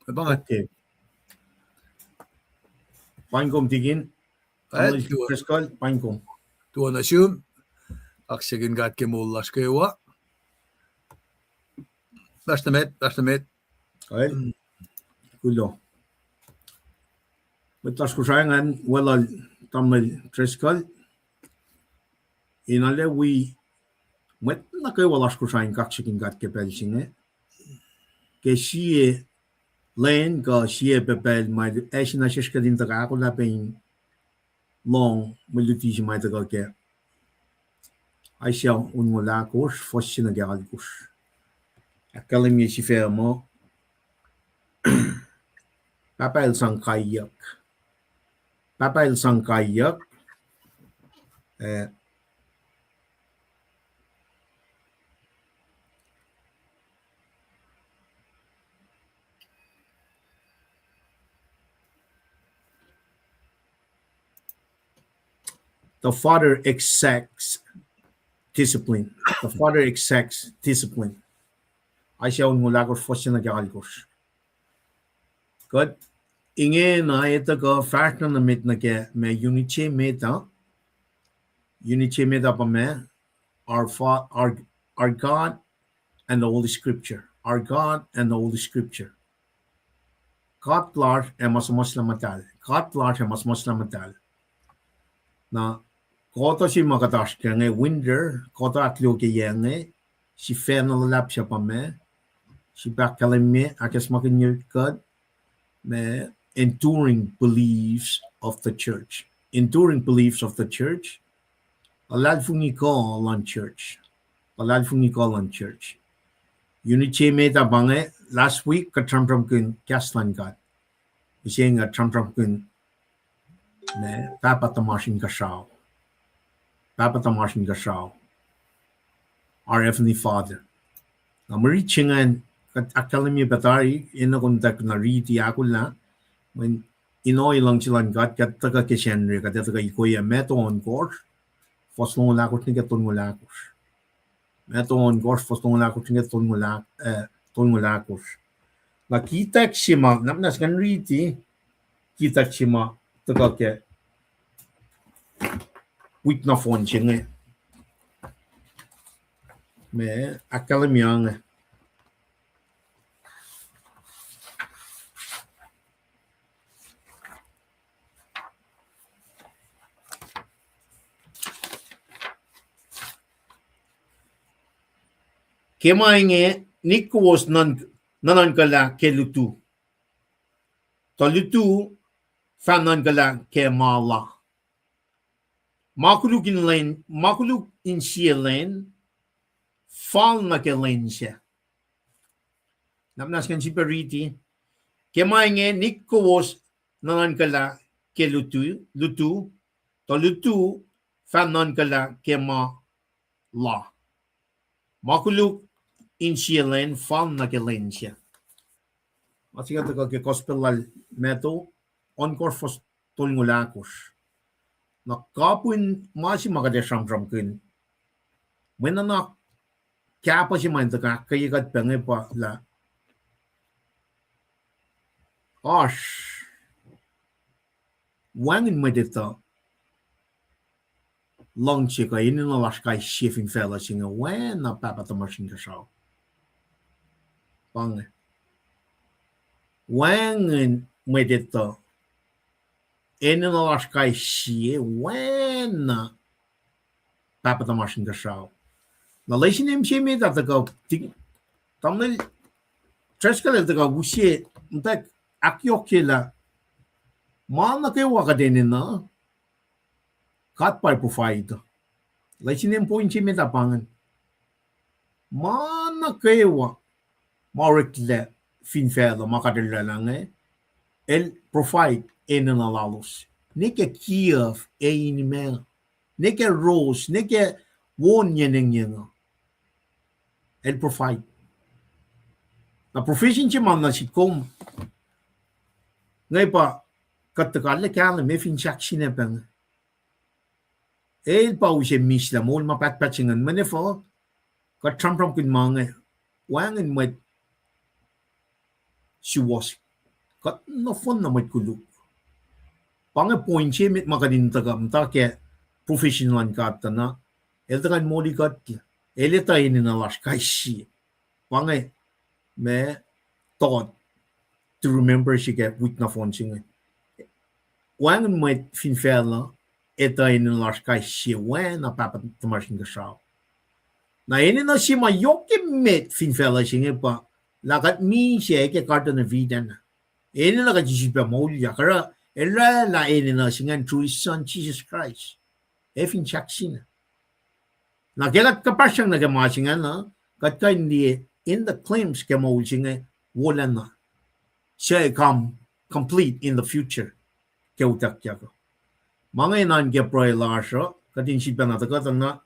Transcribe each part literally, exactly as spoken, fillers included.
Pa nga. Okay. Paing kom tikin. Tamuhlwel Driscoll, paing kom. Tuh na sum. Kaksakihn God ke moul lasr kwewa. Fahsr nuh met, fahsr nuh met. Kulo. Mwet lasr Kosrae, ngan weluhl Tamuhlwel Driscoll in arlac wi mwet nuh kwewa lasr Kosrae in kaksakihn God ke pacl se inge. Ke sie lwen kuh sie pacl ma ac sina sesr kuht in tuhkuh ahkolah pac in lohng mwe luti se ma tuhkuh ke Isaiah onngoul ahkosr, fuhs se nuh ke alkosr. Ahkkahlwemye sifac muh, Pahpah El sang kaiyuck. Pahpah El sang kaiyuck. Eh, The Father exacts discipline. The Father exacts discipline. Isaiah onngoul ahkosr, fuhs se nuh ke alkosr. Kuht ingena etuh kuh fahsr na nuh met nuh ke ma unit se met uh. Unit se met uh pa ma, our, Fa- our, our God and the Holy Scripture. Our God and the Holy Scripture. God lasr ac ma suhmuhslah muhtahl. God lasr ac ma suhmuhslah muhtahl. Na, kuhtuh se ma kuht oasr ke inge winter, kuhtuh ahkluo ke yac inge, sifacna luhlahp se pa ma, sifilpac ahkkahlwemye, ahkacsmakihnye kuht, ma enduring beliefs of the church. Enduring beliefs of the church. Luhlahlfongi kuh luhn church. Luhlahlfongi kuh luhn church. Unit se met uh pa inge, last week kuht sramsramkihn kahs luhn God. Mihsenge kuht sramsramkihn ma Pahpah tuhmasr Inkuhsrao. Pahpah tuhmasr Inkuhsrao. Our Heavenly Father. Na mwe riti se ingacn, kuht ahkkahlwemye pac tari, enenuh kom tuh na riti ahkolah, mweyen in ohiyac luhngse luhn God, kuht tuhkuh ke Sacnri, kuht ac tuhkuh ikoac Matthew ohnkohsr, fuhs longoul ahkosr nuh ke tolngoul ahkosr. Matthew ohnkohsr, fuhs longoul ahkosr nuh ke tolngoul ahk-, eh, tolngoul ahkosr. Na kihtack se ma, na muhnahs ngan riti, kihtack se ma tuhkuh ke wik nohfohn se inge. Ma ahkkahlwemye inge. Ke ma inge, nik kowos nuhn-, nuhnuhnkuhlah ke lutu. Tuh lutu fah nuhnkuhlah ke ma la. Ma koluk in lwen, ma koluk in sie lwen, fal nuh ke lwen sac. Na muhnahs ngan sifilpac riti. Ke ma inge nik kowos nuhnuhnkuhlah ke lutu, lutu, tuh lutu fah nuhnkuhlah ke ma la. Ma koluk in sie lwen, fal nuh ke lwen sac. Ma se inge tuhkuh ke Gospel lal Matthew, ohnkohsr fuhs tolngoul ahkosr. Na kapihn ma se ma kuht ac sramsramkihn, mwe nuhnak kahpuh se ma in tuhkuh ahkkweye kuht pac inge pa lah oasr wacngihn mwet etuh luhngse kuh enenuh lasr kais sie fin facluh se inge oacna Pahpah tuhmasr Inkuhsrao. Pa inge. Wacngihn mwet etuh enenuh lasr kais sie oacna Pahpah tuhmasr Inkuhsrao. Na lesin mihsenge met ah tuhkuh, ti-, tamuhlwel Driscoll el tuhkuh use, muhtwacwacack ahkyohkye lah ma nuh kwewa kuht enenuh, God pa provide. Lesin point se met ah pa ingacn. Ma nuh kwewa ma oreklac fin facluh ma kuht oraclah inge, el provide enenuh lalos. Nwe ke kiof, e in ma, nwe ke ros, nwe ke won yen engyeng uh, el provide. Na provision se ma nuh sihk kom inge pa kuht tuhkuh arlac kahlwem, e fin sahk sine pac inge. El pa use mihslac moul ma pahtpaht se ingacn. Mweyen efuh kuht sramsramkihn ma inge, wacngihn mwet suwohs Kuht nohfohn na mwet koluk. Pa inge point se met ma kuht in tuhkuh muhta ke profession luhn God tuh na, El tuhkuh in moli kuht, El etuh enenuh lasr kais sie. Pa inge ma thought to remember se ke wik nohfohn se inge. Wacngihn mwet fin facluh etuh enenuh lasr kais sie oacna Pahpah tuhmasr Inkuhsrao. Na enenuh se ma yohk emet fin facluh se inge pa lah kuht misac ke Garden of Eden. Enenuh kuht in sifilpac moulyak, oruh El oraclah enenuh se ingacn through His Son, Jesus Christ. Ac fin sahk sina. Na ke kuht kuhpahsryang nuh ke ma se ingacn, kuht kuh in liye in the claims ke moul se inge wolacna. Suc come complete in the future ke utuckyak uh. Ma inge na ke pruhe lasr uh, kuht in sifilpac na tuhkuh tuh na,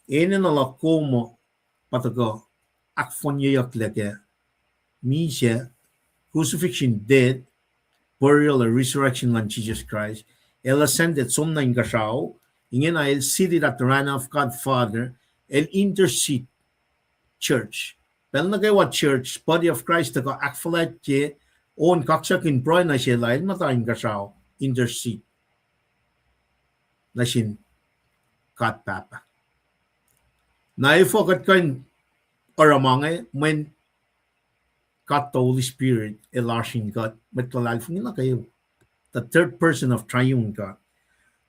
enenuh luhk kom uh pa tuhkuh ahkfohnyeyucklac ke misac, crucifixion, death, burial, ac resurrection luhn Jesus Christ. El ascended, som nuh inkuhsrao, ingena El seated at the right hand of God Father, El intercede church. Pacl nuh kwewa church, body of Christ, tuhkuh ahkfuhlwactye on kaksakihn pruhe nuh sel ah, el muhta inkuhsrao, intercede nuh sin God Pahpah. Na efuh kuht kuh in oruh ma inge, mweyen God the Holy Spirit el oasr in kuht, mwet luhlahlfongi nuh kwewa. The third person of triune God.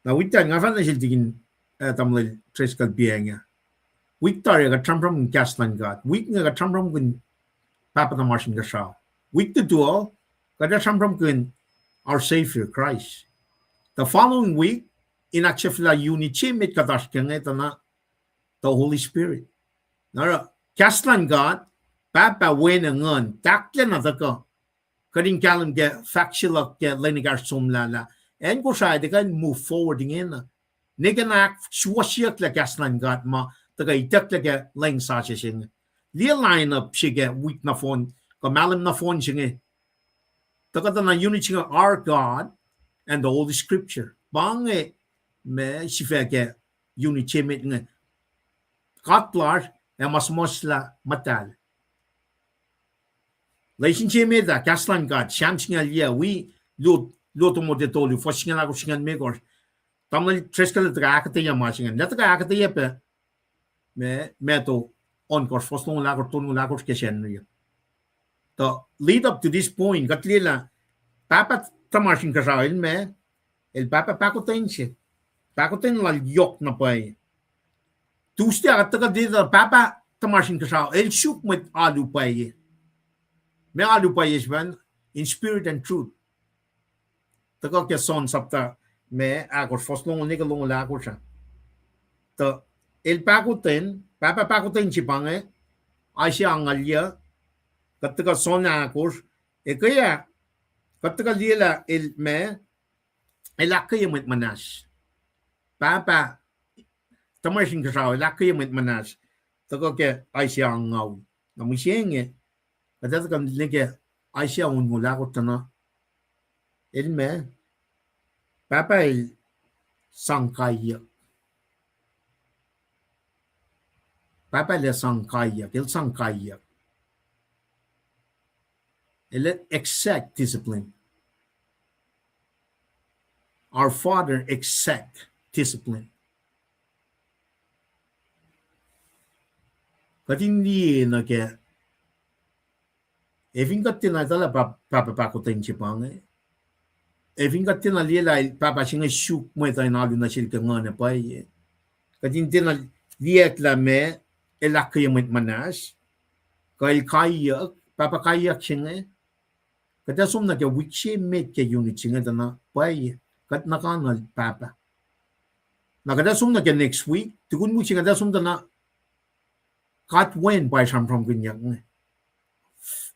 Na wik tari nga fahk nuh sel tikin, eh, tamuhlwel Driscoll piacng ah. Wik tari kuht sramsramkihn kahs luhn God. Wik inge kuht sramsramkihn Pahpah tuhmasr Inkuhsrao. Wik tutu uh, kuht ac sramsramkihn our Savior Christ. The following week, in ahksahfyelah unit se met kuht oasr ke inge tuh na the Holy Spirit. Na oruh, kahs luhn God, Pahpah, Wen, ac Nguhn, tahklacna tuhkuh. Kuht in kahlwem ke fahk se luhk ke lwen ekahsr somlah lah acn Kosrae tiac kuh in move forward ingena. Nwe ke na ahksuwohsyeyucklac kahs luhn God ma tuhkuh itucklac ke lwen sasuc se inge. Liye line up se ke wik nohfohn, kuh mahlwem nohfohn se inge. Tuhkuh tuh na unit se inge, our God and the Holy Scripture. Pa inge ma sifac ke unit se met inge. God lasr ac ma suhmuhslah muhtahl. Lesin se met ah, kahs luhn God, Sam singucul yac, wi luo, luo Timote tolu, fuhs singucul ahkosr, singucul limekohsr. Tamuhlwel Driscoll el tuhkuh ahkuhtweyac ma se ingacn. El tuhkuh ahkuhtweyac pac ma, Matthew ohnkohsr, fuhs longoul ahkosr, tolngoul ahkosr ke Sacnri uh. Tuh lead up to this point, kuht liye lah Pahpah tuhmasr Inkuhsrao el ma, el Pahpah pahkotwen se. Pahkotwen lal yohk na pwacye. Tuesday ah kuht tuhkuh liye lah Pahpah tuhmasr Inkuhsrao el suk mwet alu pwacye. Ma alu pwacye sifacna, in spirit and truth. Tuhkuh ke John sapta ma ahkosr, fuhs longoul nwe ke longoul ahkosr ah. Tuh el pahkotwen, Pahpah pahkotwen se pa inge, Isaiah angngaul yuc, kuht tuhkuh John ahkosr, ekuh ah, kuht tuhkuh liye lah el ma, el ahkkweye mwet muhnahs. Pahpah tuhmasr Inkuhsrao el ahkkweye mwet muhnahs. Tuhkuh ke Isaiah angngaul. Na mihsenge, kuht ac tuhkuh nuh ke Isaiah onngoul ahkosr tuh na, el ma, Pahpah el sang kaiyuck. Pahpah el ac sang kaiyuck, el sang kaiyuck. El exact discipline. Our Father exact discipline. Kuht in liye nuh ke, ac fin kuht tiacna etuh lah Pah-, Pahpah pahkotwen se pa inge, ac fin kuht tiacna liye lah Pahpah se inge suk mwet uh in alu nuh sel ke nguhn ac pwacye, kuht in tiacna liye lah ma, el ahkkweye mwet muhnahs, kuh el kaiyuck, Pahpah kaiyuck se inge, kuht ac som nuh ke wik se met ke unit se inge tuh na pwacye, kuht nuhkanuhl Pahpah. Na kuht ac som nuh ke next week, tukun wik se inge kuht ac som tuh na God Wen pa sramsramkihnyuck inge.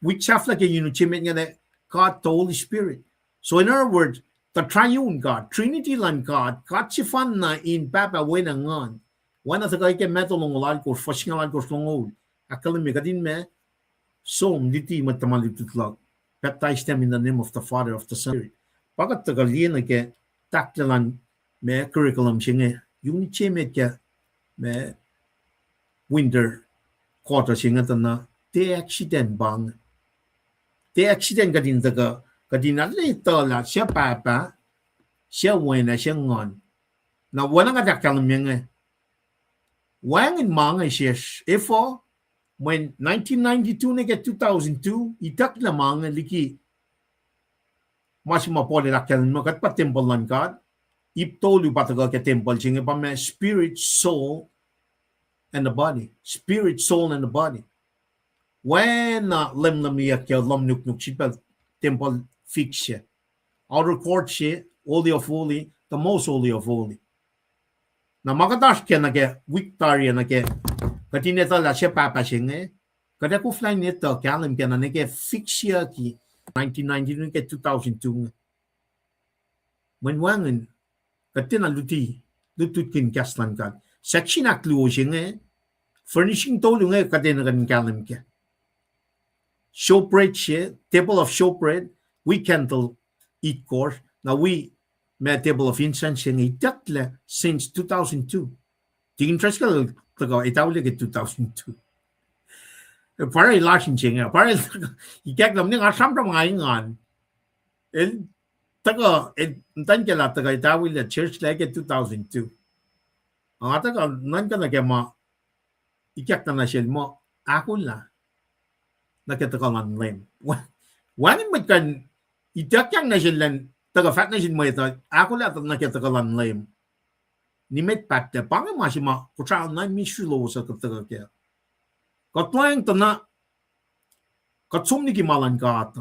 Wik sahflah ke unit se met inge, God the Holy Spirit. So in other words, the triune God, Trinity luhn God, God sefanna in Pahpah, Wen, ac Nguhn. Oacna tuhkuh ke Matthew longoul alkosr, fuhs singucul alkosr longoul, ahkkahlwemye kuht in ma, som, luti mwet tuhma lutlut luhk, baptize them in the name of the Father, of the Son, Spirit. Pa kuht tuhkuh liye nuh ke tahklac luhn ma curriculum se inge, unit se met ke ma winter quarter se inge tuh na, tiac accident pa inge. Tiac accident kuht in tuhkuh Kuht in arlac etuh lah suc Pahpah, suc Wen, ac suc Nguhn. Na oacna kuht ahkkahlwemye inge, wacngihn ma inge sesr, efuh, mweyen nineteen ninety-two nuh ke two thousand two, itucklac ma inge liki ma se ma Paul el ahkkahlwemye, kuht pa tempuhl luhn God. Ip tolu pa tuhkuh ke tempuhl se inge, pa ma spirit, soul, and the body. Spirit, soul, and the body. Oacna leumleumiyuck ke lohm nuknuk, srihpac tempuhl fix se. Outer court se, holy of holy, the most holy of holy. Na ma kuht oasr ke nuh ke wik tari ah nuh ke, kuht in etuh lah suc Pahpah se inge, kuht ac koflah in etuh kahlwem ke na nuh ke fix se ke nineteen ninety-two ke two thousand two inge. Mweyen wacngihn, kuht tiacna luti, lutlutkihn kahs luhn God. Section ahkluo se inge, furnishing tolu inge kuht enenuh in kahlwem kac. Showbread se, table of showbread, wi candle itkohsr, na wi ma table of incense se inge itucklac since two thousand two. Tikin Driscoll tuhkuh etawilac ke two thousand two. Pwacr lasr in se inge, pwacr el tuhkuh, ikacklah mwe nga sramsram nga engan. El tuhkuh, el muhtwacn ke lah tuhkuh etawilac church lah ke two thousand two. Nga tuhkuh nuhnkuh nuh ke ma ikacklah nuh sel muh ahkolah nuh ke tuhkuh luhn Leum. Wacngihn mwet kuh in ituckyang nuh sel elan tuhkuh fahk nuh sin mwet uh ahkolah nuh ke tuhkuh luhn Leum. Nimet pahtlac, pa inge ma se ma Kosrae na ministry lowos uh kuht tuhkuh kac. Kuht lohacng tuh na kuht som liki ma luhn God,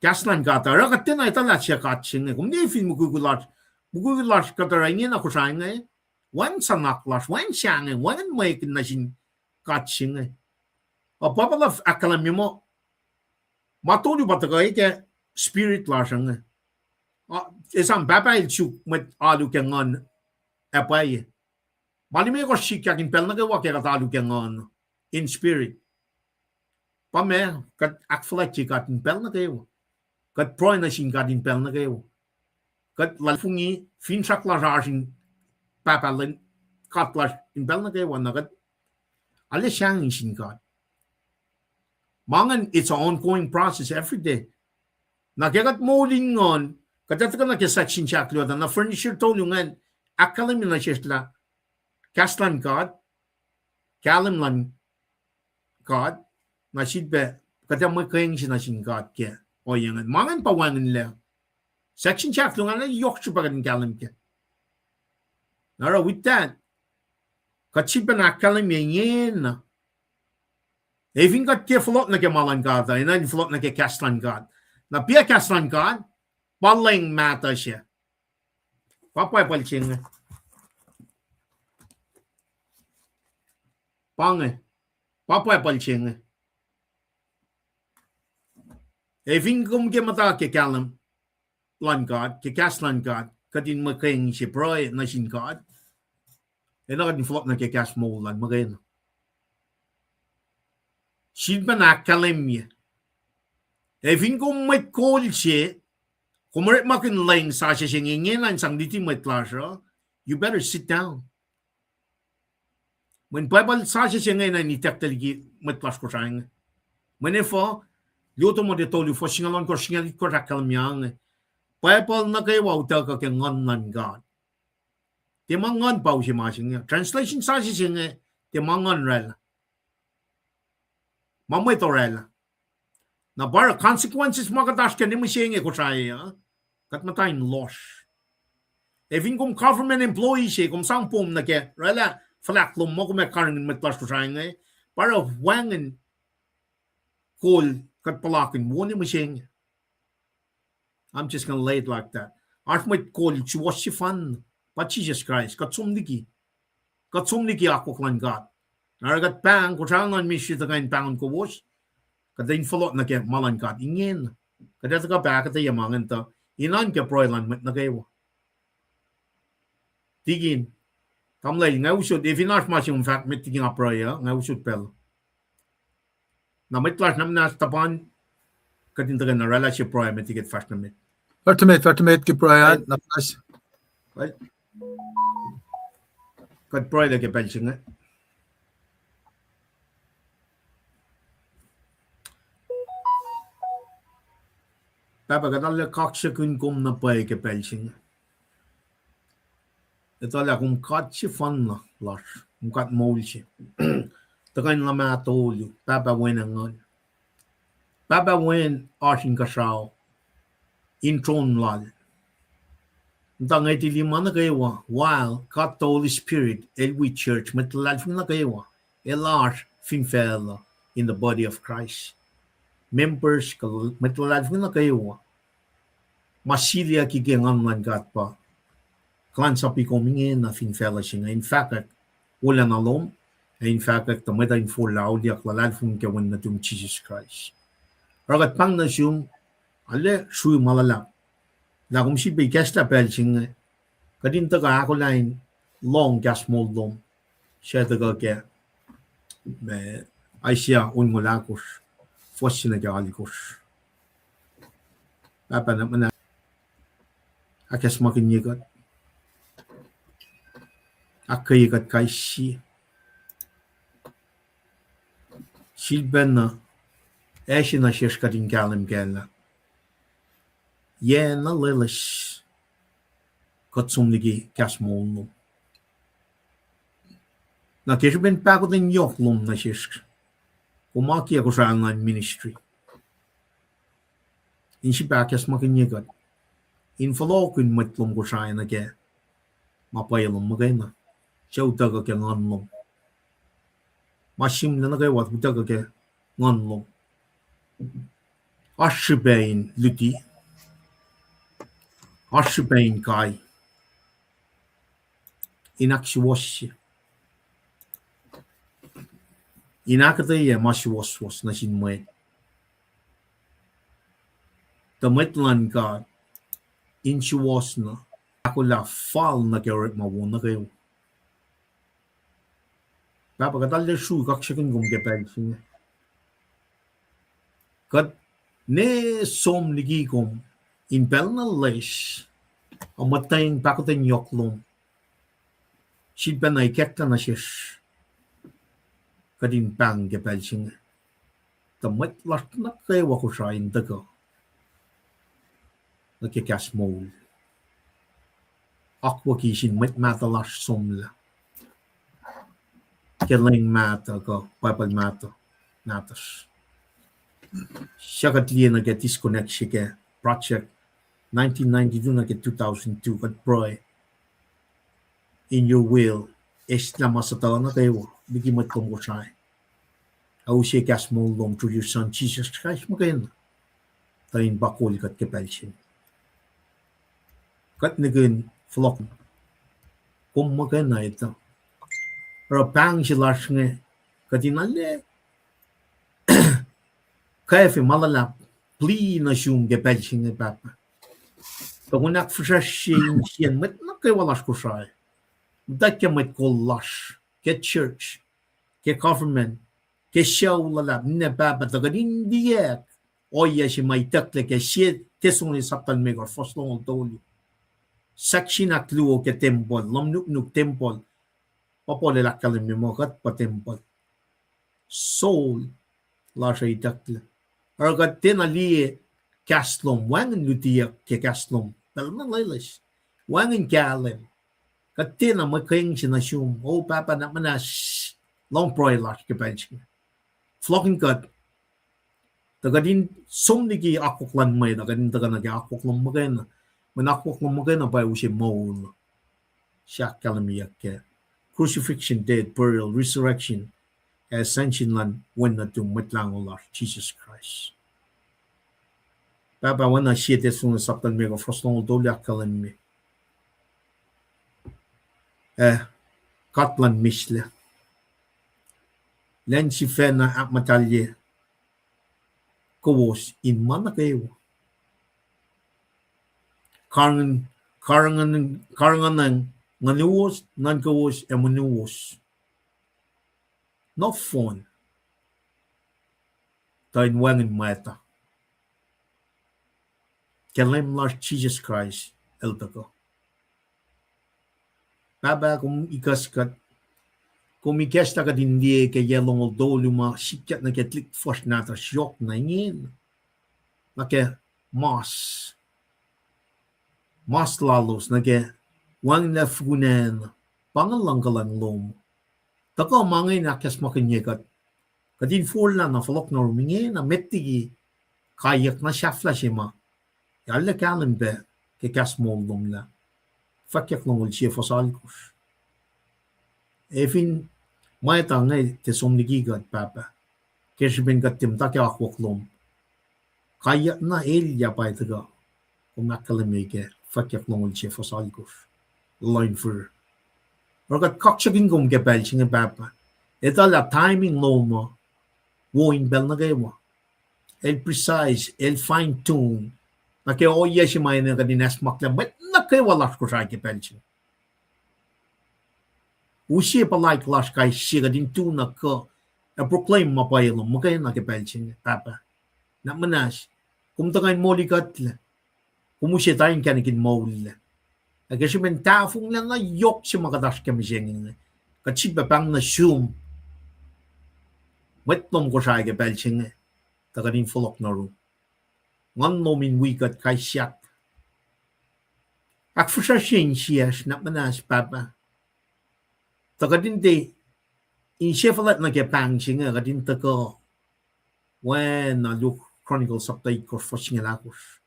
kahs luhn God uh. Oruh kuht tiacna etuh lah suc God se inge. Kom ne fin mukwikwi lasr, mukwikwi lasr kuht oruh ingena Kosrae inge, wacngihn suhnak lasr, wacngihn sahngweng, wacngihn mwekihn nuh sin God se inge. Uh, Bible uh ahkkahlwemye muh ma tolu pa tuhkuh ke spirit lasr inge. Uh, esam Pahpah el suk mwet alu ke nguhn ac pwacye. Ma limekohsr sikyak in pacl nuh kwewa ke kuht alu ke nguhn, in spirit. Pa ma kuht ahkfuhlwactye God in pacl nuh kwewa. Kuht pruhe nuh sin God in pacl nuh kwewa. Kuht luhlahlfongi finsrak lasr oasr in Pahpah luhn God lasr in pacl nuh kwewa, na kuht arlac sahngweng sin God. Ma ingacn, it's an ongoing process every day. Na ke kuht moul in nguhn, kuht ac tuhkuh nuh ke section se ahkluo tuh na furniture tolu ingacn ahkkahlwemye nuh sesr lah kahs luhn God, kahlwem luhn God, na sifilpac kuht ac mwe keng se nuh sin God ke ohiyac ingacn. Ma ingacn pa wacngihnlac. Section se ahkluo ingacn yohk srihpac kuht in kahlwem kac. Na oruh with that, kuht sifilpac ahkkahlwemye ingena. Ac fin kuht tiac fohlohk nuh ke ma luhn God uh, enenuh in fohlohk nuh ke kahs luhn God. Na pa kahs luhn God, pa leng mahtuh se. Pa Bible se inge. Pa inge. Pa Bible se inge. Ac fin kom ke muhta ke kahlwem luhn God, ke kahs luhn God, kuht in mwe keng se pruhe nuh sin God, enenuh kuht in fohlohk nuh ke kahs moul luhn muhkwena. Sifilpac ahkkahlwemye. Ac fin kom mwet kol se, kom orekmakihn leng sasuc se inge ingena in sang luti mwet lasr uh, you better sit down. Mweyen Bible sasuc se inge enenuh in itucklac liki mwet lasr Kosrae inge. Mweyen efuh, luo Timothy tolu, fuhs singucul ohnkohsr, singucul itkohsr ahkkahlwemye inge. Bible nuh kwewa utuckuh ke nguhn luhn God. Tiac ma nguhn pa use ma se inge. Translation sasuc se inge, tiac ma nguhn oraclah. Ma mwet oraclah. Na pa oruh consequences ma kuht oasr ke ne mihsenge Kosrae uh, kuht muhta in lohsr. Ac fin kom government employee se, kom sang pom nuh ke oraclah fuhlahk lom muh kom ac karihngihn mwet lasr Kosrae inge, pa oruh wacngihn kol kuht puhlakihn wo ne mihsenge. I'm just gonna lay it like that. Oasr mwet kol suwohs sefanna, pa Jisus Kraist, kuht som liki. Kuht som liki akwuck luhn God. Na oruh kuht pahng, Kosrae luhn ministry tuhkuh in pahngon kowos, kuht in fohlohk nuh ke ma luhn God ingena. Kuht ac tuhkuh pac ahkuhtweyac ma ingacn tuh, in oan ke pruhe luhn mwet nuh kwewa. Tikin, tamuhlwel, nga usot, ac fin oasr ma se kom fahk met liki nga pruhe uh, nga usot pacl. Na mwet lasr na muhnahs tuhpan, kuht in tuhkuh in oraclah se pruhe met liki kuht fahsr nuh met. Fahsr nuh met, fahsr nuh met ke pruhe an, na muhnahs. Kuht pruhe lah ke pacl se inge. Pahpah, kuht arlac kaksakihn kom na pwacye ke pacl se inge. Etuh lah kom God sefanna lasr, kom God moul se. Tuhkuh in luhmah tolu, Pahpah, Wen, ac Nguhn. Pahpah Wen oasr inkuhsrao in tron lal. Muhta ngetili ma nuh kwewa, while God the Holy Spirit el wi church, mwet luhlahlfongi nuh kwewa, el oasr fin facluh in the body of Christ. Members, kuh mwet luhlahlfongi nuh kwewa, ma siliyucki ke Nguhn luhn God pa kuhlwacnsapuh kom ingena fin facluh se inge in fahkwack wolacna lom, ac in fahkwack tuh mwet uh in forlah auliyak luhlahlfongi ke Wen nuhtum Jisus Kraist. Oruh kuht pahng nuh sum, arlac srui ma luhlahp lah kom sifilpac ikacslah pacl se inge, kuht in tuhkuh ahkolah in lohng kahs moul lom, suc tuhkuh ke, eh, Isaiah onngoul ahkosr, fuhs se nuh ke alkosr. Pahpah, na muhna ahkacsmakihnye kuht, ahkkweye kuht kais sie. Sifilpacna, ac se nuh sesr kuht in kahlwem kac lah yac na loeloes kuht som liki kahs moul lom. Na ke srihpen pahkotwen yohk lom nuh sesr, kom akiyac Kosrae Online Ministry in sifilpac ahkacsmakihnye kuht in fohlohkihn mwet lom Kosrae nuh ke ma pwacye lom muhkwena, suc utuckuh ke Nguhn lom. Ma sihmlac nuh kwewa utuckuh ke Nguhn lom, oasr srihpac in luti, oasr srihpac in kai, in ahksuwohsye, in ahkuhtweyac ma suwohswohs nuh sin mwet, tuh mwet luhn God in suwohs na ahkolah fal nuh ke orekma wo nuh kwewa. Pahpah, kuht arlac srui kaksakihn kom ke pacl se inge. Kuht ne som liki kom in pacl na loes, ac muhtweng pahkotwen yohk lom, sifilpacna ikacklah nuh sesr kuht in pahng ke pacl se inge, tuh mwet lasr nuh kwewa Kosrae in tuhkuh nuh ke kahs moul, akwucki sin mwet mahtuh lasr somlah ke lwen mahtuh kuh Bible mahtuh nahtuhsr. Suc kuht liye nuh ke disconnect se ke project nineteen ninety-two nuh ke two thousand two, kuht pruhe, in your will, eslah ma suhtuhuh nuh kwewa liki mwet lom Kosrae, ac use kahs moul lom through your Son Jesus Christ muhkwena, tuh in pa kol kuht ke pacl se inge. Kuht nihkihn fohlohk, kom muhkwena etuh. Oruh pahng se lasr inge, kuht in arlac kwacfe ma luhlahp plea nuh sum ke pacl se inge, Pahpah, tuh kom in ahkfihsracsrye insiyacn mwet nuh kwewa lasr Kosrae, muhta ke mwet kol lasr, ke church, ke government, ke sucu luhlahp, ninac pahpah, tuh kuht in liyacack ohiyac se ma itucklac ke Sie Thessalonians sapta limekohsr, fuhs longoul tolu. Section ahkluo ke tempuhl, lohm nuknuk tempuhl. Pa Paul el ahkkahlwemye muh kuht pa tempuhl, soul lasr uh itucklac. Oruh kuht tiacna liye kahs lom, wacngihn lutiyuck ke kahs lom pacl na loeloes, wacngihn kahlwem. Kuht tiacna muhkwena se nuh sum, O Pahpah, na muhnahs, lohng pruhe lasr ke pacl se inge. Fohlohkihn kuht, tuh kuht in som liki akwuck luhn mwet uh, kuht in tuhkuh nuh ke akwuck lom muhkwena. Mweyen akwuck lom muhkwena pa use moul se ahkkahlwemyeyuck ke crucifixion, death, burial, resurrection, ascension luhn Wen nuhtum, Mwet Lahngo lasr Jisus Kraist. Pahpah, oacna Sie Thessalonians sapta limekohsr, fuhs longoul tolu ahkkahlwemye, ah, God luhn mihslac, lwen sifacna ahkmuhtahlye kowos in ma nuh kwewa. Karihngihn, karihngihn, karihngihn nguhnuwos, nuhnkowos, ac monuwos nohfohn, tuh in wacngihn mwacta ke Leum lasr Jisus Kraist el tuhkuh. Pahpah, kom ikacs kuht, kom ikacslah kuht in liye ke yac longoul tolu ma sikyak nuh ke tuhlihk fuhsr nahtuhsr yohk na ingena, na ke mas, mas lalos nuh ke wacngihnlac fukun acn, pa inge luhng kuhlwacng lom. Tuhkuh ma inge in ahkacsmakihnye kuht. Kuht in forlah na fohlohk nuh yurum ingena met liki kaiyuck na sahflah se ma arlac kahlwem pac ke kahs moul lom lah Fwackyuck longoul sie fuhs alkosr. Ac fin mwet uh inge tiac som liki kuht, Pahpah, ke srihpen kuht tiac muhta ke akwuck lom, kaiyuck na elyah pa tuhkuh, kom ahkkahlwemye ke Fwackyuck longoul sie fuhs alkosr, line four. Oruh kuht kaksakihn kom ke pacl se inge, Pahpah. Etuh lah timing lom uh wo in pacl nuh kwewa. El precise, el fine tune. Na ke ohiyac se ma enenuh kuht in acsmaklac mwet nuh kwewa lasr Kosrae ke pacl se inge. Use puhlaik lasr kais sie kuht in tu na kuh ac proclaim ma pwacye lom muhkwena ke pacl se inge, Pahpah. Na muhnahs, kom tuhkuh in molikuhtlac. Kom use tari inkacnek in moullac. Ac ke srihpen tahfonglac na yohk se ma kuht oasr ke mihsenge inge, kuht sifilpac pahng nuh sum mwet lom Kosrae ke pacl se inge, tuh kuht in fohlohk nuh yurum. Nguhn lom in wi kuht kais sie. Ahkfihsracsrye insiyacsr, na muhnahs, Pahpah. Tuh kuht in tiac insefuhlwact nuh ke pahng se inge, kuht in tuhkuh, oacna Luke Chronicles sapta itkohsr fuhs singucul ahkosr.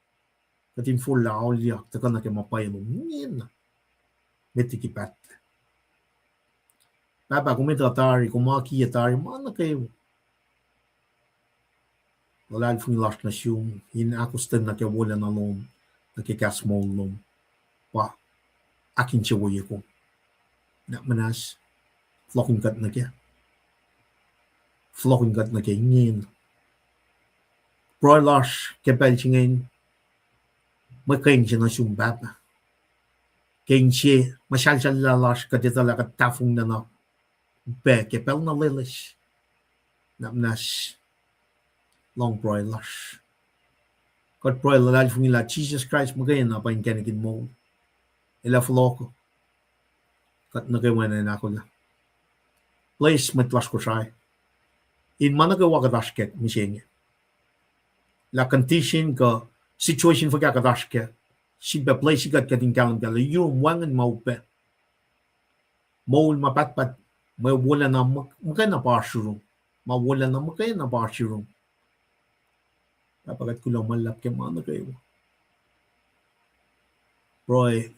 Kuht in forlah auliyak tuhkuh nuh ke ma pwacye lom ingena met liki pahtlac. Pahpah, kom etuh tari, kom akiyac tari ma nuh kwewa. Luhlahlfongi lasr nuh sum in ahkostwen nuh ke wolacna lom, nuh ke kahs moul lom, pa ahkinsewowoye kom. Na muhnahs, fohlohkihn kuht nuh ke, fohlohkihn kuht nuh ke ingena. Pruhe lasr ke pacl se inge, mwe kena se nuh sum, Pahpah. Ke inse muhsahlsahllah lasr, kuht etuh lah kuht tahfonglac na pac ke pacl na loeloes. Na muhnahs, lohng pruhe lasr. Kuht pruhe luhlahlfongi lah Jisus Kraist muhkwena pa inkacnek in moul. El ac fohlohk, kuht nuh kwewa in ahkolah. Bless mwet lasr Kosrae in ma nuh kwewa kuht oasr kac mihsenge. Lah condition kuh situation fuhkah kuht oasr kac, sifilpac bless kuht, kuht in kahlwem kac lah yurum wacngihn ma upac. Moul ma pahtpaht, mwe wolacna muhkwena pa oasr yurum. Ma wolacna muhkwena pa oasr yurum. Pahpah, kuht kuloh ma luhlahp ke ma nuh kwewa. Pruhe,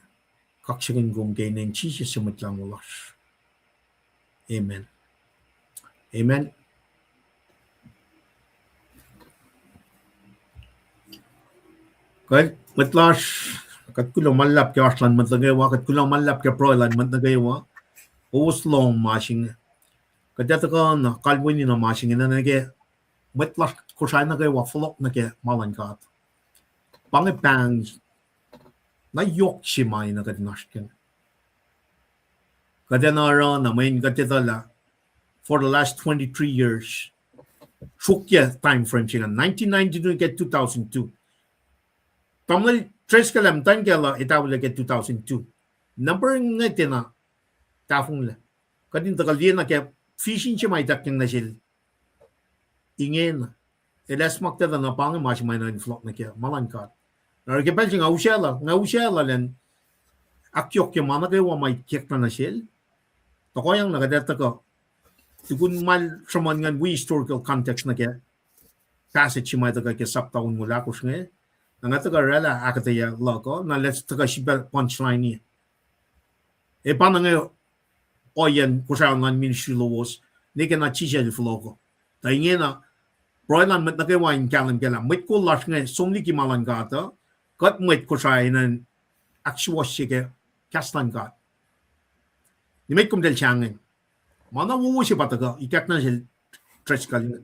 kaksakihn kom ke inen Jisus su Mwet Lahngo lasr. Amen. Amen. Kuht, mwet lasr, kuht kuloh ma luhlahp ke oasr luhn mwet nuh kwewa, kuht kuloh ma luhlahp ke pruhe luhn mwet nuh kwewa. Kowos lohng ma se inge. Kuht ac tuhkuh na kalweni na ma se inge, nuh ke mwet lasr Kosrae nuh kwewa fohlohk nuh ke ma luhn God. Pa inge pahng na yohk se ma enenuh kuht in oasr kac. Kuht enenuh oruh na mweyen kuht etuh lah for the last twenty-three years, sruokyac time frame se inge, nineteen ninety-two ke two thousand two. Tamuhlwel Driscoll el muhtwacn kacl uh etaulac ke two thousand two. Number inge tiacna tahfonglac. Kuht in tuhkuh liye na ke vision se ma ituckyang nuh sel ingena. El acsmaklac tuh na pa inge ma se ma enenuh in fohlohk nuh ke ma luhn God. Na oruh ke pacl se nga usaclah, nga usaclah elan ahkyohkye ma nuh kwewa ma ikacklah nuh sel. Tohkohyang na kuht ac tuhkuh, tukun ma el sruhmuhn ingacn wi historical context nuh ke passage se ma tuhkuh ke sapta onngoul ahkosr inge. Na nga tuhkuh oraclah ahkuhtweyac luhk uh, na let's tuhkuh sifilpac punchline-i. Ac pa na inge ohiyacn Kosrae online ministry lowos, nwe ke na Jisus el fohlohk uh. Tuh ingena, pruhe luhn mwet nuh kwewa in kahlwem kac lah mwet kol lasr inge som liki ma luhn God uh, kuht mwet Kosrae enenuh in ahksuwohsye ke kahs luhn God. Nimet komtal sahngweng. Ma na wowo se pa tuhkuh ikacklah nuh sel Driscoll inge,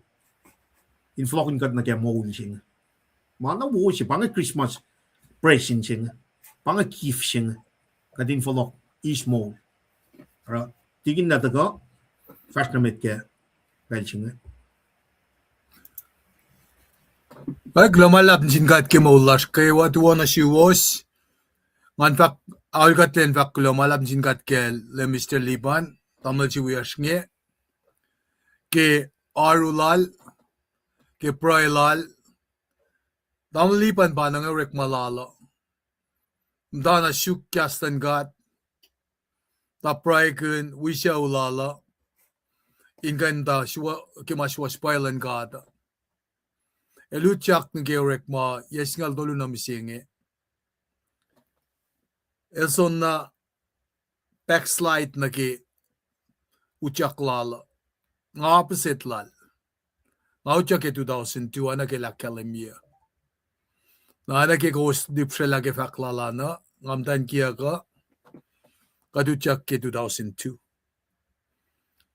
in fohlohkihn kuht nuh ke moul se inge. Ma na wowo se, pa inge Christmas present se inge. Pa inge gift se inge. Kuht in fohlohk eis moul. Oruh, tikin na tuhkuh, fahsr nuh met ke pacl se inge. Ac kuloh ma luhlahp nuh sin God ke moul lasr kwewa, tuo nuh suwos. Ngan fahk, aol kuht lwen fahk kuloh ma luhlahp nuh sin God ke Leum Mister Liban, tamuhlwel se wiyacsr inge, ke oaru lal, ke pruhe lal, Tamuhlwel Lipan pa nuh inge orekma lal uh. Muhtana suk kahs luhn God. Tuh pruhekihn wi sucu lal uh in kuh in tuh ke ma suwohs pwacye luhn God uh. El utyak nuh ke orekma yac singucul tolu nuh mihsenge. El soenna backslide nuh ke utyak lal uh. Nga opposite lal. Nga utyak ke two thousand two, oacna ke el ahkkahlwemye. Na oacna ke kowos lihpsrwaclah ke fahk lal an uh, nga muhtwacn kiyuck uh, kuht utyak ke two thousand two.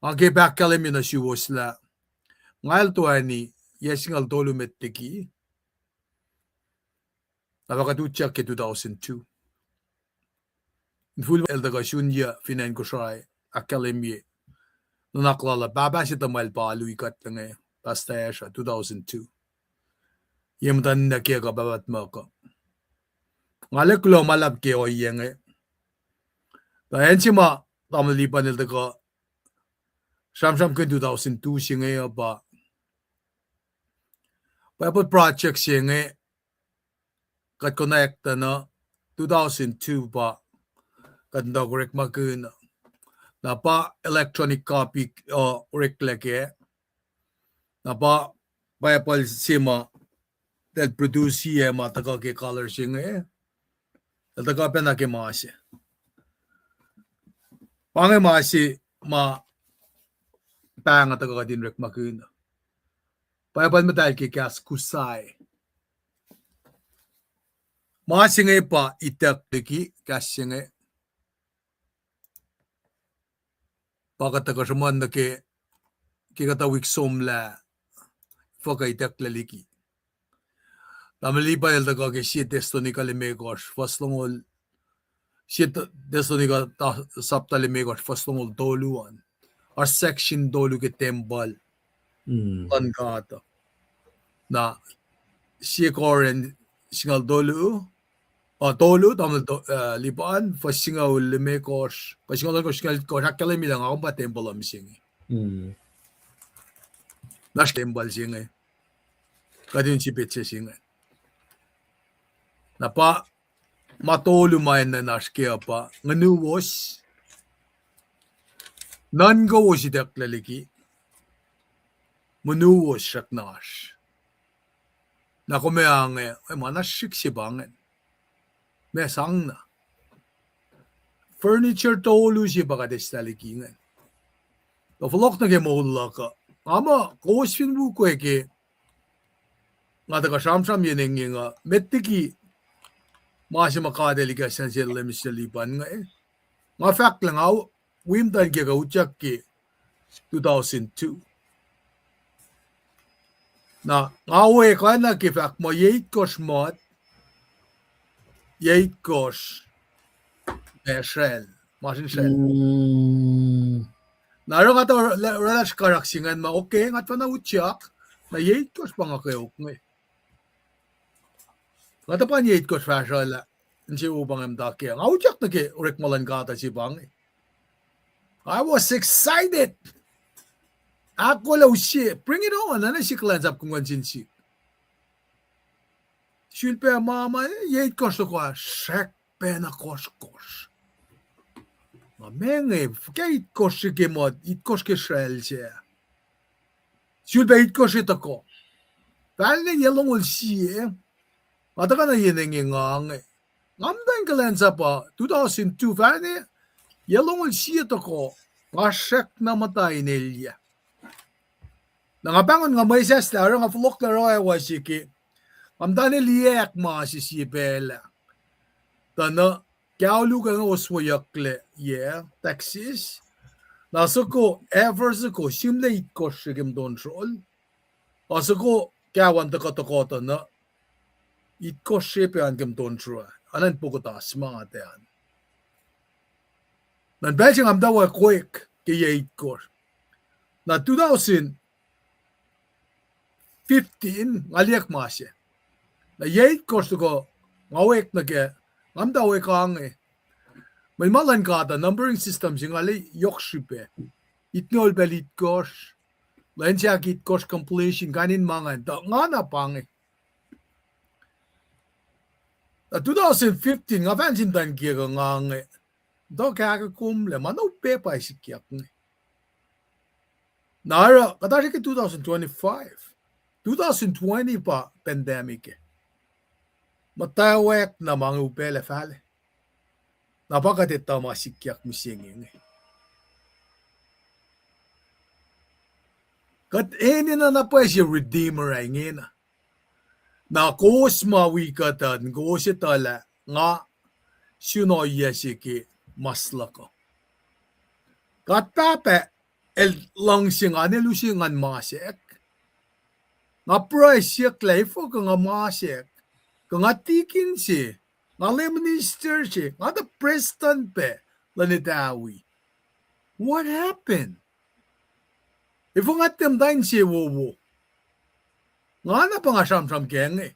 Nga ke ahkkahlwemye nuh suwos lah nga el toeni yac singucul tolu met liki, na pa kuht utyak ke two thousand two. In full el tuhkuh sun yac fin acn Kosrae, ahkkahlwemye nuhnak lal uh, pahpah se tuhmwacl pa alu ikuhtlac inge, Pastor Asher, two thousand two. Ye muhtwacn ninac kiyuck uh, pahpah tuhmuhk uh. Nga lac kuloh ma luhlahp ke ohiyac inge. Tuh acn se ma Tamuhlwel Lipan el tuhkuh sramsramkihn two thousand two se inge uh pa Bible project se inge kuht connect-i nuh two thousand two pa kuht in tuh orekmakihn. Na pa electronic copy uh oreklac kac. Na pa Bible se ma eltahl produce-i ac ma tuhkuh ke color se inge, el tuhkuh pacna ke ma se. Pa inge ma se ma pahng uh tuhkuh kuht in orekmakihn. Bible muhtahl ke kahs Kusai. Ma se inge pa itucklac liki kahs se inge. Pa kuht tuhkuh sruhmuhn nuh ke, ke kuhtuh wik somlah, fuhkah itucklac liki. Tamuhlwel Lipan el tuhkuh ke sie Thessalonica limekohsr, fuhs longoul, sie Thessalonica sapta limekohsr, fuhs longoul tolu an. Oasr section tolu ke tempuhl luhn God. Na sie Corinth singucul tolu, uh, tolu, Tamuhlwel Lipan, fuhs singucul limekohsr, fuhs singucul limekohsr, singucul itkohsr, ahkkahlwemye lah nga kom pa tempuhl uh mihsenge. Nash tempuhl se inge. Kuht in sipet se se inge. Na pa ma tolu ma enenuh in oasr kac uh pa ngunuwos, nuhnkowos itucklac liki, ngunuwos srackna oasr. Na kom ac ange, ma na srihk se pa ingacn. Ma sang na. Furniture tolu se pa kuht eslah liki ingacn. Tuh fohlohk nuh ke moul luhk uh. Nga muh kowos fin ukwe ke nga tuhkuh sramsram yen engyeng uh, met liki ma se ma God el ikacslah nuh sel Mister Lipan inge. Nga fahk lah nga wi muhtwacn kiyuck uh utyak ke two thousand two. Na nga we kuh na ke fahk muh yac itkohsr mot, yac itkohsr sracl, masrinsracl. Na oruh nga tuh oraclah srihkarak se ingacn ma, okay, nga tuhfahna utyak, na yac itkohsr pa nga kweok inge. Nga tuh pa yac itkohsr fahsrwaclah, insewowo pa inge muhta kac. Nga utyak nuh ke orekma luhn God uh se pa inge. I was excited. Ahkolah use, bring it on, oacna sihk kuhlwacnsap kom kuh in sihk. Sulpac ma, ma, yac itkohsr tohkoh, srackpacna kohsrkohsr. Ma meac inge, fuhkah itkohsr se ke mot, itkohsr ke sracl se. Sulpac itkohsr se tohkoh. Fahlne yac longoul sie, nga tuhkuh nuh yen engyeng inge. Nga muhtwacn kuhlwacnsap uh two thousand two, fahlne yac longoul sie tohkoh, nga srackna muhta in elyah. Na nga pahngon nga mwesahslah, oruh nga fohlohklac oruh ac wasi ke, nga muhtana liyacack ma se sie pacl ah. Tuh na, kaolukac inge osweyucklac yac, taxes. Na soko, ever soko, sihmlac itkohsr se ke moton srol. Ac soko, kawan tuhkuh tohkoh tuh na, itkohsr se pac an ke moton srol. Anan pokotas ma atac an. Na pacl se nga muhta we kwek ke yac itkohsr. Na two thousand fifteen, nga liyacack ma se. Na yac itkohsr tohkoh, nga wek nuh ke, nga muhta we kange. Mweyen ma luhn God uh numbering system se nga liye yohk srihpac. Itngoul pacl itkohsr, lwen se ahkitkohsr completion, kain in ma ingacn, tuh nga na pa inge. Na two thousand fifteen, nga fahk sin tuh in kiyac kuh nga inge, tuh kahkkomlac, ma na upac pa sikyak inge. Na oruh, kuht oasr ke two thousand twenty-five. Two thousand twenty pa pandemic ah. Muhtwacwacack na ma inge upaclac fahlac. Na pa kuht etuh ma sikyak mihsenge inge. Kuht enenuh na pwacye Redeemer ah ingena. Na kowos ma wi kuht uh, kowos etuh lah nga sun ohiyac se ke mas luhk uh. God Pahpah el luhngse ngan, el use ngan masack. Nga pruhe siyuck lah efuh kuh nga masack, kuh nga tikin se, nga lay minister se, nga tuh prestuhn pac luhn etawi. What happened? Efuh nga tiac muhta insewowo? Nga na pa nga sramsram ke inge.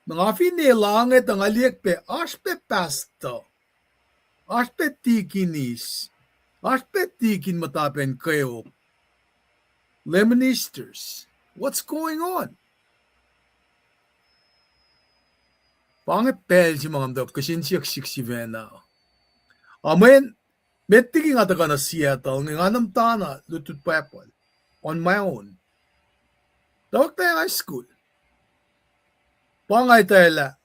Na nga finne lah inge tuh nga liye pac oasr pac pastor, oasr pac tikinis, oasr pac tikin muhta pacn kweok, lay ministers. What's going on? Pa inge pacl se ma nga muhta kihsen siyuck sik sifacna. Amen. Met liki nga tuhkuh nuh Seattle inge, nga na muhtana lutlut Bible on my own. Tuhkuh high school. Pa nga etwaclah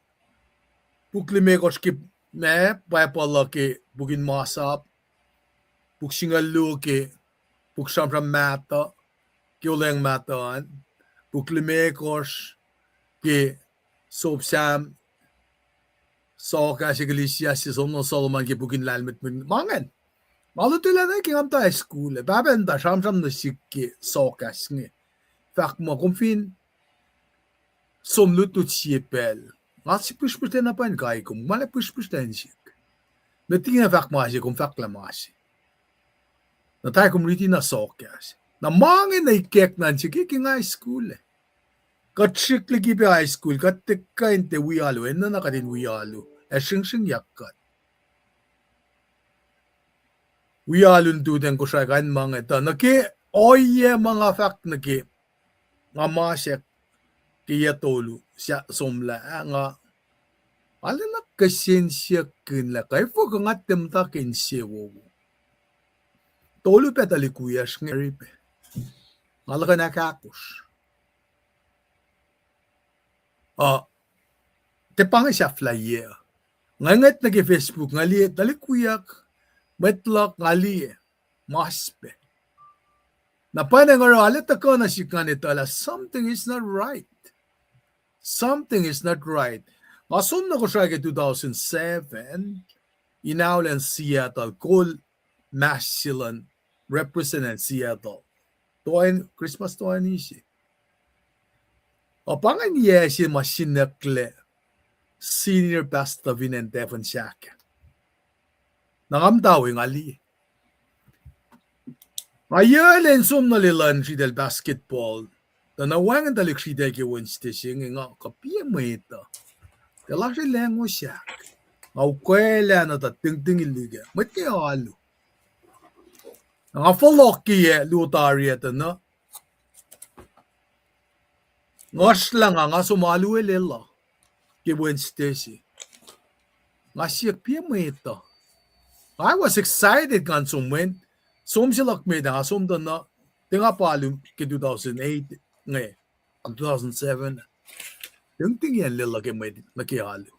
puk limekohsr ke ma Bible uh ke puk in masap, puk singucul luo ke puk sramsram mahtuh, ke olweacng mahtuh an, puk limekohsr ke sop Sam, Soakas, Ecclesiastes, Som nuh Solomon ke puk in lahlmwetmwet. Ma ingacn. Nga lutlut lah nuh ke nga muhta high school ah, pahpah muhta sramsram nuh sihk ke Soakas inge, fahk muh kom fin som lutlut sie pacl, nga sipihsrpihsr na pwacye in kai kom, ma lah pihsrpihsr na in sihk. Met liki nga fahk ma se, kom fahk lah ma se. Na tari kom riti na Soakas. Na ma inge na ikackna in sihk ke high school ah. Kuht srihk liki pac high school, kuht tiac kuh in tiac wi alu, enenuh na kuht in wi alu, ac sringsringyak kuht. Wi alu in lututacng Kosrae kain ma inge tuh nuh ke ohiyac ma nga fahk nuh ke nga masack ke yac tolu somlah ah, nga arulacna kihsen siyuck kihn lah kwefuh kuh nga tiac muhta ke insewowo. Tolu pac tuhlihk wiyacsr inge ri pac. Nga luhkuhn ahkahkosr. Uh, tiac pa inge sahflah yac. Nga ngwet nuh ke Facebook, nga liye tuhlihk wiyuck, mwet luhk, nga liye, mas pac. Na pwacnwacng oruh arlac tuhkuh nuh sihk ngan etuh lah something is not right. Something is not right. Nga som nuh Kosrae ke two thousand seven, in aolacn Seattle, kol mask se luhn represent an Seattle. Toeni, Christmas toeni se. Ac pa ingacn yac se ma sinucklac senior pastor fin acn Tafunsak. Na nga muhta we nga liye. Nga yacl in som nuh Lelu in sritacl basketball. Tuh na wacngihn tuhlihk sritacl ke Wednesday se inge, nga kuh piac mwet uh. Tuh lasr lahngo sahk. Nga ukwaclah na tuh tingting in luke mwet ke alu. Na nga fohlohk ke yac luo tari ah tuh na ngihsre lah nga, nga som alu Lelu ke Wednesday se. Nga siyuck piac mwet uh. I was excited ngan som mwet. Som se luhk met ah, nga som tuh na, tiac nga pa alu ke two thousand eight inge, two thousand seven. Tingting acn Lelu ke mwet nuh ke alu.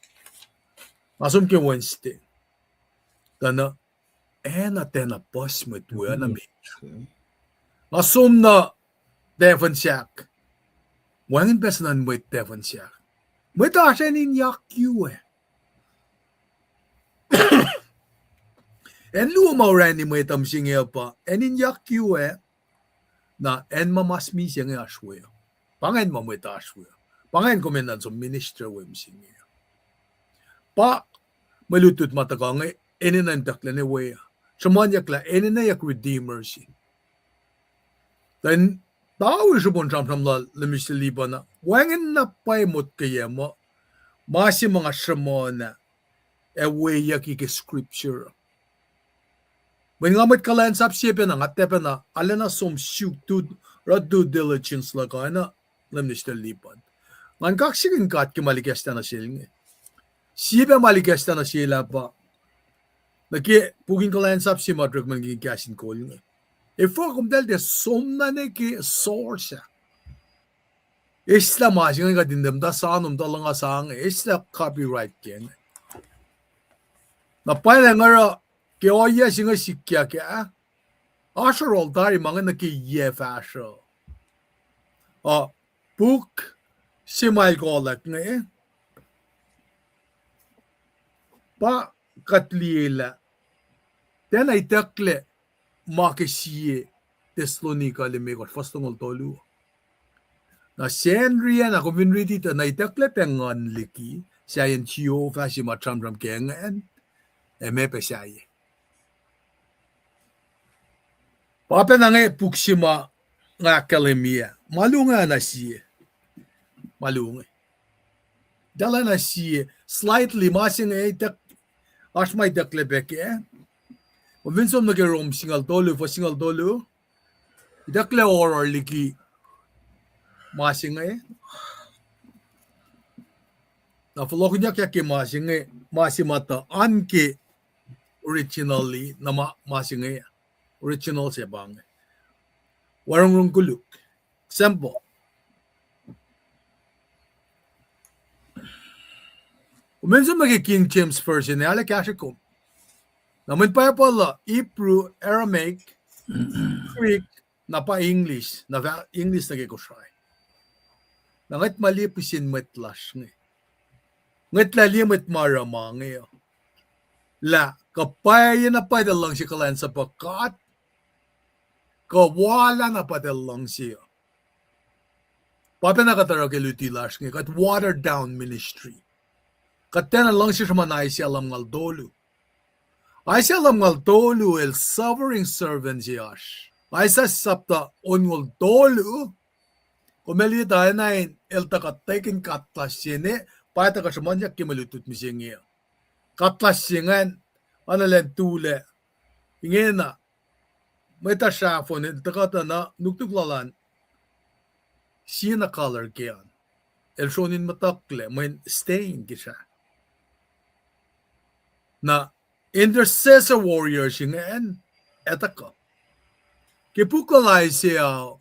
Nga som ke Wednesday. Tuh na, acn uh tiacna puhs mwet we, acn uh met. Nga som nuh Tafunsak. Wacngihn pac suhnuhn mwet Tafunsak. Mwet oasr acn in yakyu ah. Acn luo ma orani mwet uh mihsenge uh pa acn in yakyu ah, na acn ma mas misac inge oasr we uh. Pa ingacn ma mwet oasr we uh. Pa ingacn kom enenuh in som minister we mihsenge uh. Pa mwe lutlut ma tuhkuh inge, enenuh in tuhklac ne we uh. Sruhmuhnyuck lah enenweyuck Redeemer se. Tuh in tawi srihpen sramsram lal Minister Lipan uh, wacngihn na pwacye motkweyuck muh ma se ma nga sruhmuhn ah ac weyucki ke scripture. Mweyen nga mwet kuhlwacnsap se pacna, nga tiac pacna arulacna som suk tu, oruh due diligence luhk uh, oacna Minister Lipan. Ngan kaksakihn God ke ma likacslah nuh sel inge. Sie pac ma likacslah nuh sel ah pa, nuh ke puk in kuhlwacnsap se ma Rickman ke kahs in kol inge, efuh kom tahl tiac som na nuh ke source ah? Eslah ma se inge kuht in muhta sano, muhta luhnga sang, eslah copyright ke inge. Na pwacnwacng oruh ke ohiyac se inge sikyak ah, oasr yohrohl tari ma inge nuh ke yac fahsruh. Uh, puk se ma el kolak inge, pa kuht liye lah tiacna itucklac ma ke sie Thessalonica limekohsr, fuhs longoul tolu. Na Sacnri ah na kom fin riti tuh na itucklac pac nguhn liki sahyacn Jehovah se ma sramsram ke ingacn, ac meac pac sahyac. Pa pacna inge puk se ma nga ahkkahlwemye ah. Ma luo inge na sie. Ma luo inge. Tahl na sie. Slightly, ma se inge ituck-, oasr ma itucklac pac kac. Kom fin som nuh ke Rom singucul tolu, fuhs singucul tolu, itucklac oruh liki ma se inge. Na fohlohkihnyuckyak ke ma se inge, ma se ma tuh an ke originally, na ma, ma se inge, original se pa inge. Warongorong koluk. Example. Kom fin som nuh ke King James Version, arlac kahsre kom. Na mweyen Bible uh, Hebrew, Aramaic, Greek, na pa English, na fah English nuh ke Kosrae. Na ngwet ma liye pihsen mwet lasr inge. Ngwet lah liye mwet ma oruh ma inge uh. Lah kuh pwacye na pwacye tuh luhngse kuhlwacnsapuh God, kuh waclah na pwacye tuh luhngse uh. Pa pacna kuht oruh ke luti lasr inge, kuht water down ministry. Kuht tiacna luhngse sruhmuhn Isaiah lumngaul tolu. Isaiah lumngaul tolu el suffering servant se oasr. Isaiah sapta onngoul tolu, kom liye tuh ena in el tuhkuh tekin katlas se inge, pa tuhkuh sruhmuhnyuck ke mwe lutlut mihsenge. Katlas se ingacn, analen tulac, ingena, mwet uh srahfohn el tuhkuh tuh na nuknuk lal an sie na color ke an. El sronin muhtuhklac, mweyen stain ke srah. Na intercessor warrior se ingacn, el tuhkuh. Ke puk lal Isaiah,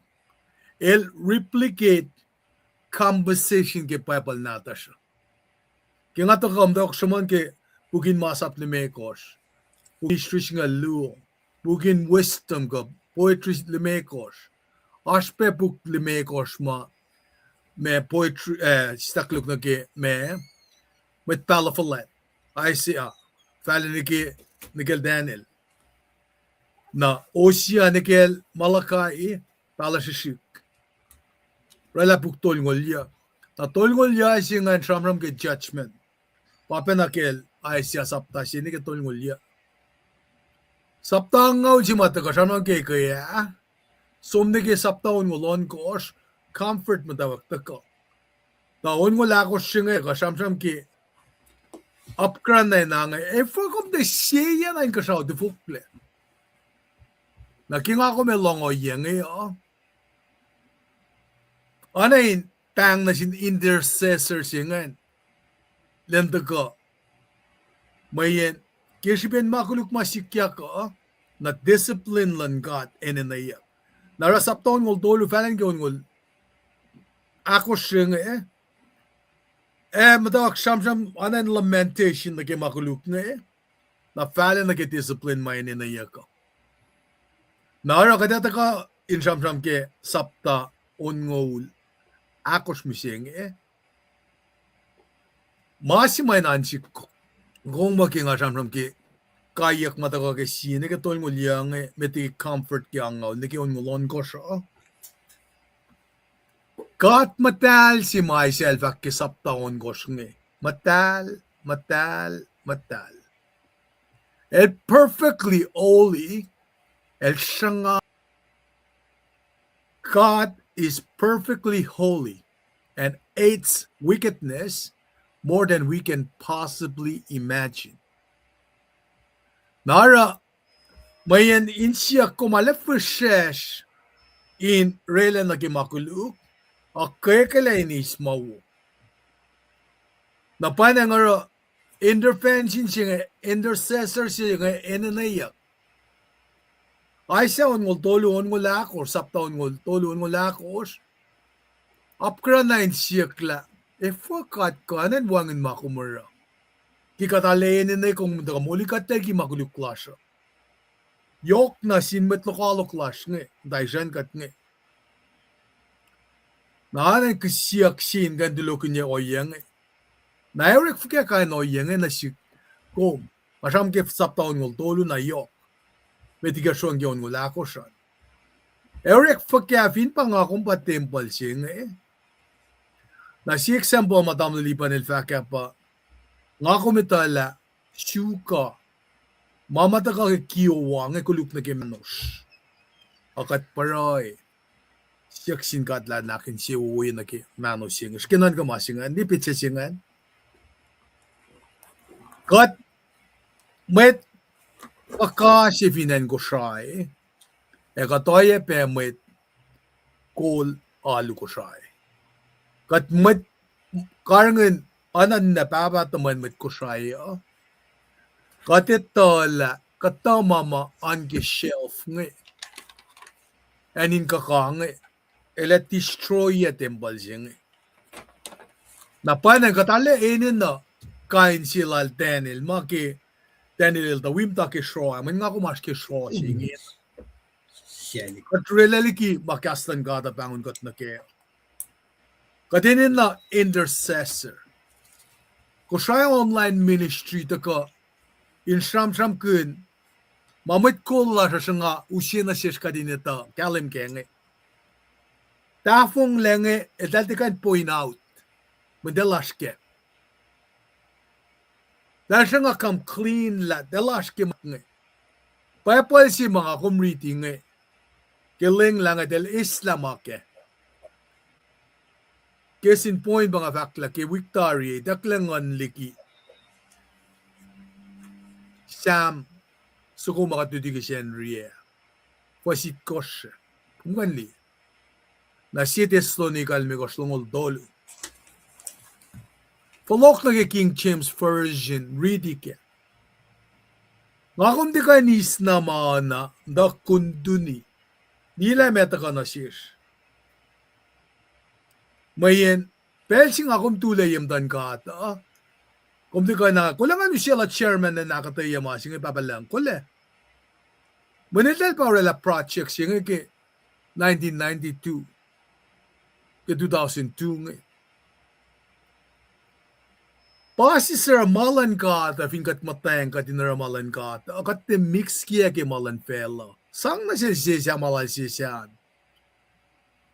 el replicate composition ke Bible nahtuhsr uh. Ke nga tuhkuh muhtwacwacack sruhmuhn ke puk in Masap limekohsr, puk in History singucul luo, puk in Wisdom kuh Poetry limekohsr, oasr pac puk limekohsr ma, ma poetry, eh, sitakluk nuh ke ma, mwet pahluh fuhlwact, Isaiah, fahlac nuh ke, nihkel Daniel. Na Hosea nihkel Malachi, pahluh srihsrihk. Oraclah puk tolngoul yuc. Na tolngoul yuc se ingacn sramsram ke judgment. Pa pacna kacl Isaiah sapta se nuh ke tolngoul yuc. Sapta angngaul se ma tuhkuh sramsram ke ke ah, som nuh ke sapta onngoul ohnkohsr, comfort muhtwacwacack tuhkuh. Na onngoul ahkosr se inge kuh sramsram ke apkuhran na inge, efuh kom tiac sie na inkuhsrao tufoklac. Na ke nga kom ac lohng ohiyac inge uh, oacna in pahng nuh sin intercessor se ingacn, lwen tuhkuh, mweyen ke srihpen ma koluk ma sikyak uh, na discipline luhn God enenweyuck. Na oruh sapta onngoul tolu fahlac nuh ke onngoul ahkosr se inge, ac muhtwacwacack sramsram oacna in lamentation nuh ke ma koluk inge, na fahlac nuh ke discipline ma enenweyuck uh. Na oruh kuht ac tuhkuh in sramsram ke sapta onngoul ahkosr mihsenge, ma se ma in ansik kong ma ke nga sramsram ke kaiyuck ma tuhkuh ke sie nuh ke tolngoul yuc inge, met liki comfort ke angngaul nuh ke onngoul ohnkohsr uh. God muhtahl se ma Isaiah el fahk ke sapta ohnkohsr inge. Muhtahl, muhtahl, muhtahl. El perfectly holy, el sruhnga God is perfectly holy and hates wickedness more than we can possibly imagine. Na oruh, mweyen insiyuck kom arlac fihsracsr in oraclah nuh ke ma koluk, ac kwekwelah in eis ma wo. Na pwacnwacng oruh intervention se inge, intercessor se inge enenweyuck. Isaiah onngoul tolu, onngoul ahkosr, sapta onngoul tolu, onngoul ahkosr. Apkuhran na in siyuck lah, efuh kuht kuh in wacngihn ma kom oruh? Ke kuht arlac enenuh kom in tuhkuh moli kuht liki ma koluk lasr uh. Yohk na sin mwet lokoalok lasr inge, muhta isracn kuht inge. Na oacna ke siyuck se in kuh in tulokihnye ohiyac inge. Na ac orek fuhkah kain ohiyac inge nuh sihk kom? Nga sramsram ke sapta onngoul tolu na yohk, met ikacsruh ke onngoul ahkosr an. Ac orek fuhkah fin pa nga kom pa tempuhl se inge? Na sie example ma tamuhlwel Lipan el fahk ah pa, nga kom etuh lah suka, ma ma tuhkuh ke kiowa inge koluk nuh ke mahnosr. Ac kuht pruhe siyuck sin God lah na kihn sie wowo nuh ke mahno se inge. Srihke nuhnkuh ma se ingacn, nipit se se ingacn. Kuht mwet puhkase fin acn Kosrae, ac kuht oacyacpac mwet kol alu Kosrae. Kuht mwet karihngihn oacna ninac pahpah tuhmwacn mwet Kosrae uh. Kuht etuh lah kuhtuh ma ma oan ke shelf inge, acn in kuhka inge, el ac destroy tempuhl se inge. Na pwacnwacng kuht arlac enenuh kain se lal Daniel, ma ke Daniel el tuh wi muhta ke sroa, mweyen nga kom oasr ke sroa se inge. Kuht orwaclah liki ma kahs luhn God uh pahngon kuht nuh kac. Kuht enenuh intercessor. Kosrae online ministry tuhkuh in sramsramkihn ma mwet kol lasr uh sruhnga use nuh sesr kuht in etuh kahlwem kac inge. Tahfonglac inge eltahl tiac kuh in point out mweyen tiac lasr kac. Eltahl sruhnga come clean lah tiac lasr ke ma inge. Bible se ma nga kom riti inge, ke lenglah inge tiac eislah ma kac. Case in point pa nga fahk lah ke wik tari ah itucklac nguhn liki Sam soko ma kuht luti ke Sacnri ah, fuhs itkohsr, kom kuh in liye. Na Sie Thessalonica limekohsr, longoul tolu. Fohlohk nuh ke King James Version, riti kac. Nga kom tiac kuh in eis na ma na tuh kunduni, nilah ma tuhkuh nuh sesr. Mweyen pacl se nga kom tulac ye muhtuhn God uh, kom tiac kuh in, kolac ngan use lah chairman in ahkuhtweyac ma se inge, Pahpah Lucng, kolac. Mweyen eltahl pa orwaclah project se inge ke nineteen ninety-two, ke two thousand two inge. Pa se oruh ma luhn God uh, fin kuht muhtweng kuht in oruh ma luhn God uh, kuht tiac mix kiyac ke ma luhn facluh. Sang nuh sel sesr ma lal sesr an.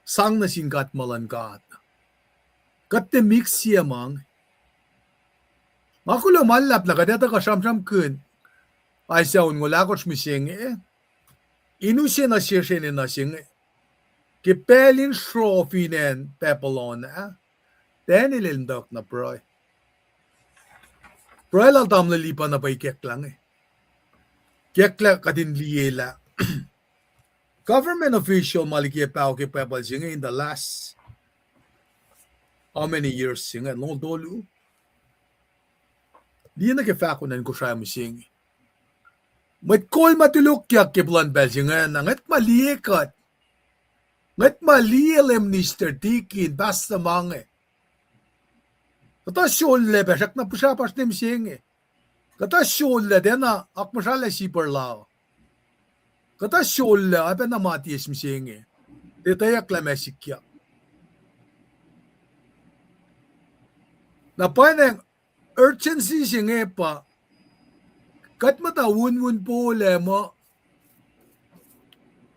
Sang nuh sin God ma luhn God. Kuht tiac mix sie ma inge. Nga kuloh ma luhlahp lah kuht etuh kuh sramsramkihn Isaiah onngoul ahkosr mihsenge, in use nuh sesr enenuh se inge. Ke pacl in sro fin acn Babylon ah, Daniel el muhtwacwacack na pruhe. Pruhe lal tamuhlwel Lipan pa ikacklah inge. Ikacklah kuht in liye lah government official ma liki paho ke Bible se inge in the last how many years se inge, longoul tolu. Liye nuh ke fahko nuh in Kosrae mihsenge. Mwet kol ma tulokyak ke plwacn pacl se ingacn, ngwet ma liye kuht. Ngwet ma liye Lay Minister, Deacon, Pastor ma inge. Kuhtuh sulaclah pac srackna pihsrapasr ne mihsenge. Kuhtuh sulaclah tiacna akmuhsralah sipwacr la. Kuhtuh sulaclah oacpacna ma tiac mihsenge. Tiac etweyucklah ma sikyak. Na pwacnwacng urgency se inge pa kuht muhta wunwun polac muh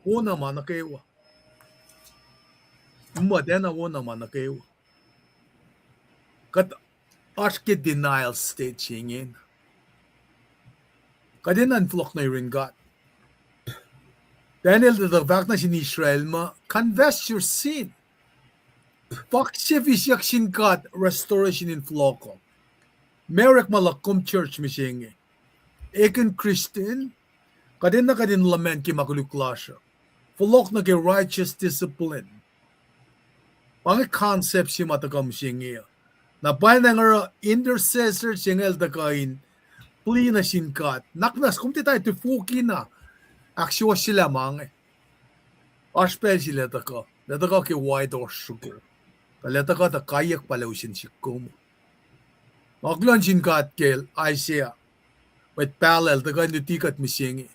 wona ma nuh kwewa. Muh tiacna wona ma nuh kwewa. Kuht oasr ke denial state se ingena. Kuht enenuh in fohlohk nuh yurin God. Daniel tuh fahk nuh sin Israel muh, confess your sin. Fahk se finsrak sin God, restoration in fohlohk uh. Ma orekma luhk kom church mihsenge, ekihn Christian, kuht enenuh kuht in luhman ke ma koluk lasr uh. Fohlohk nuh ke righteous discipline. Pa inge concept se ma tuhkuh mihsenge uh. Na pwacnwacng oruh intercessor se inge el tuhkuh in plea nuh sin God. Nuhnak muhnahs kom tiac tari tufoki na ahksuwohsyelah ma inge. Oasr pacl se lah tuhkuh, lah tuhkuh ke White Horse Sugar. Tuh lah tuhkuh tuh kaiyuck pa lah usin sihk kom. Nga kuloh nuh sin God ke Isaiah, mwet pahluh el tuhkuh in luti kuht mihsenge.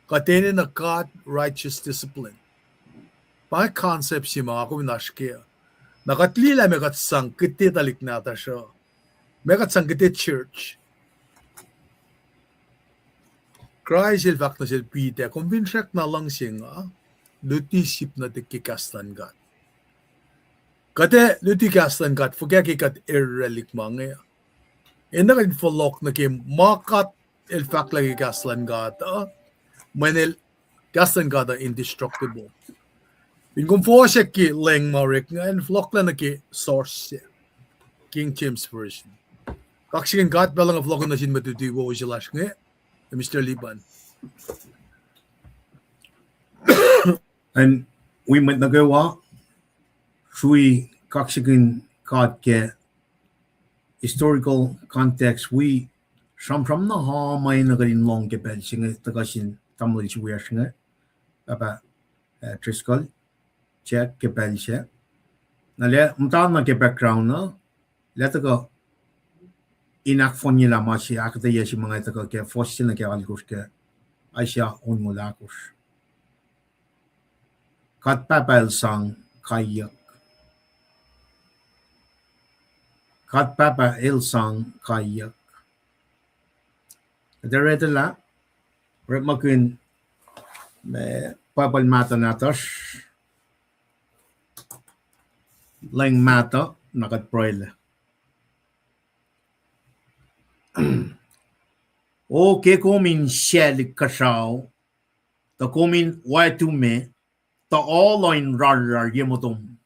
Kuht enenuh God righteous discipline. Pa inge concept se ma nga kom in oasr kac. Na kuht liye lah meac kuht sang kihte tuhlihk nahtuhsr uh. Meac kuht sang kihte church. Kraist el fahk nuh sel Peter, kom fin srackna luhngse nga, luti sip nuhtihk ke kahs luhn God. Kuht ac luti kahs luhn God fuhkah ke kuht oraclah ma inge? Enenuh kuht in fohlohk nuh ke ma God el fahklah ke kahs luhn God uh, mweyen el, kahs luhn God uh indestructible. Fin kom fohsack ke lweng ma orek inge, fohlohklah nuh ke source se, King James Version. Kaksakihn God pacl inge, fohlohk nuh sin mwet luti wo se lasr inge, Mister Liban. An, wi mwet nuh kwewa, srui kaksakihn God ke historical context, wi sramsram na ha ma enenuh kuht in lohng ke pacl se inge tuhkuh sin tamuhlwel se wiyacsr inge, Pahpah, eh, Driscoll, Jack ke pacl se. Na lah muhta na ke background uh, lah tuhkuh in ahkfohnyelah ma se ahkuhtweyac se ma inge tuhkuh ke fuhs se nuh ke alkosr ke Isaiah onngoul ahkosr. God Pahpah el sang kaiyuck. God Pahpah el sang kaiyuck. Kuht ac etuh lah, orekmakihn, eh, Bible mahtuh nahtuhsr, lweng mahtuh, na kuht pruhelah. O ke kom in sacl inkuhsrao, tuh kom in wactume, tuh ohl uh in rarrar ye motom.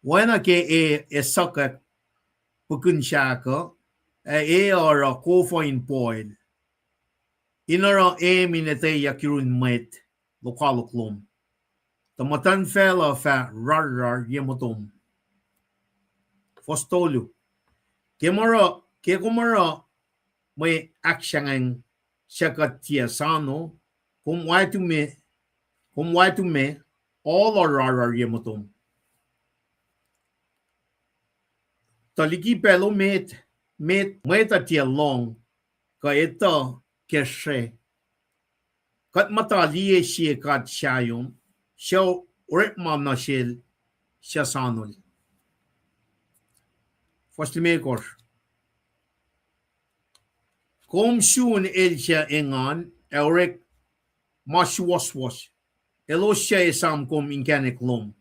Oacna ke e esuhkack pukihn sahk uh, ac e oruh kof uh in poil, in oruh eim in etweyuck yurun mwet lokoalok lom, tuh muhtuhnfacl uh fah rarrar ye motom. Fuhs tolu. Ke kom oruh, ke kom oruh mwe ahksangeng suc kuht tiac soano, kom wactume, kom wactume, ohl uh rarrar ye motom. Tuh liki pacl o met, met, mwet uh tiac lohng kuh etuh ke srihk. Kuht muhta liye sie God sahyom, suc orekma nuh sel suc soanol. Fuhs limekohsr. Kom sun el suc engan ac orek ma suwohswohs. Elos suc esam kom inkacnek lom.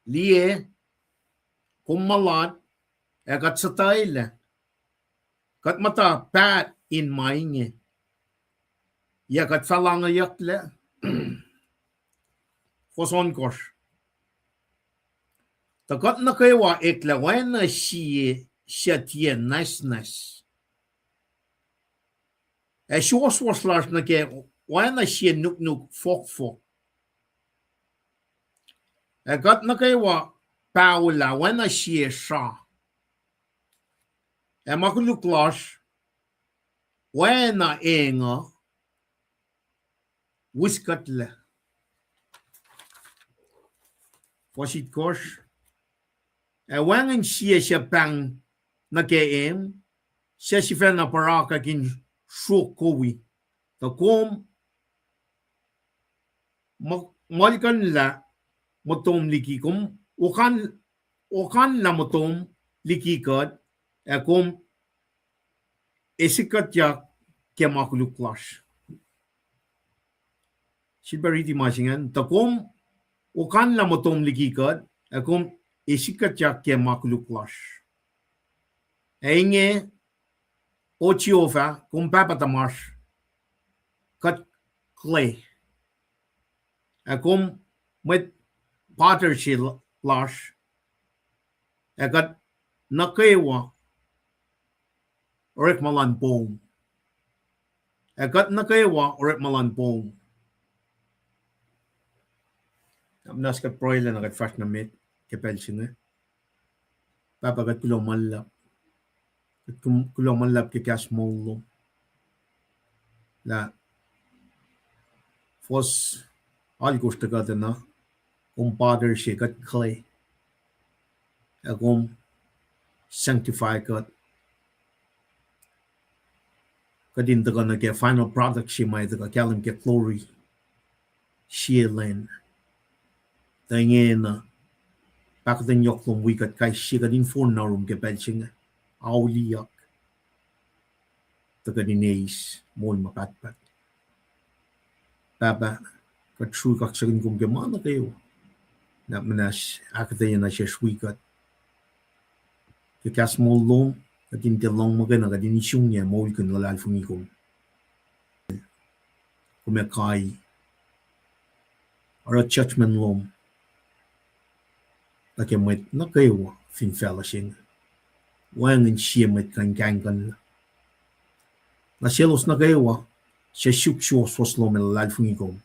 Liye, kom mulat, ac kuht suhtwaclah. Kuht muhta paht in ma inge. Yac kuht fah lohngeyucklac? Fuhs ohnkohsr. Tuh kuht nuh kwewa eklac oacna sie suc tiac nwacsnwacs, ac suwohswohs lasr nuh kac oacna sie nuknuk fohkfohk. Ac kuht nuh kwewa paholah oacna sie sra, ac ma koluk lasr oacna eng uh wiskuhtlac. Fuhs itkohsr. Ac wacngihn sie suc pahng nuh ke em, suc sifacna pwarakack in sruok kowi, tuh kom muh-, muhlkuhnlah motom liki, kom okan-, okanlah motom liki kuht, ac kom esikkuhtyak ke ma koluk lasr. Sifilpac riti ma se ingacn, tuh kom okanlah motom liki kuht, ac kom esikkuhtyak ke ma koluk lasr. Ac inge, O Jehovah, kom Pahpah tuhmasr, kuht clay, ac kom mwet potter se lasr, ac kuht nuh kwewa orekma luhn poum. Ac kuht nuh kwewa orekma luhn poum. Na muhnahs kuht pruhelah na kuht fahsr nuh met ke pacl se inge. Pahpah, kuht kuloh ma luhlahp. Kuht kum-, kuloh ma luhlahp ke kahs moul lom. Lah fuhs alkosr tuhkuh tuh na, kom potter se kuht clay, ac kom sanctify kuht, kuht in tuhkuh nuh ke final product se ma tuhkuh kahlwem ke glory sie lwen. Tuh ingena, pahkotwen yohk lom wi kuht kais sie, kuht in fohn nuh yurum ke pacl se inge, auliyak, tuh kuht in eis moul ma pahtpaht. Pahpah, kuht srui kaksakihn kom ke ma nuh kwewa. Lah muhnahs ahkuhtweyac nuh sesr wi kuht ke kahs moul lom, kuht in tiac lohng muhkwena, kuht in isunge moulkihn luhlahlfongi kom. Kom ac kai oruh judgment lom nuh ke mwet nuh kwewa fin facluh se inge. Wacngihn sie mwet kuh in kahingkuhnlah. Na selos nuh kwewa suc suk suwohswohs lom ac luhlahlfongi kom,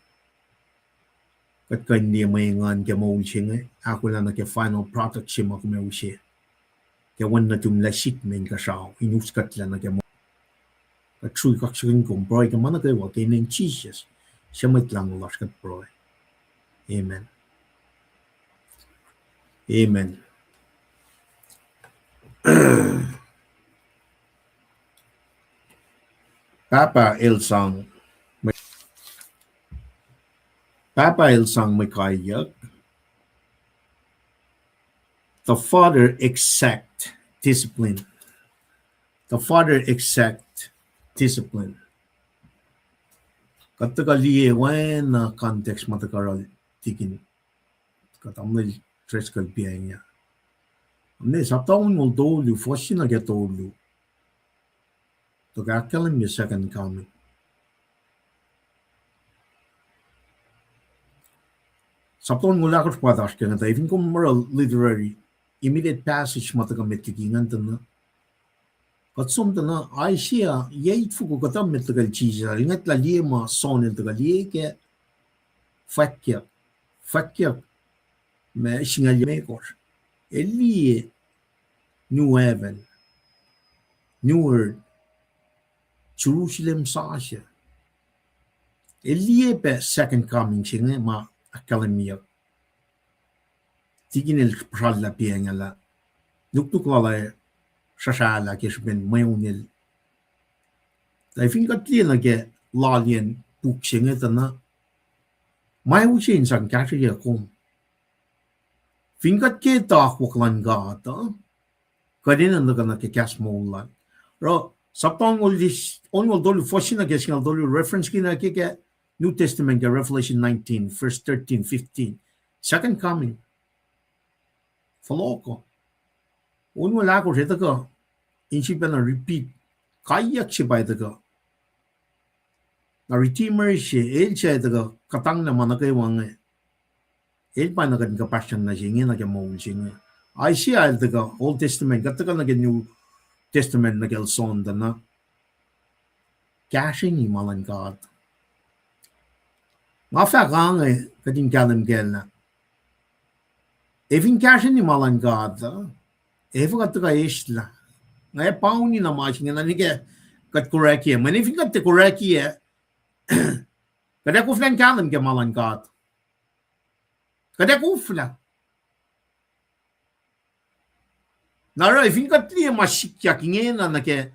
kuht kuh in liye mwe engan ke moul se inge, ahkolah nuh ke final product se ma kom ac use ke wen nuhtum lah sik me inkuhsrao in us kuhtlac nuh ke moul. Kuht srui kaksakihn kom, pruhe ke ma nuh kwewa ke inen Jisus, suc Mwet Lahngo lasr, kuht pruhe. Amen. Amen. Pahpah el sang, Pahpah el sang mwe kaiyuck. The father exact discipline. The father exact discipline. Kuht tuhkuh liye oacna context ma tuhkuh oruh tikin, kuht amnel tres kal piacng ah. Amnel sapta onngoul tolu, fuhs se nuh ke tolu, tuhkuh ahkkahlwemye second coming. Sapta onngoul ahkosr pa oasr ke inge, tuh fin kom oruh literary, immediate passage ma tuhkuh met liki ingacn tuh na, kuht som tuh na Isaiah, yac itfoko kuhtuh met tuhkuh Jisus el ngwetlah liye ma John el tuhkuh liye ke fwackyuck, fwackyuck ma singucul limekohsr. El liye new heaven, new earth, Jerusalem sasuc. El liye pac second coming se inge ma ahkkahlwemyeyuck. Tikin el puhsrallah piacng ah lah nuknuk lal ah sruhsrahlah ke srihpen mweun el. Tuh fin kuht liye nuh ke loaliyacn puk se inge tuh na, ma use in sang kahsrweyuc kom. Fin kuht ke akwuck luhn God uh, kuht enenuh in tuhkuh nuh ke kahs moul lal. Oruh sapta onngoul tolu, fuhs se nuh ke singucul tolu, reference kihn ke, ke New Testament ke Revelation nineteen, verse thirteen, fifteen. Second coming. Fohlohkoh. Onngoul ahkosr el tuhkuh in sifacna repeat kaiyuck se pa el tuhkuh. Na Redeemer se, el se tuhkuh kuhtanglah ma nuh kwewa inge. El pa na kuht in kuhpahsryang nuh se inge nuh ke moul se inge. Isaiah el tuhkuh Old Testament, kuht tuhkuh nuh ke New Testament nuh kacl John tuh na, kahsreni ma luhn God. Nga fahk ange kuht in kahlwem kacl ah, ac fin kahsreni ma luhn God uh, ac fuhkah tuhkuh eslah? Nga ac pauni na ma se inge na nuh ke kuht correct-ye. Mweyen fin kuht tiac correct-ye, kuht ac koflah in kahlwem ke ma luhn God? Kuht ac koflah. Na oruh fin kuht liye ma sikyak ingena nuh ke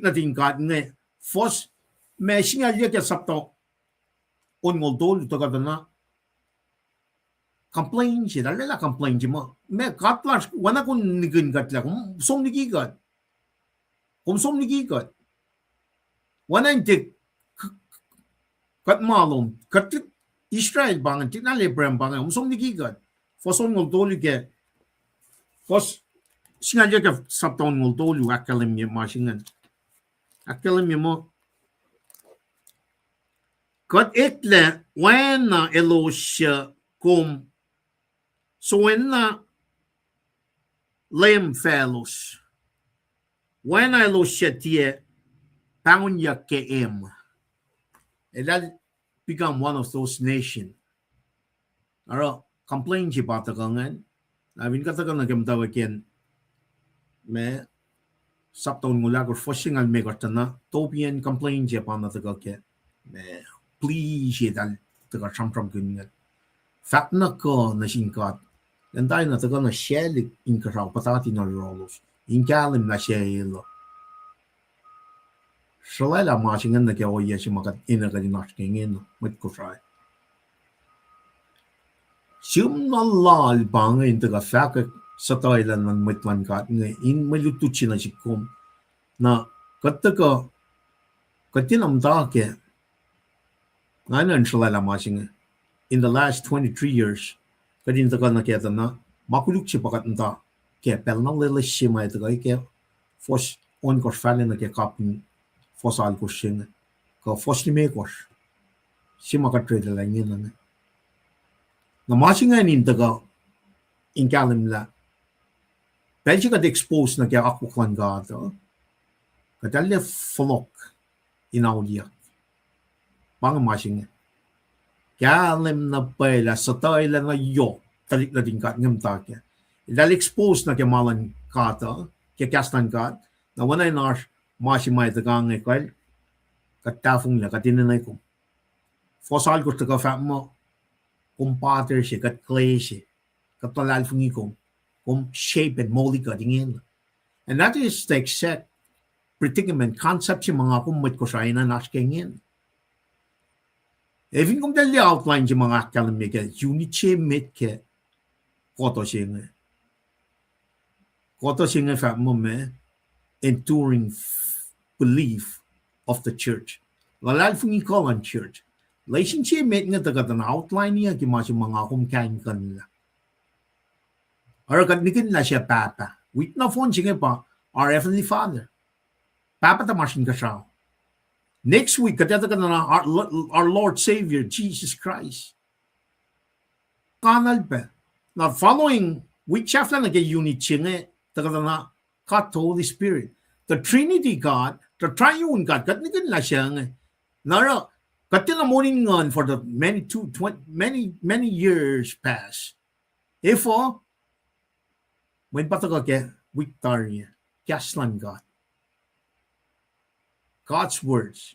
nuhtin God inge, fuhs ma singucul yuc ke sapta onngoul tolu tuhkuh tuh na, complain se, arulacna complain se ma, ma God lasr, oacna kom nihkihn kuht lah kom som liki kuht. Kom som liki kuht. Oacna in tiac k-, k-, kuht ma lom, kuht tiac Israel pa ingacn, tiac na Abraham pa ingacn, kom som liki kuht. Fuhs onngoul tolu ke, fuhs singucul yuc ke sapta onngoul tolu ahkkahlwemye ma se ingacn. Ahkkahlwemye muh, kuht eklac oacna elos suc kom soenna leum faclos, oacna elos suc tiac pahngonyuck ke em. Eltahl become one of those nation. Oruh complain se pa tuhkuh ingacn. Na fin kuht tuhkuh nuh ke muhtwacwacack in ma, sapta onngoul ahkosr, fuhs singucul limekohsr tuh na, topiacn complain se pa na tuhkuh ke, ma, plea se eltahl tuhkuh sramsramkihn inge. Fahk na kuh nuh sin God. Acn tari na tuhkuh na sahlik inkuhsrao puhtati nuh yohrohlos in kahlwem lah suc el uh. Sruhlwaclah ma se inge nuh ke ohiyac se ma kuht enenuh kuht in oasr ke ingena, mwet Kosrae. Sihm na loal pa inge in tuhkuh fahkwack suhtuhlah luhn mwet luhn God inge in mwe lutlut se nuh sihk kom. Na kuht tuhkuh, kuht tiacna muhta ke, nga enenuh in sruhlwaclah ma se inge, in the last twenty-three years, kuht in tuhkuh nuh ke tuh na, ma koluk se pa kuht muhta ke pacl na loeloes se ma tuhkuh ke fuhs ohnkohsr fahla nuh ke kapin fuhs alkohsr se inge, kuh fuhs limekohsr, se ma kuht orwaclah ingena inge. Na ma se ingacn in tuhkuh in kahlwem lah pacl se kuht expose nuh ke akwuck luhn God uh, kuht arlac fohlohk in auliyak. Pa inge ma se inge. Kahlwem na pwacye lah suhtuhlah na yohk tuhlihk nuhtin God inge muhta kac. Eltahl expose nuh ke ma luhn God uh, ke kahs luhn God, na oacna in oasr ma se ma tuhkuh inge kacl, kuht tahfonglac, kuht enenuh kom. Fuhs alkohsr tuhkuh fahk muh, kom potter se, kuht clay se, kuht luhlahlfongi kom, kom shape and mold kuht ingena. And that is the exact predicament, concept se ma nga kom mwet Kosrae enenuh in oasr ke ingena. Ac fin kom tahl liye outline se ma nga ahkkahlwemye ke unit se met ke kuhtuh se inge. Kuhtuh se inge fahk muh ma, enduring f-, belief of the church. Luhlahlfongi kuh luhn church. Lesin se met inge tuh kuht in outline-i ke ma se ma nga kom kaingkuhnlah. Oruh kuht nihkihn lah suc Pahpah. Wik nohfohn se inge pa our Heavenly Father. Pahpah tuhmasr Inkuhsrao. Next week, kuht etuh kuht in our, our Lord Savior, Jesus Christ. Kanuhl pac. Na following week sahflah nuh ke unit se inge, tuh kuht in God the Holy Spirit. The Trinity God, the Triune God, kuht nihkihn lah suc inge. Na oruh, kuht tiacna moul in nguhn for the many two, twenty, many, many years past. Efuh, mweyen pa tuhkuh ke wik tari, kahs luhn God. God's words.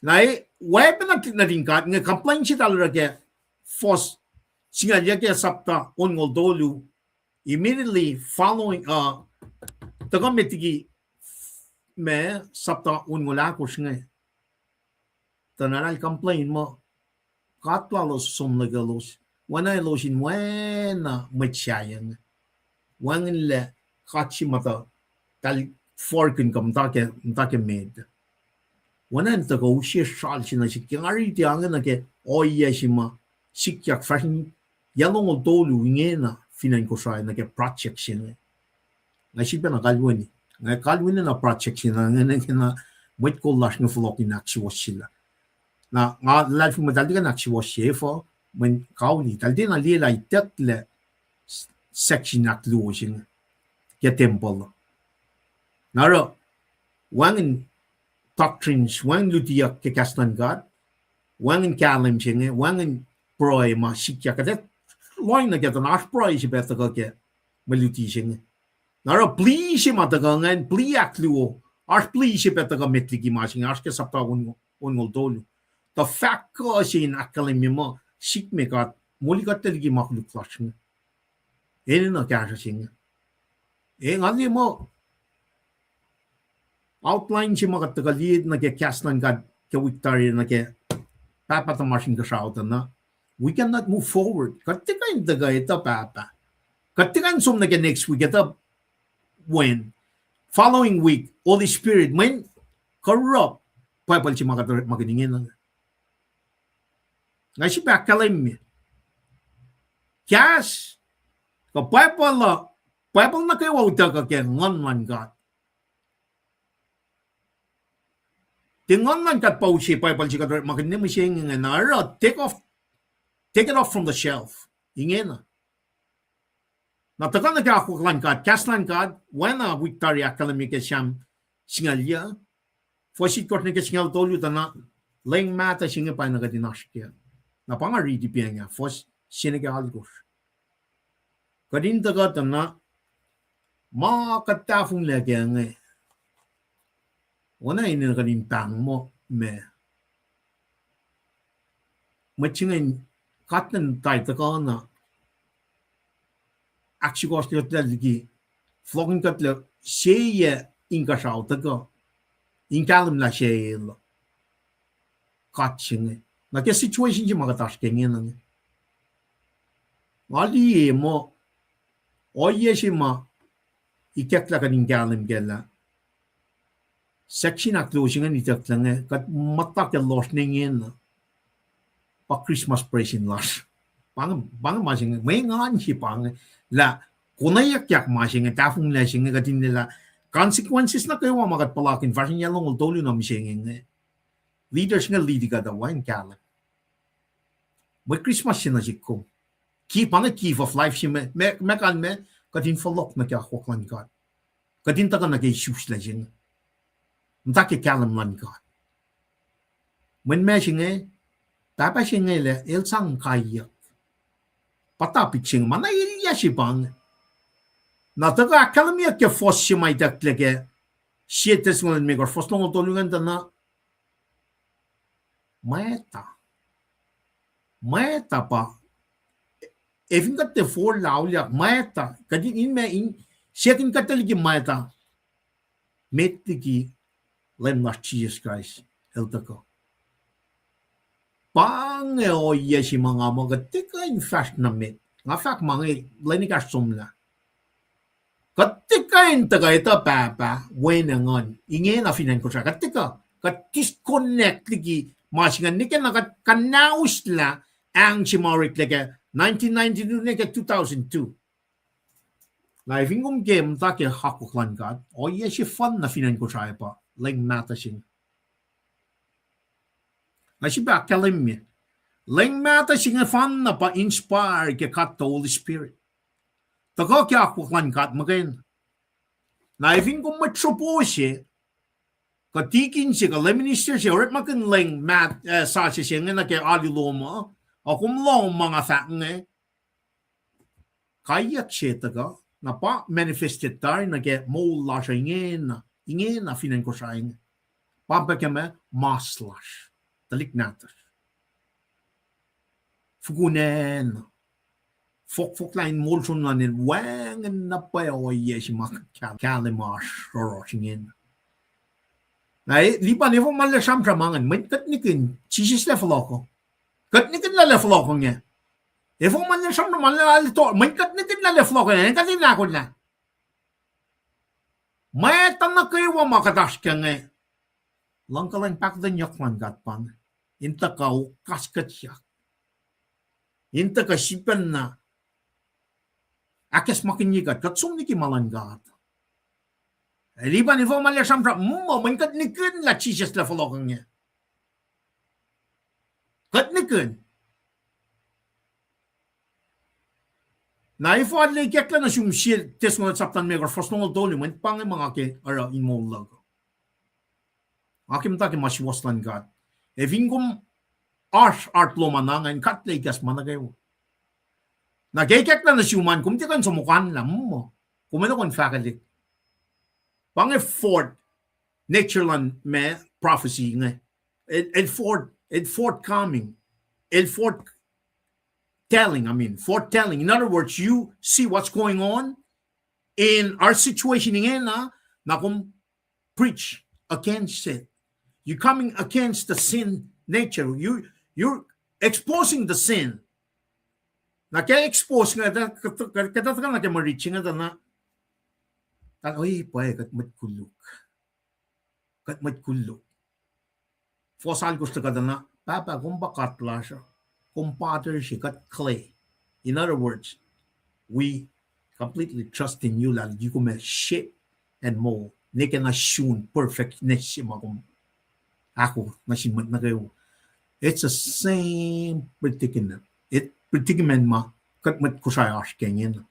Na e, weapon nuhtin God inge complain se eltahl oruh ke fuhs singucul yac ke sapta onngoul tolu, immediately following, uh, tuhkuh met liki ma sapta onngoul ahkosr inge. Tuh na eltahl complain muh God lalos som nuh kaclos, oacna elos in oacna mwet sahyac inge. Wacngihnlac God se ma tuh eltahl forkihn kuh muhta ke, muhta ke met. Oacna in tuhkuh use sral se nuh sihk ke nga riti inge nuh ke ohiyac se ma sikyak fahsr in yac longoul tolu ingena fin acn Kosrae nuh ke project se inge. Nga sifilpacna kalweni. Nga kalweni na project se inge, inge na mwet kol lasr inge fohlohk in ahksuwohsyelah. Na nga luhlahlfongi muh eltahl tiac kuh in ahksuwohsye efuh, mweyen kauli, eltahl tiacna liye lah itucklac section ahkluo se inge ke tempuhl. Na oruh, wacngihn doctrines, wacngihn lutiyuck ke kahs luhn God, wacngihn kahlwem se inge, wacngihn pruhe ma sikyak, kuht ac lohng nuh ke tuh na oasr pruhe se pac tuhkuh ke mwe luti se inge. Na oruh plea se ma tuhkuh ingacn, plea ahkluo, oasr plea se pac tuhkuh met liki ma se inge, oasr ke sapta on-, onngoul tolu. Tuh fahk kuh se in ahkkahlwemye muh sikme God, moli kuht liki ma koluk lasr inge. Enenuh kahsruh se inge. E nga liye muh outline se ma kuht tuhkuh liye nuh ke kahs luhn God ke wik tari nuh ke Pahpah tuhmasr Inkuhsrao tuh na, we cannot move forward. Kuht tiac kuh in tuhkuh etuh Pahpah. Kuht tiac kuh in som nuh ke next week etuh wen. Following week, Holy Spirit, mweyen corrupt Bible se ma kuht orekmakihn ingena. Nga sifilpac ahkkahlwemye. Kahs, kuh Bible uh, Bible nuh kwewa utuckuh ke Nguhn luhn God. Tiac Nguhn luhn God pa use Bible se kuht orekmakihn ne mihsenge inge, na oruh take off, take it off from the shelf. Ingena. Na tuhkuh nuh ke akwuck luhn God, kahs luhn God, oacna wik tari ahkkahlwemye ke Sam singucul yuh, fuhs itkohsr nuh ke singucul tolu tuh na, leng mahtuh se inge pa na kuht in oasr kac. Na pa nga riti pacng ah, fuhs se nuh ke alkosr. Kuht in tuhkuh tuh na, Ma kuht tahfonglac kac inge, oacna enenuh kuht in pahng muh, ma, mwet se inge, God El tuh tuhkuh na ahksukohsohklah liki, fohlohkihn kuht lah sie yac inkuhsrao tuhkuh in kahlwem lah sie el God se inge. Na ke situation se ma kuht oasr ke ingena inge, nga liye muh ohiyac se ma itucklac kuht in kahlwem kac lah section ahkluo se inge itucklac inge, kuht muhta ke lohsr ne ingena, pa Christmas present lasr. Pa inge, pa inge ma se inge, mwe engan se pa inge, lah konweyuckyak ma se inge, tahfonglac se inge, kuht in liye lah consequences nuh kwewa ma kuht puhlakihn fahsr in yac longoul tolu nuh mihsenge inge, leaders inge lead kuht uh wacngihn kahlwem. Mwe Christmas se nuh sihk kom. Ki, pa inge gift of life se ma, ma, ma kalmac, kuht in fohlohk nuh ke akwuck luhn God. Kuht in tuhkuh nuh ke isuslac se inge, muhta ke kahlwem luhn God. Mweyen ma se inge, pahpah se inge lah el sang kaiyuck. Pa topic se inge, ma na elyah se pa inge. Na tuhkuh ahkkahlwemyeyuck ke fuhs se ma itucklac ke sie Thessalonians limekohsr, fuhs longoul tolu ingacn tuh na, mwacta. Mwacta pa. Efin kuht tiac forlah auliyak, mwacta. Kuht in, in ma in, second kuht tuh liki mwacta, met liki Leum lasr Jisus Kraist el tuhkuh. Pa inge ohiyac se ma nga muh kuht tiac kuh in fahsr nuh met. Nga fahk ma inge lwen ekahsr somlah. Kuht tiac kuh in tuhkuh etuh Pahpah, Wen, ac Nguhn ingena fin acn Kosrae. Kuht tiac kuh, kuht disconnect liki ma se ingacn, nwe ke na kuht kuhnauslah ahng se ma oreklac ke nineteen ninety-two nuh ke two thousand two. Na efin kom ke muhta ke akwuck luhn God, ohiyac sefanna fin acn Kosrae pa leng mahtuh se inge. Na srihpac ahkkahlwemye, leng mahtuh se inge fanna pa inspire ke God the Holy Spirit. Tuhkuh ke akwuck luhn God muhkwena. Na efin kom mwet sropo se, kuh tikin se, kuh lay minister se, orekmakihn leng maht, eh, sasuc se inge nuh ke alu lom uh, a kom lohng ma nga fahk inge, kaiyuck se tuhkuh, na pa manifested tari nuh ke moul lasr uh ingena, ingena fin acn Kosrae inge. Pa pac ke ma mas lasr, tuhlihk nahtuhsr. Fukun acn, fohkfohk lah in molson luhn el wacngihn na pwacye ohiyac se ma kahlwem oasr rorohsr ingena. Na, eh, lipan efuh ma lah sramsram ingacn, mweyen kuht nihkihn Jisus lah fohlohkoh. Kuht nihkihn lah lah fohlohkoh inge. Efuh ma lah sramsram ma lah, mweyen kuht nihkihn lah lah fohlohkoh inge, kuht in ahkolah. Mwacta nuh kwewa ma kuht oasr kac inge, luhngkuhlwacng pahkotwen yohk luhn God pa inge, in tuhkuh kaskuhtyak, in tuhkuh sifacna ahkacsmakihnye kuht, kuht som liki ma luhn God. Ac lipan efuh ma lah sramsram, muh mweyen kuht nihkihn lah Jisus lah fohlohkoh inge. Kuht nihkihn. Na efuh arlac ikacklah nuh sum sie Thessalonians sapta limekohsr, fuhs longoul tolu, mweyen pa inge ma nga ke oruh in moul luhk. Nga ke muhta ke ma suwohs luhn God. Ac fin kom oasr heart lom an, ingacn God El ikacsma nuh kwewa. Na ke ikacklah nuh sum an, kom tiac kuh in som okanlah, muh kom enenuh in fahkwelihk. Pa inge fourth nature luhn ma prophecy inge. El, el fore-, el foretelling, el foretelling, I mean, foretelling. In other words, you see what's going on in our situation ingena, na kom preach against it. You're coming against the sin nature. You, you're exposing the sin. Na ke expose inge, kuht tuhkuh nuh ke mwe riti se inge tuh na, tuh, oi, pwacye, kuht mwet koluk. Kuht mwet koluk. Fuhs alkosr tuh kuht na, Pahpah, kom pa God lasr uh. Kom potter se, kuht clay. In other words, we completely trust in you, lah liki kom ac shape and mold, ne ke na sun perfectness se ma kom ahko nuh sin mwet nuh kwewa. It's the same predicament. It predicament ma kuht mwet Kosrae oasr ke ingena.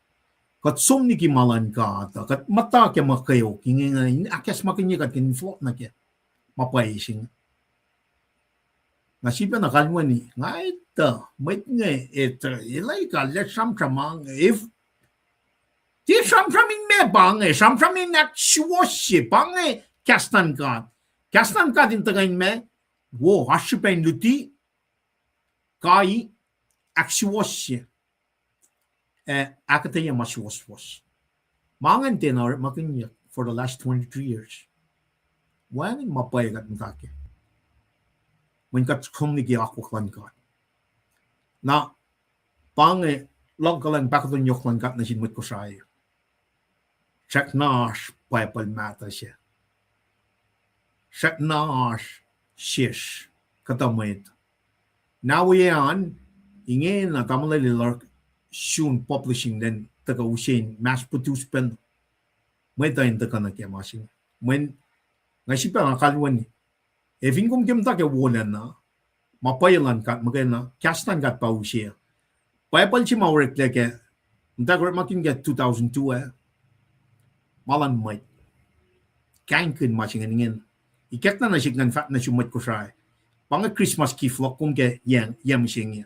Kuht som liki ma luhn God uh, kuht muhta ke ma kweok inge, in ahkacsmakihnye kuht in fohlohk nuh ke ma pwacye se inge. Na sifacna kalweni, nga etuh, mwet inge etuh, el ac kuh lah sramsram ma inge, if Tiac sramsram in meac pa inge, sramsram in ahksuwohsye, pa inge kahs luhn God. Kahs luhn God in tuhkuh in meac, wo, oasr srihpac in luti, kai, ahksuwohsye, ac ahkuhtweyac ma suwohswohs. Ma ingacn tiacna orekmakihnyuck for the last twenty-three years. Wacngihn ma pwacye kuht muhta kac, mweyen kuht som liki akwuck luhn God. Na pa inge luhngkuhlwacng pahkotwen yohk luhn God nuh sin mwet Kosrae. Srackna oasr Bible mahtuh se. Srackna oasr sesr, kuhtuh mwet. Na wi an, ingena tamuhlwel el oruh sun publishing lwen tuhkuh use in mass produce pacna. Mwet uh in tuhkuh nuh ke ma se inge. Mweyen nga sifilpac nga kalweni, ac fin kom ke muhta ke wolacna, ma pwacye luhn God muhkwena, kahs luhn God pa use. Bible se ma oreklac ke, muhta orekmakihn ke two thousand two ah, ma luhn mwet. Kahingkihn ma se ingacn ingena. Ikackna nuh sihk ngan fahk nuh sin mwet Kosrae, pa inge Christmas gift luhk kom ke yac, yac mihsenge.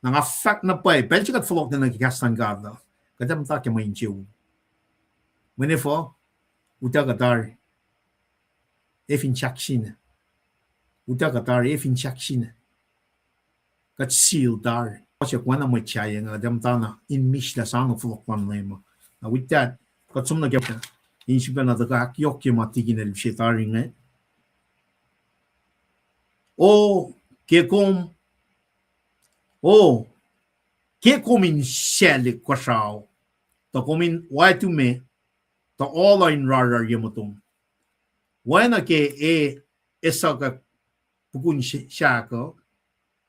Na nga fahk na pwacye, pacl se kuht fohlohklac nuh ke kahs luhn God uh, kuht ac muhta ke mwe insewowo. Mweyen efuh? Utuckuh tari, ac fin sahksina. Utuckuh tari, ac fin sahksina. Kuht seal tari. Puhsek oacna mwet sahyac inge, kuht ac muhtana in mihslac soano fohlohk luhn Leum uh. Na with that, kuht som nuh ke, in sifacna tuhkuh ahkyohkye ma tikin el use tari inge. O, ke kom, o, ke kom in saclihk kuhsrao, tuh kom in wactume, tuh ohl uh in rarrar ye motom. Oacna ke e esuhkack pukun sahk uh,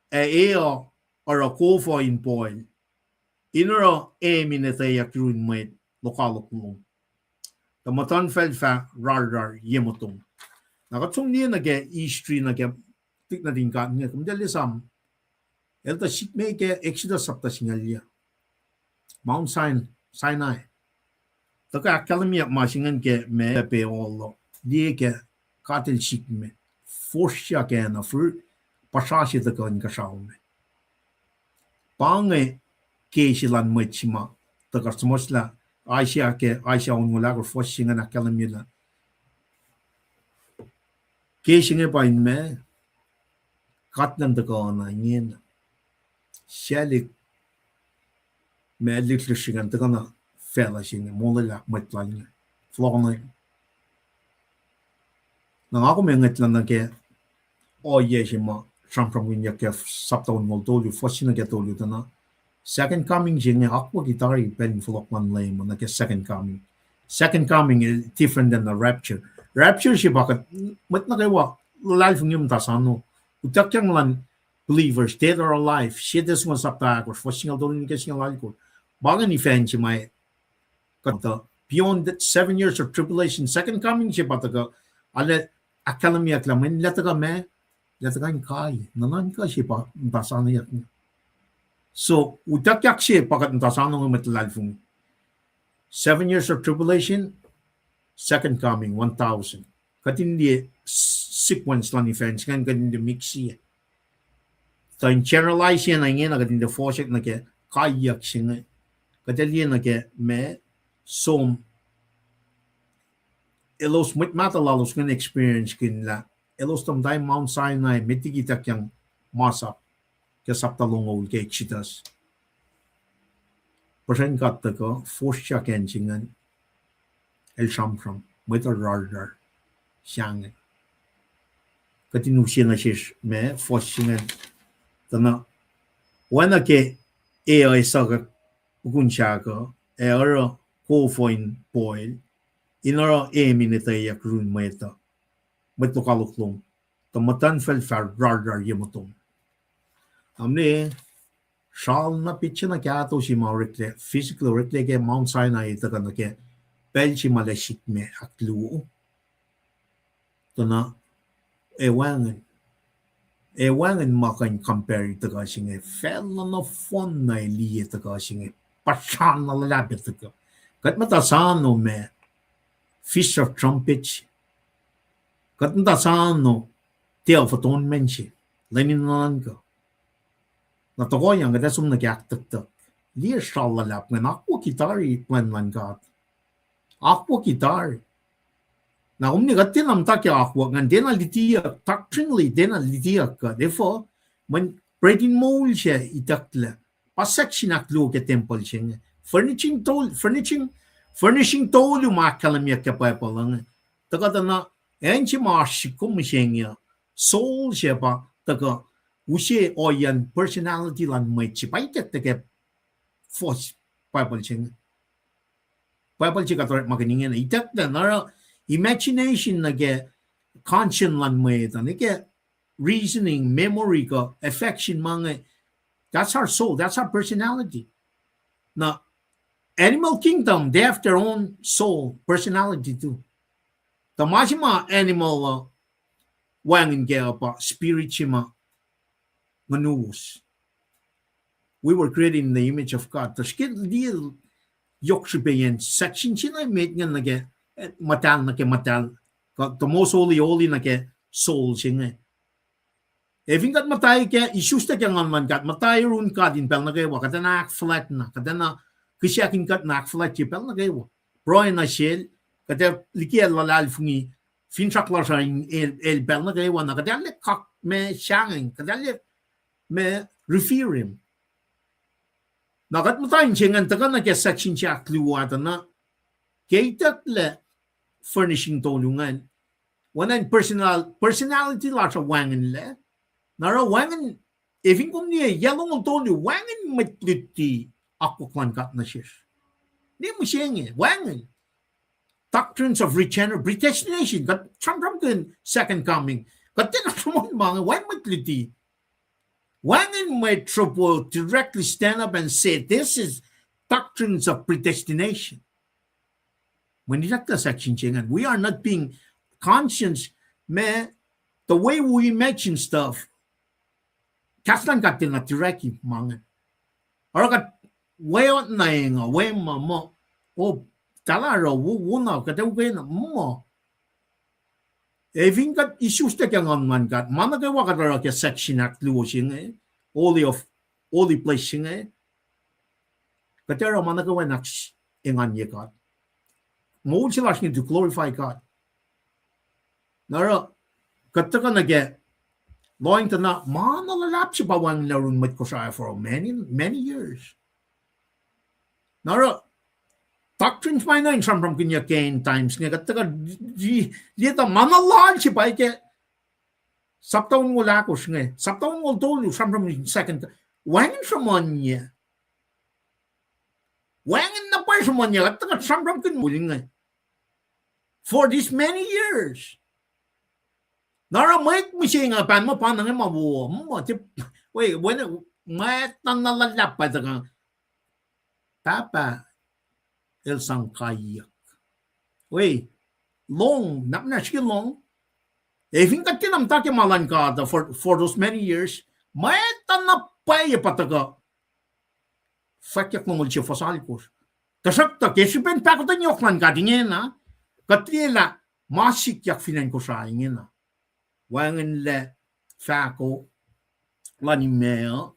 ac e uh oruh kof uh in poil, in oruh em in etweyuck yurin mwet lokoalok lom, tuh muhtuhnfacl fah rarrar ye motom. Na kuht som liye nuh ke history nuh ke tuhlihk nuhtin God inge, kom tuh liye esam, el tuh sikme ke Exodus sapta singucul yac, Mount Sin-, Sinai. Tuhkuh ahkkahlwemyeyuck ma se ingacn ke ma pac ohl uh, liye ke God el sikme, fohsryak acn uh, fir-, puhsra se tuhkuh inkuhsrao me. Pa inge ke se luhn mwet se ma tuhkuh suhmuhslah Isaiah ke Isaiah onngoul ahkosr fuhs se ingacn ahkkahlwemye lah ke se inge pa in ma God luhn tuhkuh na ingena. Saclihk ma lihksrihk se ingacn tuhkuh na facluh se inge, molwelah mwet lal inge. Fohlohk na Na nga kom ac ngwetlah nuh ke ohiyac se ma sramsramkihnyuck ke sapta onngoul tolu, fuhs se nuh ke tolu tuh na second coming se inge akwucki tari pacl in fohlohk luhn Leum uh nuh ke second coming. Second coming is different than the rapture. Rapture se pa kuht, mwet nuh kwewa luhlahlfongi muhta soano, utuckyang luhn believers, dead or alive, sie Thessalonians sapta ahkosr, fuhs singucul tolu nuh ke singucul alkosr. Pa ingacn event se ma kuht uh, beyond that seven years of tribulation, second coming se pa tuhkuh, arlac ahkkahlwemyeyuck lah mweyen lah tuhkuh ma, lah tuhkuh in kai, nuhnuhnkuh se pa muhta soanoyuck inge. So, utuckyak se pa kuht muhta soano inge mwet luhlahlfongi. Seven years of tribulation, second coming, one thousand. Kuht in liye s-, sequence luhn events ingacn, kuht in liye mix-i. Tuh in generalize na ingena kuht in liye fohsek nuh ke kaiyuck se inge. Kuht ac liye nuh ke ma som elos mwet mahtuh lalos ingacn experience-kihn lah elos tuh muhta Mount Sinai, met liki ituckyang masap ke sapta longoul ke Exodus. Puhsren God tuhkuh, fohsryak acn se ingacn, el sramsram, mwet uh rarrar, sahngweng. Kuht in use nuh sesr ma fuhs se ingacn, tuh na, oacna ke e uh esuhkack pukun sahk uh, ac oruh kof uh in poil, in oruh em in etweyuck yurin mwet uh, mwet lokoalok lom, tuh muhtuhnfacl fah rarrar ye motom. Amne, sral na petsac na kahto se ma oreklac, physically oreklac ke Mount Sinai tuhkuh nuh ke pacl se ma lah sikme ahkluo. Tuh na, ac wacngihn, ac wacngihn ma kuh in compare tuhkuh se inge, facluh nohfohn na liye tuhkuh se inge, puhsra na luhlahp tuhkuh. Kuht muhta soano ma Feast of Trumpets. Kuht muhta soano Day of Atonement se, lwen in nuhnuhnkuh. Na tohkohyang kuht ac som nuh ke ahktucktuck. Liye sral luhlahp ingacn, akwucki tari plwacn luhn God. Akwucki tari. Na kom ne kuht tiacna muhta ke akwuck ingacn, tiacna lutiyuck, doctrinally tiacna lutiyuck kuht. Efuh? Mweyen pretin moul se itucklac. Pa section ahkluo ke tempuhl se inge. Furnishing tol-, furnishing, furnishing tolu ma ahkkahlwemyeyuck ke Bible inge. Tuhkuh tuh na, acn se ma oasr sihk kom mihsenge uh, soul se pa tuhkuh use ohiyacn personality luhn mwet se pa itucklac ke fohs Bible se inge. Bible se kuht orekmakihn ingena. Itucklac na oruh imagination nuh ke conscience luhn mwet uh, nuh ke reasoning, memory kuh affection ma inge. That's our soul, that's our personality. Na animal kingdom, they have their own soul, personality too. Tuh ma se ma animal uh wacngihn kac uh pa spirit se ma ngunuwos. We were created in the image of God. Tuh srihke liye yohk srihpacyacn section se na met ingacn nuh ke, eh, muhtahl nuh ke muhtahl, kuh the most holy, holy nuh ke soul se inge. Ac fin kuht muhta ke isuslac ke Nguhn luhn God, muhta yurin God in pacl nuh kwewa, kuht enenuh ahkfuhlwactna, kuht enenuh kihsakihn kuht in ahkfuhlwactye pacl nuh kwewa. Pruhe nuh sel, kuht ac liki luhlahlfongi finsrak lasr uh in el, el pacl nuh kwewa, na kuht ac liye kak ma sahngweng, kuht ac liye ma revere him. Na kuht muhta in se ingacn tuhkuh nuh ke section se ahkluo ah tuh na, ke itucklac furnishing tolu ingacn, oacna in personal, personality lasr uh wacngihnlac. Na oruh wacngihn, ac fin kom liye yac longoul tolu, wacngihn mwet luti akwuck luhn God nuh sesr. Ne mihsenge, wacngihn. Doctrines of regener-, predestination, kuht sramsramkihn second coming. Kuht tiacna sruhmuhn ma inge, wacngihn mwet luti. Wacngihn mwet sruhpuh directly stand up and say, this is doctrines of predestination. Mweyen itucklac section se ingacn, we are not being conscious, ma, the way we imagine stuff. Kahs luhn God tiacna direct ma ingacn. Oruh kuht weacng na eng uh, we ma, ma, o, talah oruh wo, wo na, kuht ac ukwe na, muh. Ac fin kuht isuslac ke Nguhn luhn God, ma nuh kwewa kuht oruh ke section ahkluo se inge, holy of, holy place se inge, kuht oruh ma nuh kwewa in ahkenganye God. Moul se lasr inge to glorify God. Na oruh, kuht tuhkuh nuh ke, lohacng tuh na, ma na luhlahp se pa wacngihnlac yurin mwet Kosrae for many, many years. Na oruh, doctrines ma na in sramsramkihnyuck ke end times inge, kuht tuhkuh ri-, liye tuh ma na lal se pa ke sapta onngoul ahkosr inge, sapta onngoul tolu, sramsram in second, wacngihn sruhmuhnyuck. Wacngihn na pwacye sruhmuhnyuck, kuht tuhkuh sramsramkihn moul inge for these many years. Na oruh mwet mihsenge pahn muh pa na inge ma wo, muh, we, we, mwet na na luhlahp pa tuhkuh, Pahpah el sang kaiyuck. We, lohng, na, na srihke lohng. Ac fin kuht tiacna muhta ke ma luhn God uh for, for those many years, mwet na na pwacye pa tuhkuh fwackyuck longoul se fuhs alkosr. Tuhsruhktuh ke srihpen pahkotwen yohk luhn God ingena, kuht liye lah ma sikyak fin acn Kosrae ingena. Wacngihnlac fahko luhn imac uh,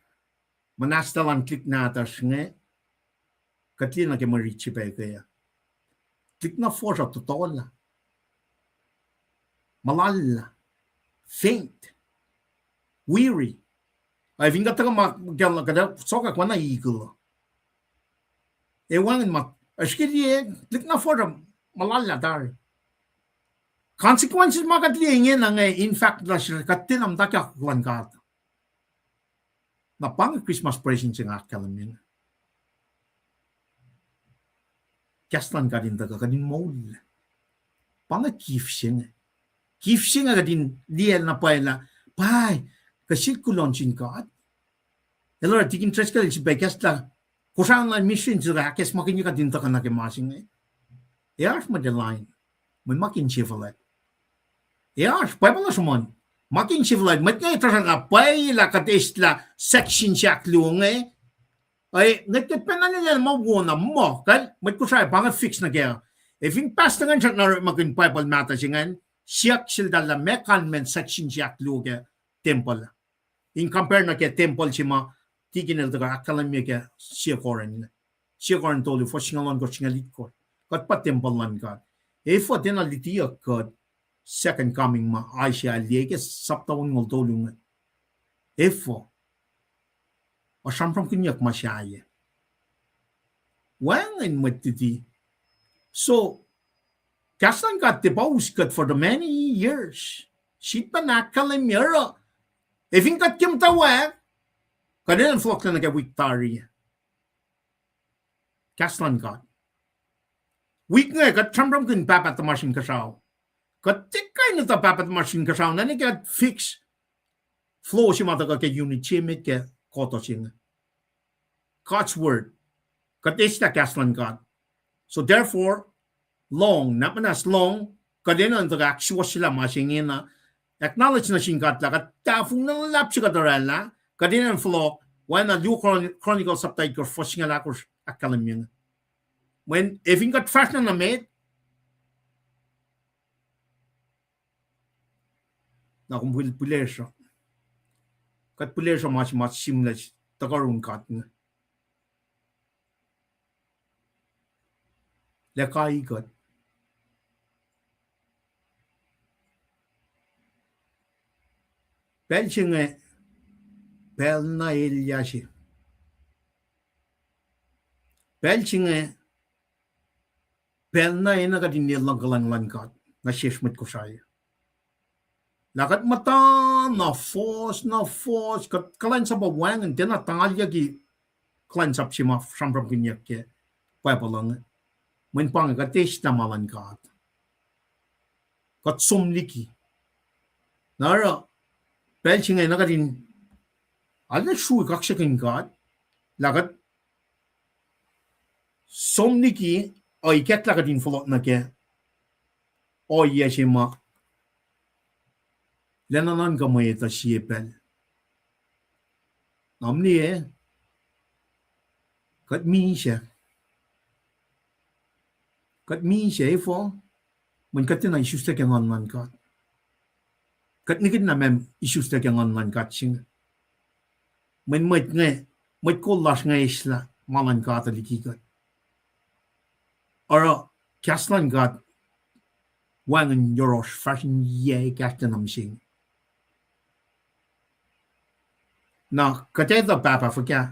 muhnahslah luhn tuhlihk nahtuhsr inge, kuht liye nuh ke mwe rit se pac ke, tuhlihk na fuhsr uh totolah, muhlahlah, faint, weary. Ac fin kuht tuhkuh ma, kuht sokwack oacna eagle uh. Ac wacngihn ma, ac srihke liye, tuhlihk na fuhsr uh muhlahlah tari. Consequences ma kuht liye ingena inge, in fact, lasr kuht tiacna muhta ke akwuck luhn God. Na pa inge Christmas present se nga ahkkahlwemye inge. Kahs luhn God in tuhkuh kuht in moul. Pa inge gift se inge. Gift se inge kuht in liye na pwacye lah, pwacye, kuh sel kuloh nuh sin God. El oruh tikin Driscoll el sifilpac kahslah, Kosrae online mission se ahkacsmakihnye kuht in tuhkuh nuh ke ma se inge. Ac oasr mwet lain, mwet ma ke insefuhlac. Ac oasr, Bible uh sruhmuhn, ma ke insefuhlac, mwet inge tuhsruhk pwacye lah kuht eislah section se ahkluo inge. Ac ngwetngwet pacna lelacl ma wona muh, kal, mwet Kosrae pa inge fix nuh kac. Ac fin pastor ingacn srackna orekmakihn Bible matter se ingacn, siyuck seltahl lah meac kalmacn section se ahkluo ke tempuhl in compare nuh ke tempuhl se ma Tikin el tuhkuh ahkkahlwemye ke sie Corinth, sie Corinth tolu, fuhs singucul ohnkohsr, singucul itkohsr. Kuht pa tempuhl luhn God. Efuh tiacna lutiyuck kuht second coming ma Isaiah el liye ke sapta onngoul tolu inge? Efuh? Ac sramsramkihnyuck ma sahyac. Wacngihn mwet luti. So, kahs luhn God tiac pa us kuht for the many years. Sitpacna ahkkahlwemye oruh, efin kuht ke muhtwacwacack, kuht enenuh in fohlohklac nuh ke wik tari. Kahs luhn God. Wik inge kuht sramsramkihn Pahpah tuhmasr Inkuhsrao. Kuht tiac kuh in etuh Pahpah tuhmasr Inkuhsrao, na nuh ke kuht fix flow se ma tuhkuh ke unit se met ke koto se inge. God's word. Kuht eslah kahs luhn God. So therefore, lohng, nahtuhsr muhnahs lohng, kuht enenuh in tuhkuh ahksuwohsyelah ma se ingena, acknowledge nuh sin God lah kuht tahfonglac luhlahp se kuht orwaclah, kuht enenuh in fohlohk, oacna Luo Chron-, Chronicles sapta itkohsr, fuhs singucul ahkosr ahkkahlwemye inge. Mweyen efin kuht fahsr na nuh met, na kom pil-, pihlesruh. Kuht pihlesruh ma se ma sihmlac tuhkuh yurin God inge. Lah kai kuht. Pacl se inge, pacl na elyah se. Pacl se inge, pacl na enenuh kuht in liye luhngkuhlwacng luhn God nuh sesr mwet Kosrae. Lah kuht muhta na fohs, na fohs, kuht kuhlwacnsap uh wacngihn, tiacna tangalyucki kuhlwacnsap se ma sramsramkihnyuck ke Bible uh inge. Mweyen pa inge kuht eslah ma luhn God. Kuht som liki. Na oruh, pacl se inge na kuht in, arlac srui kaksakihn God, lah kuht som liki, ac ikacklah kuht in fohlohk nuh ke ohiyac se ma lacna nuhnkuh mwet uh sie pacl. Na mliye, kuht misac. Kuht misac efuh? Mweyen kuht tiacna isuslac ke Nguhn luhn God. Kuht nihkihn na meac isuslac ke Nguhn luhn God se inge. Mweyen mwet inge, mwet kol lasr inge eslah ma luhn God uh liki kuht. Oruh kahs luhn God wacngihn yohrohsr fahsr in yac kahsruh nuh mihsenge. Na kuht etuh Pahpah fuhkah?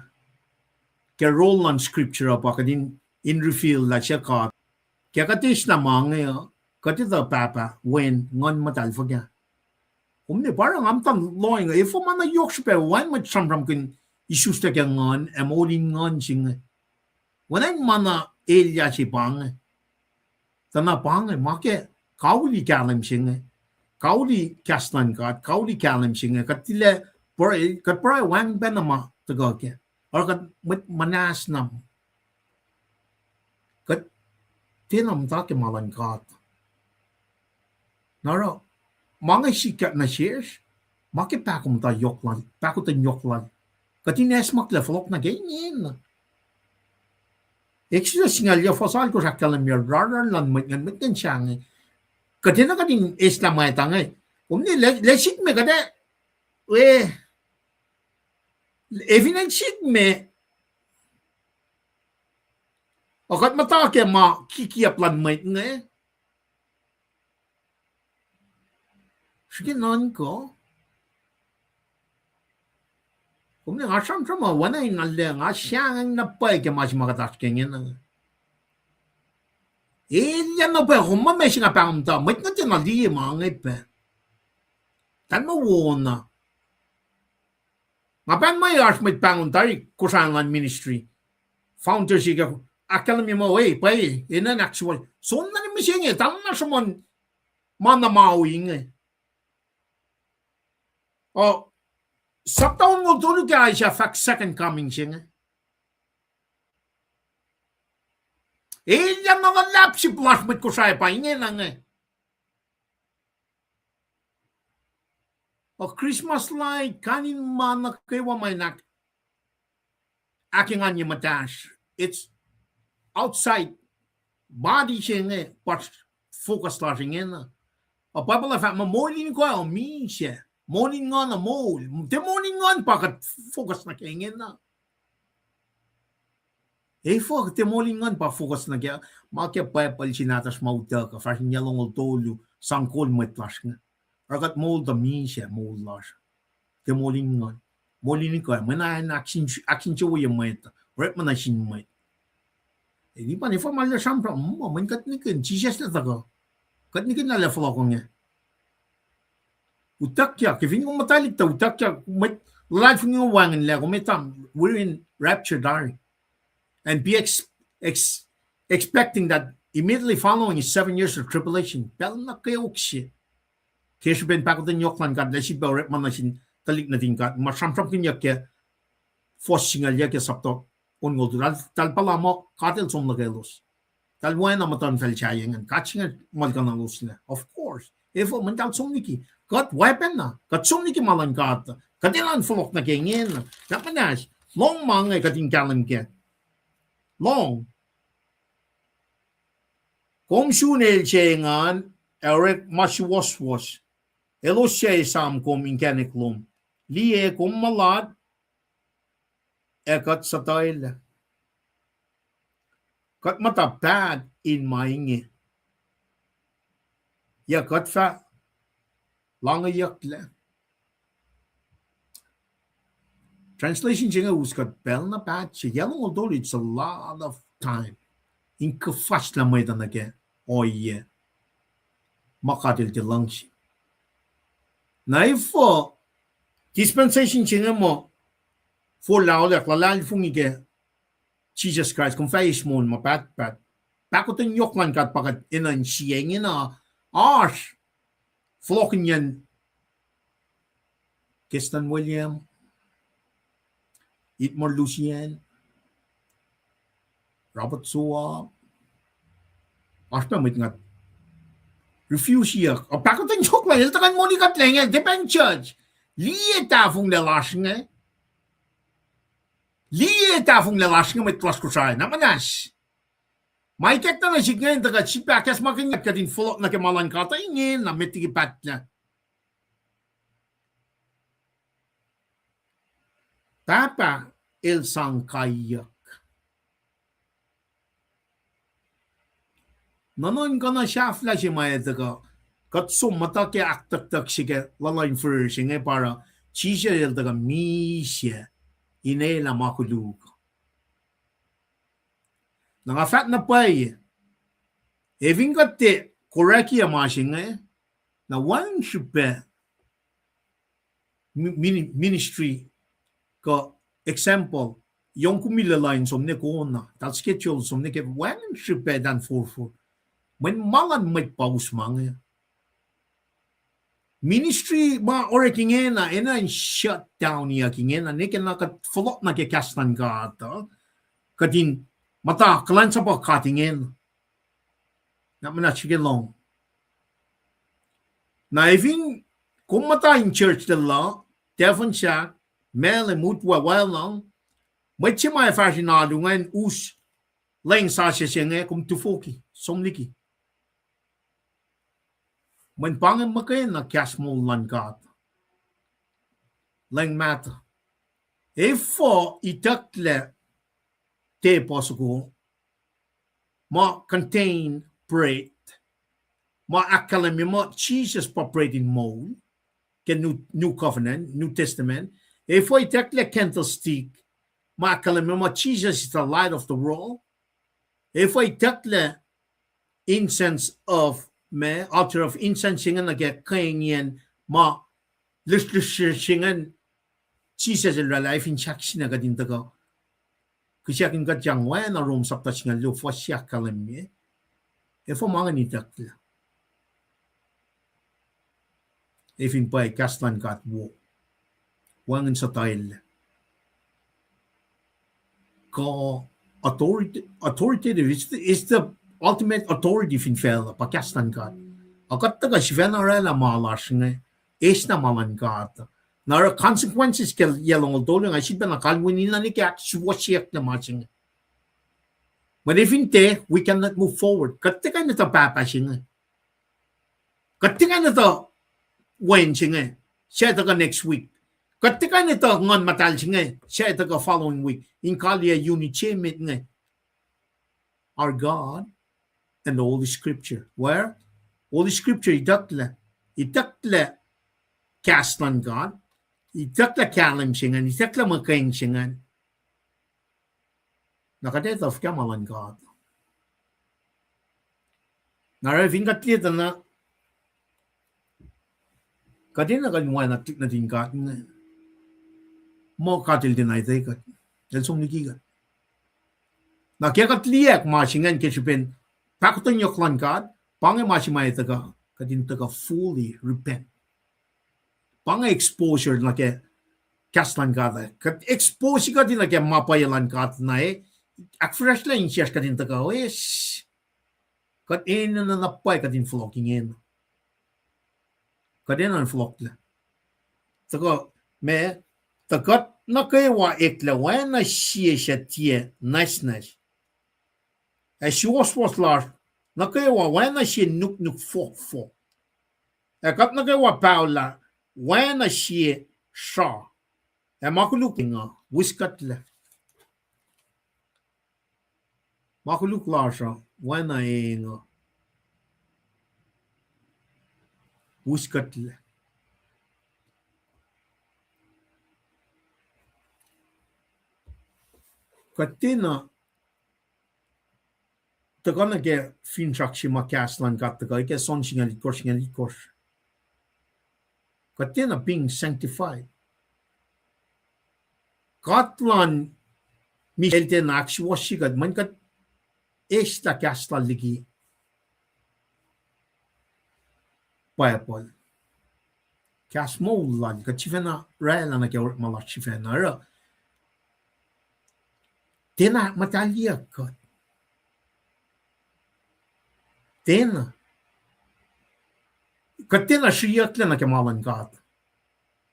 Ke role luhn scripture uh pa kuht in, in reveal lah suc God. Ke kuht eslah ma inge uh, kuht etuh Pahpah, Wen, Nguhn Muhtahl fuhkah. Kom ne pa oruh nga muhta lohacng, efuh ma na yohk srihpac wacngihn mwet sramsramkihn isuslac ke Nguhn ac moul in Nguhn se inge. Oacna in ma na elyah se pa inge. Tuh na pa inge, ma ke kauli kahlwem se inge, kauli kahs luhn God, kauli kahlwem se inge, kuht tilac, kuht pruhe wacngihn pacna ma tuhkuh kac. Oruh kuht mwet muhnahs na, kuht tiacna muhta ke ma luhn God. Na oruh, ma inge sikyak nuh sesr, ma ke pahkomuhta yohk lal, pahkotwen yohk lal. Kuht in acsmaklac fohlohk nuh ke ingena. Exodus singucul yac fuhs alkosr ahkkahlwemye rarrar luhn mwet ingacn, mwet ingacn sahngweng. Kuht enenuh kuht in eslah mwet inge. Kom ne, lah sikme kuht ac, e, efin acn sikme, a kuht muhta ke ma kikiap luhn mwet inge. Srihke nuhnkuh. Kom ne nga sramsram uh, oacna in arlac nga sahngweng na pwacye ke ma se ma kuht oasr ke ingena. Elyah na pwacye, kom ma ma se nga pahngon muhta, mwet inge tiacna liye ma inge pac. Tahl ma wona. Nga pahn ma oasr mwet pahngon tari Kosrae luhn ministry. Founder se ke ahkkahlwemye muh, e, pwacye, enenuh in ahksuwohs. Som na mihsenge, tahl na sruhmuhn ma na ma inge. O, sapta onngoul tolu ke Isaiah fahk second coming se inge. Elyah na luhlahp sip lasr mwet Kosrae pa ingena inge. O Christmas light, kain in ma nuh kwewa ma in ahk-, ahkenganye muhtahsr. It's outside. Body se inge pa focus lasr ingena. O Bible uh fahk muh moul in koac misac. Moul in nguhn uh moul. Tiac moul in nguhn pa kuht focus nuh ke ingena. Efuh tiac moul in nguhn pa focus nuh ke, ma ke Bible se nahtuhsr ma utuckuh, fahsr in yac longoul tolu, sang kol mwet lasr inge. Oruh kuht moul tuh misac moul lasr. Tiac moul in nguhn. Moul in ikoac, mweyen ahksin, ahksinsewowoye mwet, orekma nuh sin mwet. Ac nipan efuh ma el sramsram, muh, mweyen kuht nihkihn, Jisus el tuhkuh. Kuht nihkihn lah el ac fohlohk inge. Utuckyak, ke fin kom muhtwaclihk tuh utuckyak, mwet luhlahlfongi wacngihnlac, kom etuh, we're in rapture tari. And be ex-, ex-, expecting that immediately following is seven years of tribulation. Pacl nuh kweok se. Ke srihpen pahkotwen yohk luhn God, lah sifilpac orekma nuh sin tuhlihk nuhtin God. Ma sramsramkihnyuck ke fuhs singucul yac ke sapta onngoul tu. Eltahl, eltahl puhla muh God el som nuh kaclos. Eltahl oacna muhtuhnfacl sahyac ingacn. God se inge muhlkuhnloslac. Of course. Efuh, mweyen eltahl som liki. Kuht weapon na. Kuht som liki ma luhn God. Kuht enenuh in fohlohk nuh ke ingena. Na muhnahs. Lohng ma inge kuht in kahlwem kac. Lohng. Kom sun el se engan, ac orek ma suwohswohs. Elos suc esam kom inkacnek lom. Liye, kom mulat, ac kuht suhtuwelac. Kuht muhta paht in ma inge. Yac kuht fah langeyucklac? Translation se inge us kuht pacl na paht se, yac longoul tolu, it's a lot of time. In kuhfaslah mwet uh nuh ke ohiyac ma God el tiac luhngse. Na efuh dispensation se inge muh forlah olak luhlahlfongi ke Jisus Kraist, kom fah eis moul ma pahtpaht. Pahkotwen yohk luhn God pa kuht enenuh in sie ingena, oasr fohlohkihnyacn Kestan William, Itmor Lusian, Robert Soa, oasr pac mwet nga refuseyuck. Pahkotwen yohk lah el tuhkuh in moli kuhtlac inge, tiac pacna church. Liye tahfonglac lasr inge. Liye tahfonglac lasr inge mwet lasr Kosrae, na muhnahs. Ma ikackna nuh sihk inge in tuhkuh sifilpac ahkacsmakihnye kuht in fohlohk nuh ke ma luhn God uh ingena met liki pahtlac. Pahpah el sang kaiyuck. Nuhnuhnkuh na sahflah se ma el tuhkuh, kuht som muhta ke ahktucktuck se ke luhluh in fihrihr se inge pa oruh, Jisus el tuhkuh misac in elah ma koluk. Na nga fahk na pwacye, ac fin kuht tiac korwakiyac ma se inge, na wacngihn srihpac mi-, mini-, ministry kuh example, yohng kom liye lah in som ne kona, eltahl schedule som ne ke wacngihn srihpac eltahl forfor. Mweyen ma luhn mwet pa us ma inge. Ministry ma orek ingena, enenuh in shut downiyuck ingena, ne ke na kuht fohlohk nuh ke kahs luhn God uh, kuht in muhta kuhlwacnsapuh God ingena. Na muhnahs srihke lohng. Na efin kom muhta in church lal uh, tiac fuhn sahk, mahlwem, utwe, wacluhng, mwet se ma ac fahsr in alu ingacn us leng sasuc se inge, kom tufoki, som liki. Mweyen pa inge muhkwena kahs moul luhn God. Leng mahtuh. Efuh itucklac tepuh soko ma contain bread, ma ahkkahlwemye muh Jisus pa bread in moul, ke New, New Covenant, New Testament. Efuh itucklac candlestick, ma ahkkahlwemye muh Jesus is the light of the world. Efuh itucklac incense of, ma, altar of incense se inge nuh ke kengiyacn ma lihsrlihsr se ingacn Jisus el oraclah, ac fin sahk sina kuht in tuhkuh kihsackin kuht yang oacna Rom sapta singucul luo fuhs se ahkkahlwemye. Efuh ma ingacn itucklac? Ac fin pwacye kahs luhn God wo, wacngihn suhtuwelac. Kuh authority, authoritative, it's the, it's the ultimate authority fin facluh, pa kahs luhn God. Ac kuht tuhkuh sifacna oraclah ma lasr inge, eis na ma luhn God. Na oruh consequences ke yac longoul tolu inge, sifilpacna kalweni na nuh ke ahksuwohsyeyucklac ma se inge. Mweyen fin tiac, we cannot move forward. Kuht tiac kuh in etuh pahpah se inge. Kuht tiac kuh in etuh wen se inge, suc tuhkuh next week. Kuht tiac kuh in etuh Nguhn Muhtahl se inge, suc tuhkuh following week. In kaliyac unit se met inge. our God and the Holy Scripture. Where Holy Scripture itucklac, itucklac kahs luhn God, itucklac kahlwem se ingacn, itucklac muhkwena se ingacn. Na kuht etuh fuhkah ma luhn God? Na oruh fin kuht liye tuh na, kuht enenuh kuh in oacna tuhlihk nuhtin God inge. Muh God El tiacna etuh kuht. El som liki kuht. Na ke kuht liye ma se ingacn ke srihpen pahkotwen yohk luhn God, pa inge ma se ma etuh kuht, kuht in tuhkuh fully repent. Pa inge exposure nuh ke kahs luhn God ah. Kuht expose kuht in nuh ke ma pwacye luhn God na e, ahkfihsracsrlah insiyacsr kuht in tuhkuh eis. Kuht enenuh na pwacye kuht in fohlohk ingena. Kuht enenuh in fohlohklac. Tuhkuh, ma, tuh kuht nuh kwewa eklac oacna sie suc tiac nwacsnwacs, ac suwohswohs lasr nuh kwewa oacna sie nuknuk fohkfohk, ac kuht nuh kwewa paholah oacna sie sra, ac ma koluk eng uh wihskuhtlac. Ma koluk lasr uh oacna eng uh wihskuhtlac. Kuht tiacna tuhkuh nuh ke finsrak se ma kahs luhn God tuhkuh ke John singucul itkohsr, singucul itkohsr. Kuht tiacna being sanctified. God luhn mihs el tiacna ahksuwohsye kuht, mweyen kuht eslah kahs lal liki Bible. Kahs moul lal, kuht sifacna oraclah nuh ke orekma lasr sifacna. Oruh tiacna muhtahlyeyuck kuht. Tiacna. Kuht tiacna sriyucklac nuh ke ma luhn God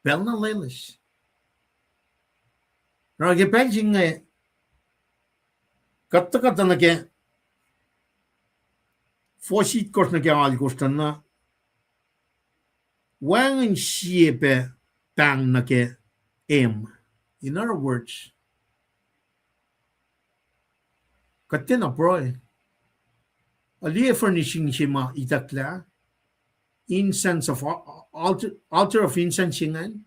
pacl na loeloes. Oruh ke pacl se inge, kuht tuhkuh tuh nuh ke fuhs itkohsr nuh ke alkohsr tuh na, wacngihn sie pac pahng nuh ke em. In other words, kuht tiacna pruhe. Liye furnishing se ma itucklac, incense of altar, altar of incense ingacn,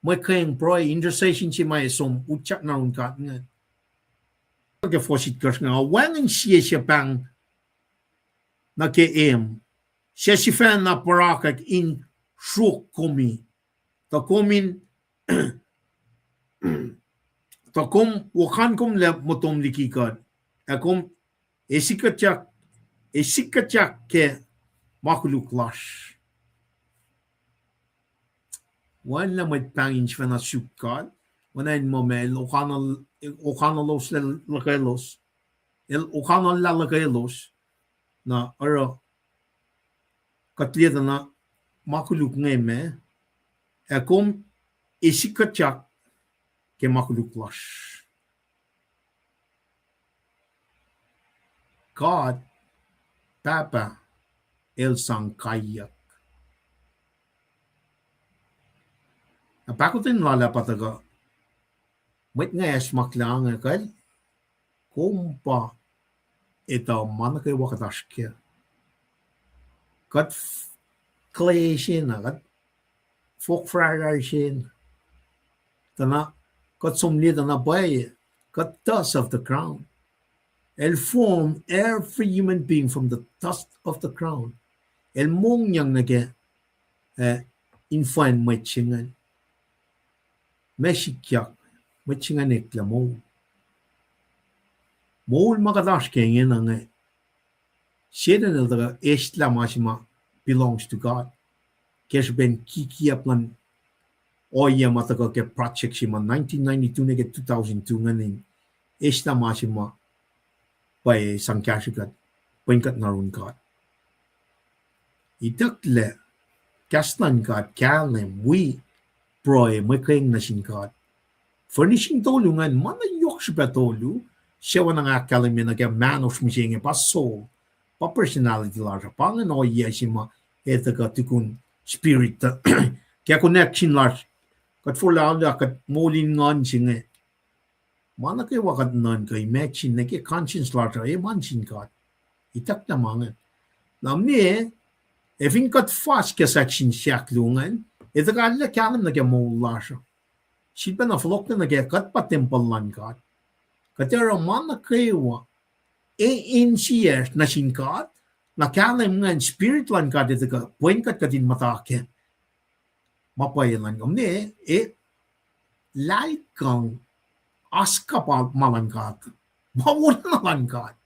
mwe keng pruhe, intercession se ma e som utyak nuh yurin God ingacn. Ke fuhs itkohsr inge, wacngihn sie se pahng nuh ke em, suc sifacna puhrakwack in sruok kom, tuh kom in tuh kom okankomlac motom liki kuht, ac kom esikkuhtyak, esikkuhtyak ke ma koluk lasr. Oacna mwet pahng in sifacna suk God, oacna in muh ma el okana, okanaloslah luhkelos, el okanallah luhkelos, na oruh kuht liye tuh na ma koluk inge ma, ac kom esikkuhtyak ke ma koluk lasr. God, Pahpah, el sang kaiyuck. Na pahkotwen lal ah pa tuhkuh, mwet inge acsmaklac inge kal, kom pa etuh ma nuh kwewa kuht oasr kac. Kuht f-, clay se na, kuht fohk frarrar se na. Tuh na, kuht som liye tuh na pwacye, kuht dust of the ground. El form every human being from the dust of the ground. El mongyang nuh ke, eh, infan mwet se ingacn. Ma sikyak, mwet se ingacn eklac moul. Moul ma kuht oasr ke ingena inge. Setan el tuhkuh eslah ma se ma belongs to God. Ke srihpen kikiap luhn ohiyac ma tuhkuh ke project se ma nineteen ninety-two nuh ke two thousand two ingacn in eslah ma se ma pwacye sang kahsrwe kuht, pwen kuht nuh yurin God. Itucklac, kahs luhn God kahlwem, wi pruhe, mwe keng nuh sin God. Furnishing tolu ingacn, ma na yohk srihpac tolu, suc oacna nga ahkkahlwemye nuh ke mahnosr mihsenge, pa soul, pa personality lasr uh, pa ingacn ohiyac se ma etuh kuht tukun spirit, ke connection lasr, kuht forlah kuht moul in nguhn se inge. Ma nuh kwewa kuht nuhnkuh imagine nuh ke conscience lasr uh, e ma nuh sin God. Itucklac ma ingacn. Na mwe, ac fin kuht fas ke section se ahkluo ingacn, e tuhkuh lah kahlwem nuh ke moul lasr uh. Sifilpacna fohlohklac nuh ke kuht pa tempuhl luhn God. Kuht ac oruh ma nuh kwewa, e insiyacsr nuh sin God, na kahlwem ingacn Spirit luhn God e tuhkuh pwen kuht kuht in muhta ke ma pwacye luhn God. Mwe, e, lahlkuhng, oasr kuhpah ma luhn God. Ma wolacna luhn God.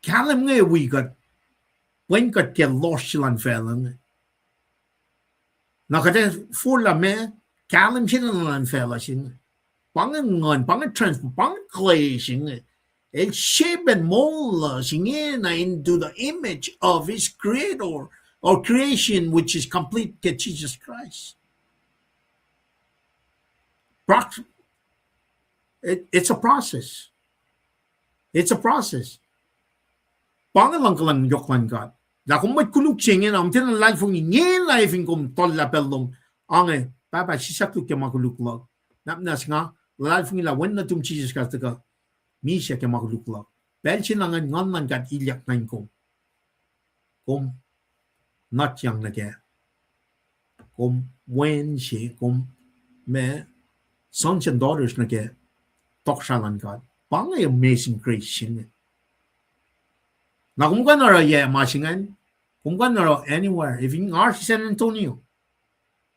Kahlwem inge wi kuht, pwen kuht ke lohsr se luhn facluh inge. Na kuht ac forlah ma, kahlwem se luhn facluh se inge. Pa inge nguhn, pa inge transform, pa inge clay se inge. El shapen moul uh, se ingena into the image of his creator or creation, which is complete ke Jesus Christ. Proc-, it, it's a process. It's a process. Pa inge luhngkuhlwacng yohk luhn God. Lah kom mwet koluk se ingena, kom tiacna luhlahlfongi ingena, e fin kom tuhllah pacl lom, ange, Pahpah, sislah koluk ke ma koluk luhk. Nahtuhlos nga, luhlahlfongi lah Wen nuhtum Jisus Kraist tuhkuh misac ke ma koluk luhk. Pacl se na ingacn Nguhn luhn God ilyak nuh in kom. Kom nutyang nuh kac. Kom wen se, kom ma sons and daughters nuh ke tohkohsrahi luhn God. Pa inge amazing grace se inge. Na kom kuh in oruh yac ma se ingacn, kom kuh in oruh anywhere. Fin nga oasr San Antonio,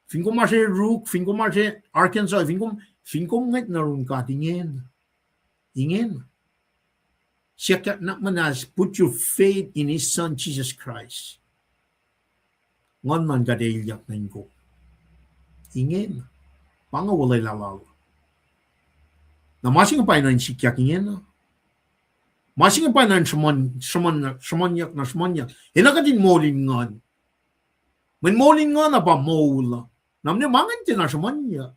fin kom oasr Rook, fin kom oasr Arkansas, fin kom, fin kom ngwet nuh yurin God, ingena. Ingena. Siyuck nuh muhnahs, put your faith in his son Jesus Christ. Nguhn luhn God ac ilyak nuh in kom. Ingena. Pa inge olwelah lal. Na ma se inge pa enenuh in sikyak ingena. Ma se inge pa enenuh in sruhmuhn-, sruhmuhn-, sruhmuhnyuck na sruhmuhnyuck. Enenuh kuht in moul in nguhn. Mweyen moul in nguhn uh pa moul. Na mwe ma ingacn tiacna sruhmuhnyuck.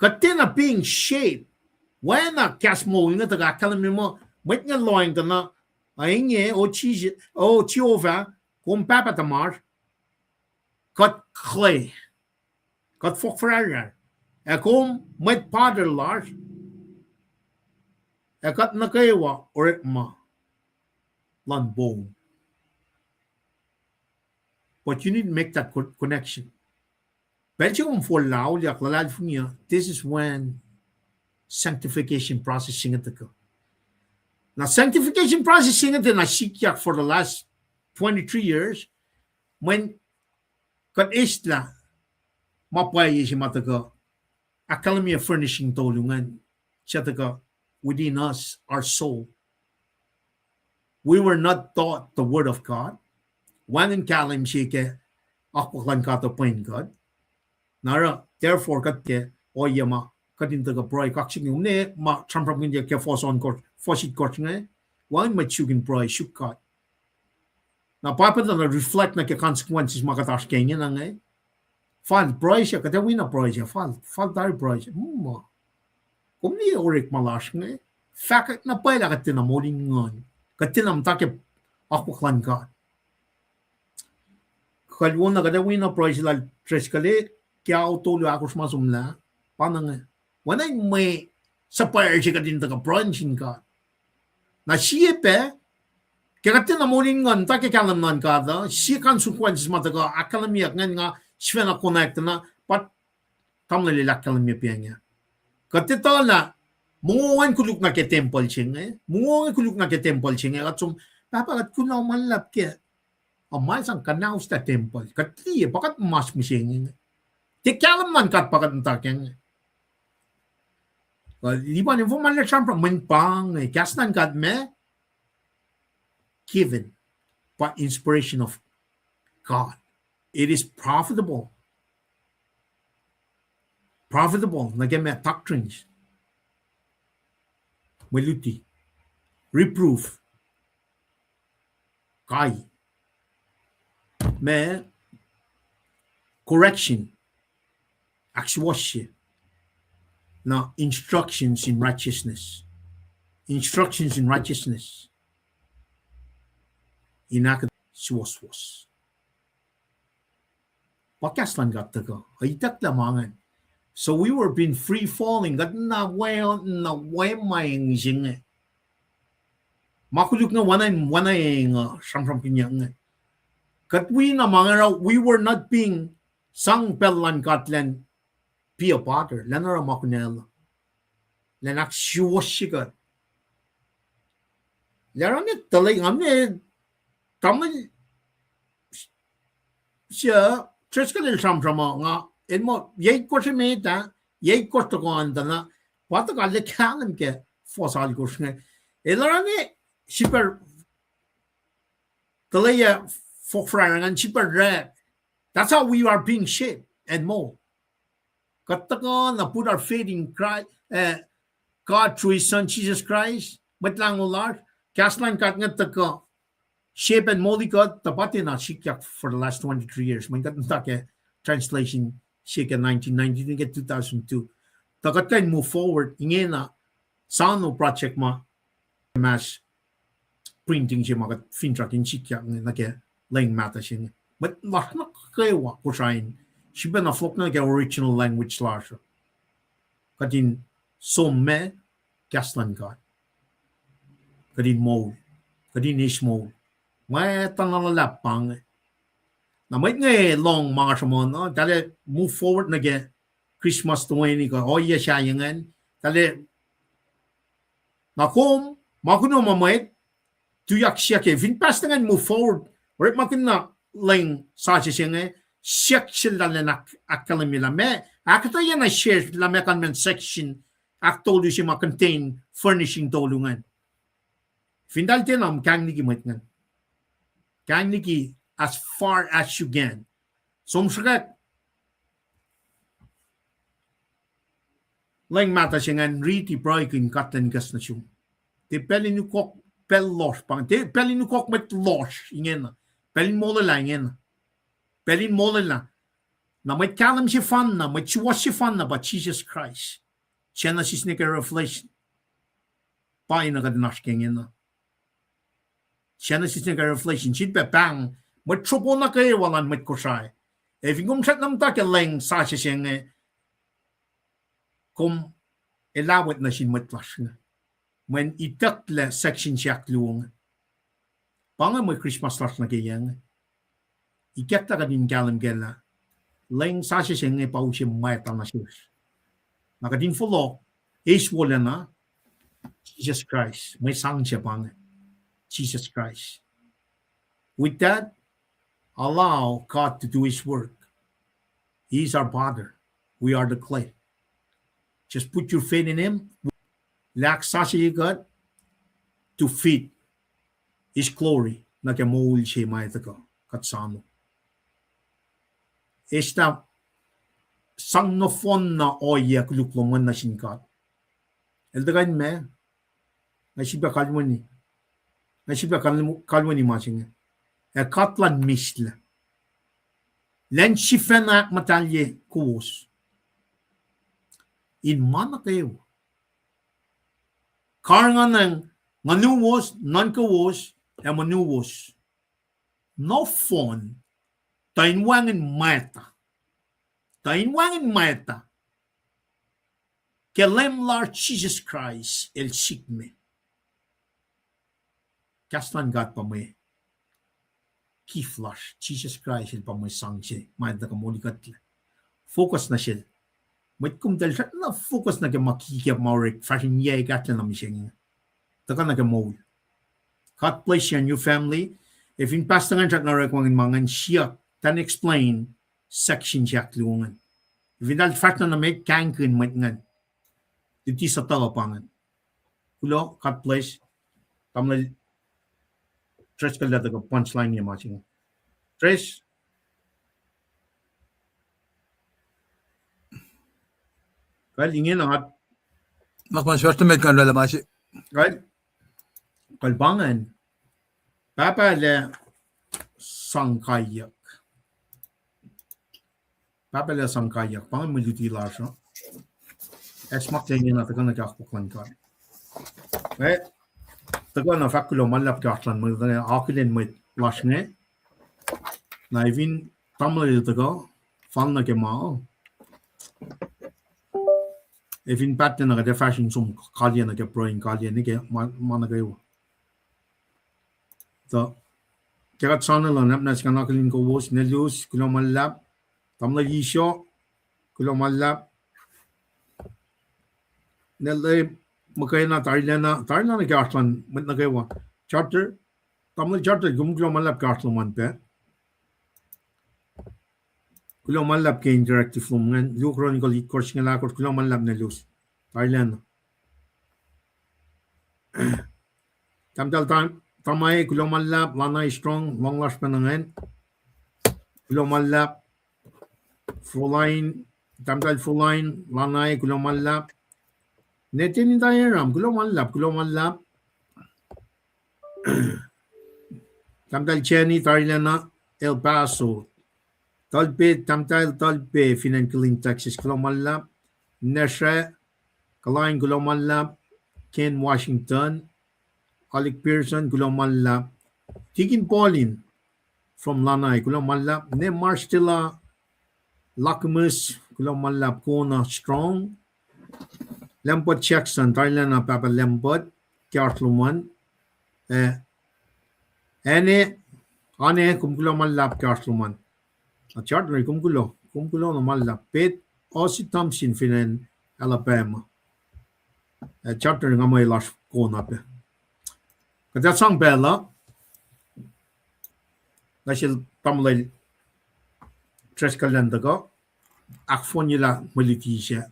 Kuht tiacna being shaped. Oacna kahs moul inge tuhkuh ahkkahlwemye muh, mwet inge lohacng tuh na, a inge, O Jisus, O Jehovah, kom Pahpah tuhmasr, kuht clay, kuht fohkfahsrye, ac kom mwet potter lasr, ac kuht nuh kwewa orekma luhn poum. But you need to make that co-, connection. Pacl se kom forlah auliyak luhlahlfongi uh, this is when sanctification process se inge tuhkuh. Na sanctification process se inge tiacna sikyak for the last twenty-three years, mweyen kuht eislah ma pwacye se ma tuhkuh, ahkkahlwemye furnishing tolu ingacn, suc tuhkuh within us, our soul. We were not taught the word of God. Wacngihn kahlwem se ke akwuck luhn God uh pwen kuht. Na oruh, therefore, kuht ke ohiyac ma kuht in tuhkuh pruhe kaksakihn, ne ma sramsramkihnyuck ke fuhs ohnkohsr, fuhs itkohsr inge, wacngihn mwet suk in pruhe, suk God. Na pa pacna na reflect nuh ke consequences ma kuht oasr ke ingena inge. Fal pruhe se, kuht ac wi na pruhe se, fal, fal tari pruhe se. Mm, kom liye orekma lasr inge. Fahkwack na pwacye lah kuht tiacna moul in nguhn. Kuht tiacna muhta ke akwuck luhn God. Kuh wona kuht ac wi na pruhe se lal Driscoll ke ao tolu ahkosr ma somlah, pa na inge. Oacna in mwe suhpwacr se kuht in tuhkuh pruhe nuh sin God. Na sie pac, ke kuht tiacna moul in nguhn, muhta ke kahlwem luhn God uh, sie consequences ma tuhkuh ahkkahlwemyeyuck ingacn nga sifacna connect na, but tamuhlwel el ahkkahlwemye pa inge. Kuht etuh lah mongo ingacn koluk nuh ke tempuhl se inge, mongo inge koluk nuh ke tempuhl se inge, kuht som, Pahpah, kuht kuloh ma luhlahp kac. A ma sang kuhnauslah tempuhl, kuht liye, pa kuht mas mihsenge inge. Tiac kahlwem luhn God pa kuht muhta kac inge. Kuh lipan info ma el sramsram, mweyen pa inge, kahs luhn God ma given by inspiration of God. It is profitable. Profitable nuh ke ma doctrines, mwe luti, reproof, kai, ma correction, ahksuwohsye, na instructions in righteousness. Instructions in righteousness. In ahk suwohswohs. Pa kahs luhn God tuhkuh, itucklac ma ingacn. So we were being free falling. Kuht na we, na we ma eng se inge. Ma koluk inge, wacngihn, wacngihn inge, sramsramkihnyuck inge. Kuht wi na ma inge oruh, we were not being, sang pacl luhn God elan be a bother, elan oruh ma kunacl, elan ahksuwohsye kuht. Lah oruh ne tuhlac nga ne, tamuhlwel se, Driscoll el sramsram uh, nga, el muh, yac itkohsr emet ah, yac itkohsr tohkoh an tuh na, pa tuhkuh lah kahlwem ke fuhs alkosr inge. El oruh ne, srihpac tuhlac ah, fohfrara ingacn srihpac orek. That's how we are being shaped and molded. Kuht tuhkuh na put our faith in Christ, uh, God through his son Jesus Christ, Mwet Lahngo lasr, kahs luhn God inge tuhkuh shape and mold kuht, tuh pa tiacna sikyak for the last twenty-three years. Mweyen kuht muhta ke translation se ke nineteen ninety nuh ke two thousand two. Tuh kuht kuh in move forward, ingena, soano project ma, mass printing se ma kuht finsrak in sikyak inge nuh ke leng mahtuh se inge. Mwet lasr nuh kwewa Kosrae in, srihpac na fohlohk nuh ke original language lasr uh, kuht in som ma kahs luhn God. Kuht in moul. Kuht in eis moul. Mwet uh na luhlahp pa inge. Na mwet inge lohng ma nga sruhmuhn uh, tahl move forward nuh ke Christmas toeni kuh ohiyac sahyac ingacn. Tahl, na kom, ma kunom ma mwet, tuyak siyuck ke, fin pastor ingacn move forward, orekmakihn na leng sasuc se inge, siyuck sel tahl in ahk-, ahkkahlwemye lah meac, ahkuhtweyac na sesr lah meac kalmacn section ahktolu se ma contain furnishing tolu ingacn. Fin tahl tiacna, kahing liki mwet ingacn. Kahing liki as far as you can. Som srihkwack leng mahtuh se ingacn, riti pruhekihn God lun kahs nuh sum. Tiac pacl in ukok, pacl lohsr pa inge. Tiac pacl in ukok mwet lohsr ingena. Pacl in molwelah ingena. Pacl in molwelah. Na mwet kahlwem sefanna, mwet suwohs sefanna pa Jisus Kraist. Genesis nuh ke Revelation. Pa inge kuht in oasr ke ingena. Genesis nuh ke Revelation, sifilpac pahng mwet sropo nuh kwewa luhn mwet Kosrae. Ac fin kom srackna muhta ke leng sasuc se inge, kom elawet nuh sin mwet lasr inge. Mweyen itucklac section se ahkluo inge. Pa inge mwe Christmas lasr nuh ke yac inge. Ikacklah kuht in kahlwem kac lah leng sasuc se inge pa use mwacta nuh sesr. Na kuht in fohlohk, eis wolacna, Jisus Kraist, mwe sang se pa inge, Jisus Kraist. With that, allow God to do his work. He is our potter. We are the clay. Just put your faith in him. Lah ahksasucye kuht to fit his glory nuh ke moul se ma tuhkuh kuht soano. Eslah sang nohfohn na ohiyac koluk lom an nuh sin God. El tuhkuh in ma, nga sifilpac kalweni, nga sifilpac kalweni ma se inge. Ac God luhn mihslac, lwen sifacna ahkmuhtahlye kowos in ma nuh kwewa. Karihngihn nguhnuwos, nuhnkowos, ac monuwos nohfohn, tuh in wacngihn mwacta, tuh in wacngihn mwacta ke Leum lasr Jisus Kraist el sik me. Kahs luhn God pa mwe gift lasr, Jisus Kraist el pa mwe sang se ma el tuhkuh molikuhtlac. Focus nuh sel. Mwet komtahl srackna focus nuh ke ma kikiap ma orek fahsriyuck ahkkahlwemye mihsenge. Tuhkuh nuh ke moul. God bless you and your family. Ac fin pastor ingacn srackna orekmakihn ma ingacn, siyuck, tan explain section se ahkluo ingacn. Fin tahl fahsr na nuh met, kahingkihn mwet ingacn. Luti suhtuhuh pa ingacn. Kuloh, God bless. Tamuhlwel Driscoll lah tuhkuh punchline ye ma se inge. Dres. Kal ingena nga. Mas ma sesr tuh met kan orwaclah ma se. Kal, kal pa ingacn. Pahpah lac sang kaiyuck. Pahpah lac sang kaiyuck. Pa ingacn mwe luti lasr uh. Esmaklah ingena tuhkuh nuh ke akwuck luhn God. Eh, tuhkuh na fahk kuloh ma luhlahp ke oasr luhn mwet, akihlen mwet lasr inge. Na fin tamuhlwel tuhkuh, fal nuh ke ma. Ac fin paht na kuht ac fahsr in som kalweni ke pruhe in kalweni ke ma, ma nuh kwewa. Tuh, ke kuht soano luhn apnah skan akihlen kowos, Nelus, kuloh ma luhlahp, tamuhlwel Isio, kuloh ma luhlahp, Nele, muhkwena, tarilacna, tarilacna ke oasr luhn mwet nuh kwewa. Charter, tamuhlwel Charter, kom kuloh ma luhlahp ke oasr lom an pac. Kuloh ma luhlahp ke interactive lom ingacn, Luo Chronicle itkohsr singucul ahkosr, kuloh ma luhlahp Nelus. Tarilacna. Tahmtahel Tam-, Tamae, kuloh ma luhlahp, Lana Strong, lohng lasr pacna ingacn. Kuloh ma luhlahp. Frolain, Tahmtahel Frolain, Lana, kuloh ma luhlahp. Nathan Intaeram, kuloh ma luhlahp, kuloh ma luhlahp. Tahmtahel Jenny, tarilacna, El Paso. Talpe, Tahmtahel Talpe, fin acn Killeen, Texas, kuloh ma luhlahp. Nesre, Kalain, kuloh ma luhlahp. Ken Washington, Alec Pearson, kuloh ma luhlahp. Tikin Paulin from Lanai, kuloh ma luhlahp. Ne Marstella Lakimus, kuloh ma luhlahp, Kona Strong. Lambert Jackson, tarilacna pahpah Lambert, ke oasr lom an. Eh, Ane, Ane, kom kuloh ma luhlahp ke oasr lom an. A Charter, kom kuloh, kom kuloh na ma luhlahp. Pet, Osi Thompson fin acn Alabama. Eh, Charter, nga mwe lasr kona pac. Kuht ac sang pacl uh nuh sel tamuhlwel Driscoll an tuhkuh ahkfohnyelah mwe luti sac.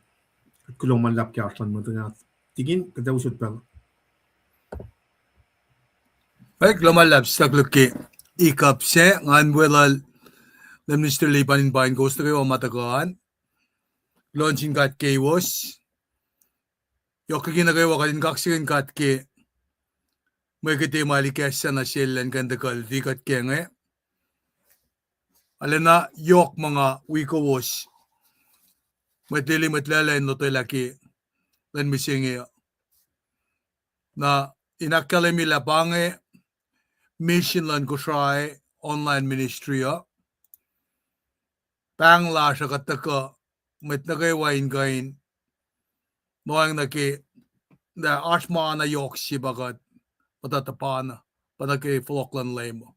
Kuht kuloh ma luhlahp ke oasr luhn mwet uh. Tikin, kuht ac usot pacl uh. Ac kuloh ma luhlahp, siyuck luhk ke ikup sac, ngan weluhl Minister Lipan in pain kowos nuh kwewa ma tuhkuh an. Kuloh nuh sin God keiwos. Yohk liki nuh kwewa kuht in kaksakihn God ke mwe kihte ma el ikacslah nuh sel elan kuh in tuhkuh luti kuht ke inge. Arulacna yohk ma nga wi kowos mwet lili mwet lala in lotwelah ke lwen mihsenge uh. Na in ahkkahlwemye lah pa inge mission luhn Kosrae online ministry uh. Pahng lasr uh kuht tuhkuh mwet nuh kwewa in kuh in lohacng nuh ke, lah oasr ma na yohk se pa kuht muhta tuhpan, pa nuh ke fohlohk luhn Leum uh.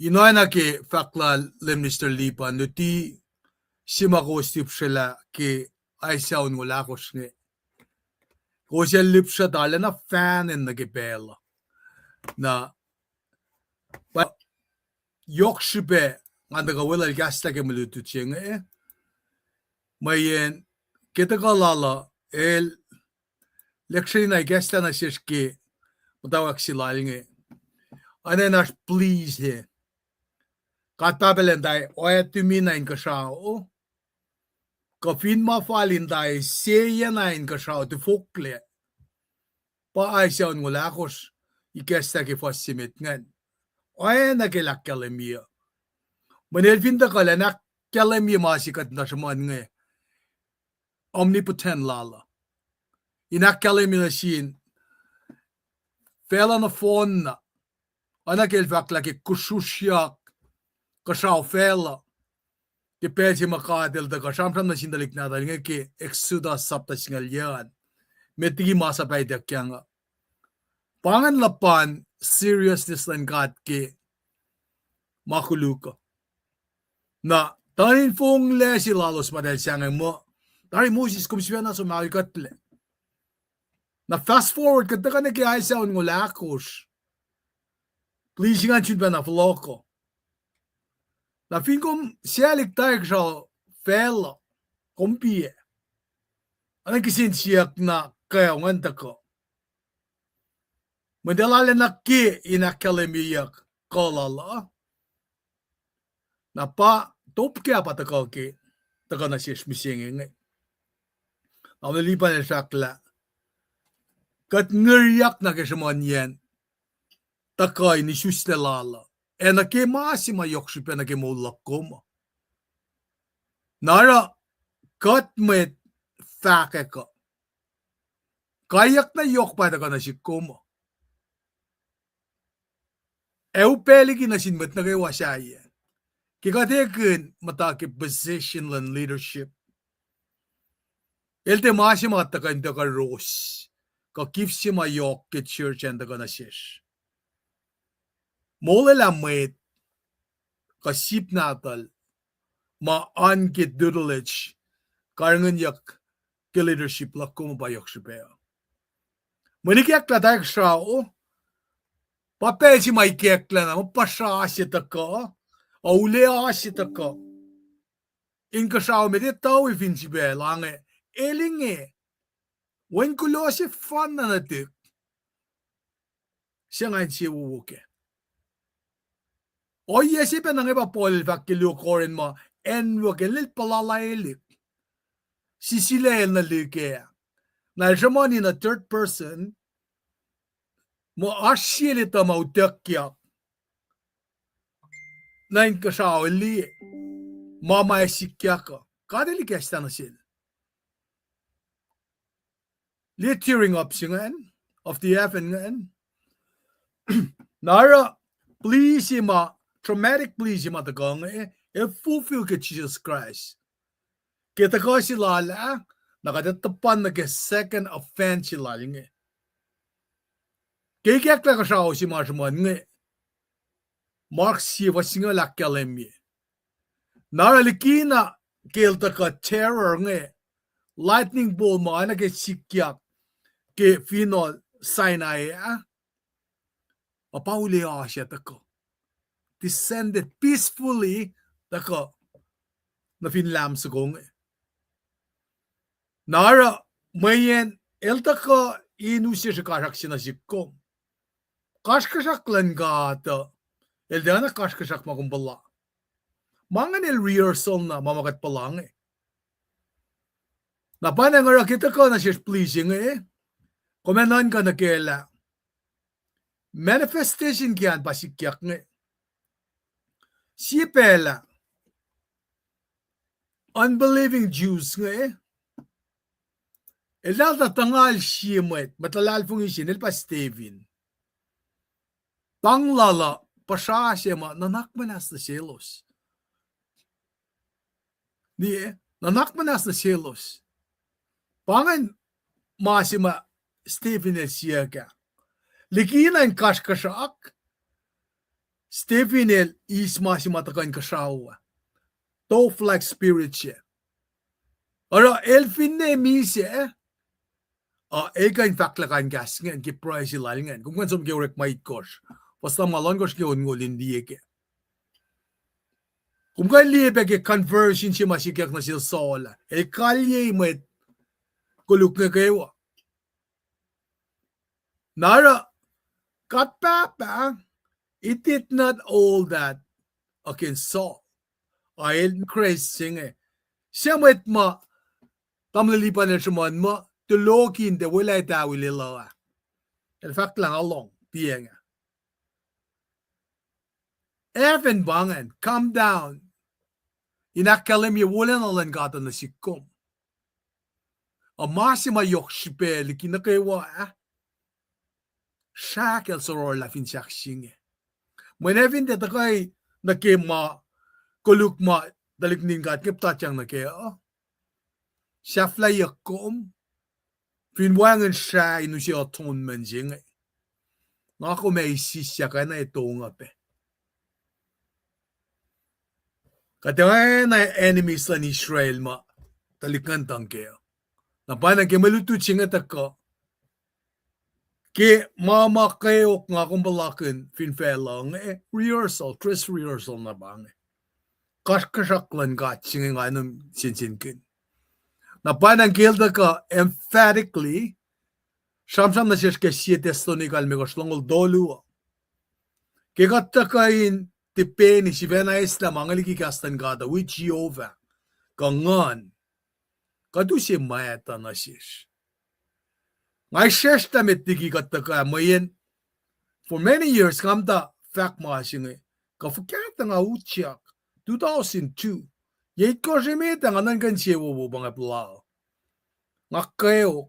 In oacna ke fahk lal Minister Lipan, luti se ma kowos lihpsrelah ke Isaiah onngoul ahkosr inge. Kowos ac lihpsre tuh arulacna fahnen nuh ke pacl uh. Na pa yohk srihpac ngan tuhkuh weluhl kahslah ke mwe lutlut se inge. Mweyen ke tuhkuh lal uh, el lecture na ikacslah nuh sesr ke muhtwacwacack se lal inge. Oacna in oasr plea se. God Pahpah lal, tari oactumi na inkuhsrao, kuh fin ma fal in tari seyacna inkuhsrao tifoklac. Pa Isaiah onngoul ahkosr ikacslah ke fuhs se met ingacn. Oacna ke el ahkkahlwemye. Mweyen el fin tuhkuh elan ahkkahlwemye ma se kuht in sruhmuhn inge, omnipotent lal uh, in ahkkahlwemye nuh sin facluh nohfohn na. Oacna ke el fahk lah ke kusrusryak kuhsrao facluh ke pacl se ma God el tuhkuh sramsram nuh sin tuhlihk nahtuhl inge ke Exodus sapta singucul yac an, met liki ma suhpwacr ituckyang uh. Pa ingacn luhpan seriousness luhn God ke ma koluk uh. Na tuh in fonglac se lalos ma eltahl sahngweng muh, tari Moses, kom sifacna som aholkuhtlac. Na fast forward kuht tuhkuh nuh ke Isaiah onngoul ahkosr. Plea se ingacn sun pacna fohlohko. Na fin kom sahp lihk tari kuhsrao facluh, kom piac? Oacna kihsen siyuck na kwewa ingacn tuhkuh. Mweyen arulacna ke in ahkkahlwemyeyuck kuh lal uh. Na pa top ke pa tuhkuh ke, tuhkuh nuh sesr mihsenge inge. Na Lipan el fahk lah kuht ngiryak nuh ke sruhmuhnyacn tuhkuh in isuslac lal uh, ac nuh ke ma se ma yohk srihpac nuh ke moul luhk kom uh. Na oruh kuht mwet fahkwack uh, kaiyuck na yohk pa tuhkuh nuh sihk kom uh. Ac upac liki nuh sin mwet nuh kwewa sahyac. Ke kuht ekihn muhta ke position luhn leadership, El tiac ma se ma tuhkuh in tuhkuh ros, kuh gift se ma yohk ke church an tuhkuh nuh sesr. Molwelah mwet, kuh sip nahtuhl, ma oan ke tutelage, karihngihnyuck ke leadership luhk kom uh pa yohk srihpac. Mwe ikacklah tari kuhsrao, pa pacl se ma ikacklah na, ma puhsra se tuhkuh, a ule se tuhkuh. Inkuhsrao met etuh wi fin srihpac lah inge, el inge, wen kuloh sefanna nuhtihk, se nga insewowo kac. Ohiyac se pac na inge pa Paul el fahk ke luo Corinth ma, acnwuck el, el puhlalahyelik. Sisilac el nuh lihkac. Na el sruhmuhn in a third person, muh oasr sie el etuh ma utuckyak. Na inkuhsrao el liye, ma ma ac sikyak uh. God el ikacslah nuh sel. Liye tearing up se ingacn, of the heaven ingacn. Na oruh plea se ma, traumatic plea se ma tuhkuh inge, el fulfill ke Jisus Kraist. Ke tuhkuh se lal ah, na kuht ac tuhpan nuh ke second offense se lal inge. Ke ikacklah kuhsrao se ma sruhmuhn inge, Mark sie fuhs singucul ahkkahlwemye. Na oruh likina ke el tuhkuh terror inge, lightning bolt ma oacna ke sikyak ke finohl Sinai ah, a pa ule oasr ah tuhkuh, descended peacefully, tuhkuh nuh fin Lam soko inge. Na oruh mweyen el tuhkuh in use srihkasrak se nuh sihk kom. Kasrkuhsrak luhn God uh, el tiacna kasrkuhsrak ma kom puhla. Ma ingacn el rehearsal na ma ma kuht puhla inge. Na pa na nga oruh ke tuhkuh nuh sesr plea se inge, kom ac nuhnkuh nuh kac lah manifestation ke an pa sikyak inge. Sie pacl ah, unbelieving Jews inge, eltahl tuh tuhngal sie mwet, mwet luhlahlfongi se inel pa Stephen. Pahng lal uh puhsra se ma nuhnak muhnahs nuh selos. Liye, nuhnak muhnahs nuh selos. Pa ingacn ma se ma Stephen el siyuck ah. Likina in kasrkuhsrak, Stephen el eis ma se ma tuhkuh in kuhsrao ah. Dove-like spirit se. Oruh el finne misac, uh, el kuh in fahklah kain kahs ingacn ke pruhe se lal ingacn. Kom kuh in som ke Orekma itkohsr, fuhs lumngaul ohnkohsr ke onngoul in liye kac. Kom kuh in liye pac ke conversion se ma sikyak nuh sel Saul ah. El kalyei mwet koluk inge kwewa. Na oruh God Pahpah, he did not hold that against Saul. A el grace se inge. Sie mwet ma tamuhlwel Lipan el sruhmuhn muh, tulokihnte welah tahwilel uh ah. El fahk lah nga lohng, tiac nga. Heaven pa ingacn, come down. In ahkkahlwemye wolacna luhn God uh nuh sihk kom. A ma se ma yohk srihpac liki nuh kwewa ah, srah kacl sororlah fin sahk se inge. Mweyen fin tiac tuhkuh nuh ke ma koluk ma tuhlihk nuhtin God inge puhtatyang nuh kac uh, sahflahiyuck kom fin wacngihn srah in use atonement se inge, nga kom ac sisyak na etong uh pac. Kuht oacna enemies luhn Israel ma tuhlihk nguhn tuhng kac uh. Na pwacnwacng ke mwe lutlut se inge tuhkuh, ke ma ma kweok nga kom puhlakihn fin facluh inge, rehearsal, dress rehearsal na pa inge. Kasrkuhsrak luhn God se inge nga enenuh sensenkihn. Na pwacnwacng ke el tuhkuh emphatically, sramsram nuh sesr ke sie Thessalonica limekohsr, longoul tolu uh. Ke kuht tuhkuh in tipeni sifacna eislah ma inge liki kahs luhn God uh wi Jehovah, kuh nguhn, kuht use mwacta nuh sesr. Nga israsrlah met liki kuht tuhkuh mweyen for many years nga muhta fahk ma se inge, kuh fuhkah tuh nga utyak, two thousand two, yac itkohsr emet ah nga nuhnkuh insewowo pa nga puhla. Nga kweok,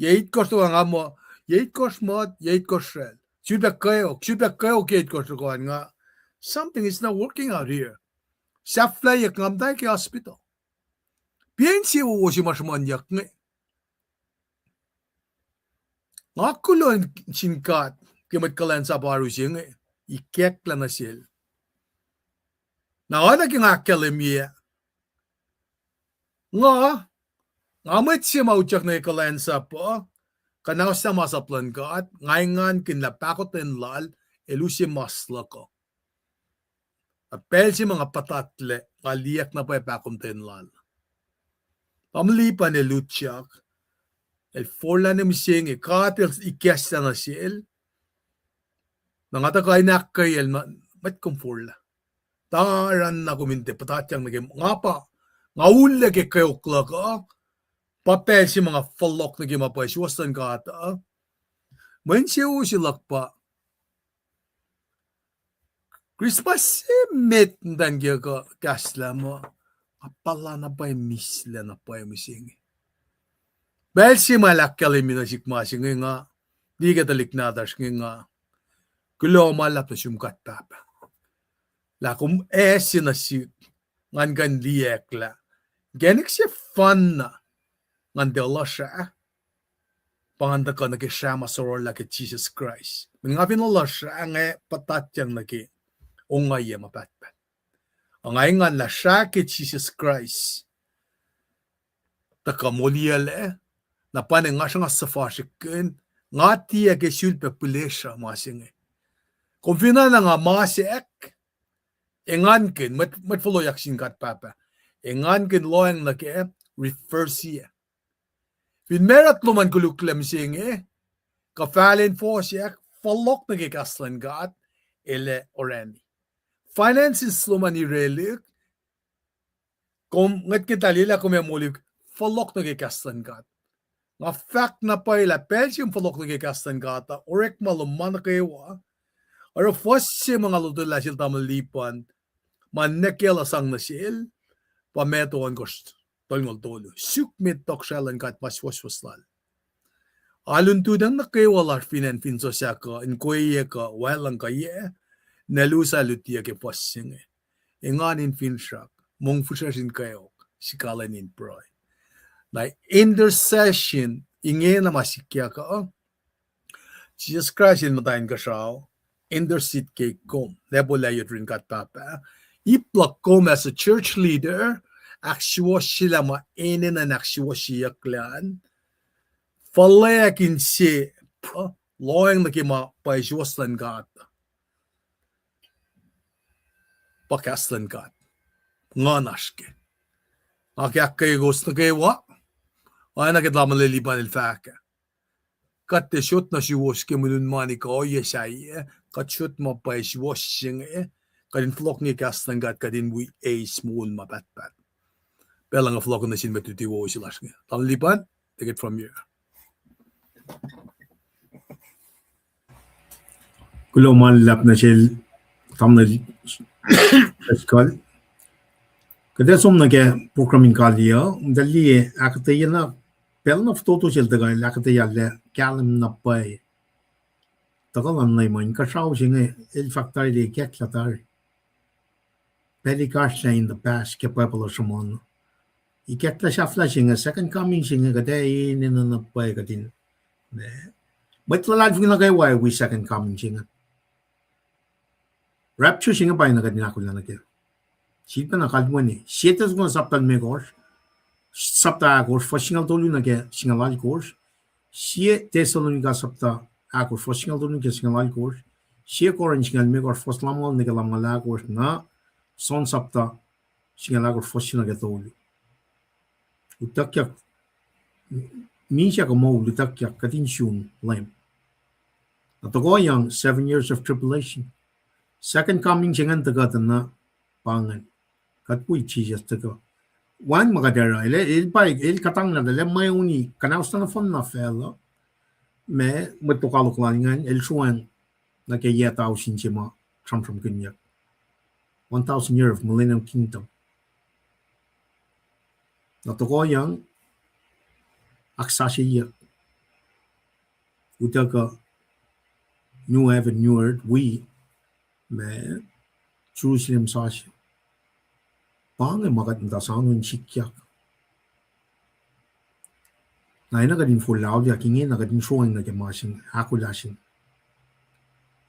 yac itkohsr tuhkuh nga muh, yac itkohsr mot, yac itkohsr sracl. Sulpac kweok, sulpac kweok yac itkohsr tuhkuh nga, something is not working out here. Sahflahiyuck, nga muhta ke hospital. Piac insewowo se ma sruhmuhnyuck inge. Nga kuloh sin God ke mwet kuhlwacnsap oaru se inge, ikacklah nuh sel. Na oacna ke nga ahkkahlwemye, nga, nga mwet se ma utyak nuh ke kuhlwacnsap uh, kuhnahoslah masap luhn God, nga engankihn lah pahkotwen lal el use mas luhk uh. Na pacl se ma nga puhtatlac, nga liyacack na pwacye pahkotwen lal. Tamuhlwel Lipan el utyak, el forlah nuh mihsenge, God el ikacslah nuh sel. Na nga tuh kuh in ahkkweyacl, mwet kom forlah. Taran na kom in tiac puhtatyang nuh ke nga pa, nga ullac ke kweok luhk uh, pa pacl se ma nga fohlohk nuh ke ma pwacye suwohs luhn God uh. Mwe insewowo se luhk pa Christmas se met muhtwacn kiyuhk uh kahslah muh, nga puhla na pwacye mislac na pwacye mihsenge. Pacl se ma el ahkkahlwemye nuh sihk ma se inge nga, liye ke tuhlihk nahtuhsr inge nga, kuloh ma luhlahp nuh sum God Pahpah. Lah kom ase nuh sihk, ngan kuh in liyacack lah inkacnek sefanna ngan tiac lohsr ah, pa ngan tuhkuh nuh ke srah ma sororlah ke Jisus Kraist. Mweyen nga fin lohsr ah, nga puhtatyang nuh ke ongaiyac ma pahtpaht. Ac nga engan lah srah ke Jisus Kraist tuhkuh moliyuclac, na pa inge nga sruhnga suhfasrihkkihn, nga tiac ke sulpac pihlesruh ma se inge. Kom fin oacna nga masack, engankihn, mwet, mwet fohlohkyak sin God Pahpah, engankihn lohacng nuh ke reverse ah. Fin macruht lom an koluklac mihsenge, kuh fahlen fohsack, fohlohk nuh ke kahs luhn God, el ac orani. Finances lom an irelihk, kom ngwetngwet lah lwelah kom ac molihk, fohlohk nuh ke kahs luhn God. Nga fahk na pwacye lah pacl se kom fohlohk nuh ke kahs luhn God uh, orekma lom ma nuh kwewa. Oruh fuhs se ma nga lotwelah sel Tamuhlwel Lipan, ma nwacklah sang nuh sel, pa Matthew ohnkohsr tolngoul tolu. Suk met tohkohsrahi luhn God ma suwohswohs lal. Alu in tutacng nuh kwewa lasr fin acn fin sosah kuh, in kweyac kuh, wacluhng kuh yac, na lusa lutiyuc ke fuhs se inge. Engan in finsrak, mongfihsrwacsr in kweok, sikalweni in pruhe. Na intercession, ingena ma sikyak uh, Jisus Kraist el muhta inkuhsrao, intercede ke kom, lepolah yot yurin God Pahpah. Ip luhk kom as a church leader, ahksuwohsyelah ma enenuh in ahksuwohsyeyucklac an, fuhlweack inse, lohacng nuh ke ma pwacye suwohs luhn God. Pa kahs luhn God. Nguhn oasr ke. Nga ke ahkkweye kowos nuh kwewa, oacna ke Tamuhlwel Lipan el fahk ah, kuht tiac sot nuh suwos ke mwe luhn mani kuh ohiyac sahyac, kuht sot ma pwacye suwohs se inge, kuht in fohlohk nuh ke kahs luhn God, kuht in wi eis moul ma pahtpaht. Pacl uh nga fohlohk nuh sin mwet luti wowo se lasr inge. Tamuhlwel Lipan, take it from here. Kuloh ma luhlahp nuh sel Tamuhlwel Driscoll. Kuht ac som nuh ke program in kaliyac, tuh liye ahkuhtweyac na, pacl na fototo sel tuhkuh el ahkuhtweyac lah kahlwem na pwacye. Tuhkuh luhn Leum uh, inkuhsrao se inge, el fahk tari lah ikacklah tari. Pacl ekahsr lah in the past ke Bible uh sruhmuhn. Ikacklah sahflah se inge, second coming se inge, kuht ac enenuh na pwacye kuht in, mwet luhlahlfongi nuh kwewa wi second coming se inge. Rapture se inge pa na kuht in ahkolah nuh kac. Sifilpacna kalweni, sie Thessalonians sapta limekohsr, sapta ahkosr, fuhs singucul tolu nuh ke singucul alkosr, sie Thessalonica sapta ahkosr, fuhs singucul tolu nuh ke singucul alkosr, sie Corinth singucul limekohsr, fuhs lumngaul nuh ke lumngaul ahkosr, na John sapta singucul ahkosr, fuhs se nuh ke tolu. Utuckyak, misac kuh moul utuckyak, kuht in sun Leum. Na tohkohyang seven years of tribulation. Second coming se ingacn tuhkuh tuh na pa ingacn. Kuht wi Jisus tuhkuh. Wacngihn ma kuht oruh, el, el pa, el kuhtanglah, el mweuni, kuhnahoslah nohfohn na facluh. Ma, mwet lokoalok lal ingacn, el sruhwacng nuh ke yac tausin se ma sramsramkihnyuck. One thousand year of millennium kingdom. Na tohkohyang, ahksasucye. Utuckuh new heaven, new earth, wi, ma, Jerusalem sasuc. Pa inge ma kuht muhta soano in sikyak. Na enenuh kuht in forlah auliyak inge, na kuht in sroacng nuh ke ma se inge, ahkolah se inge.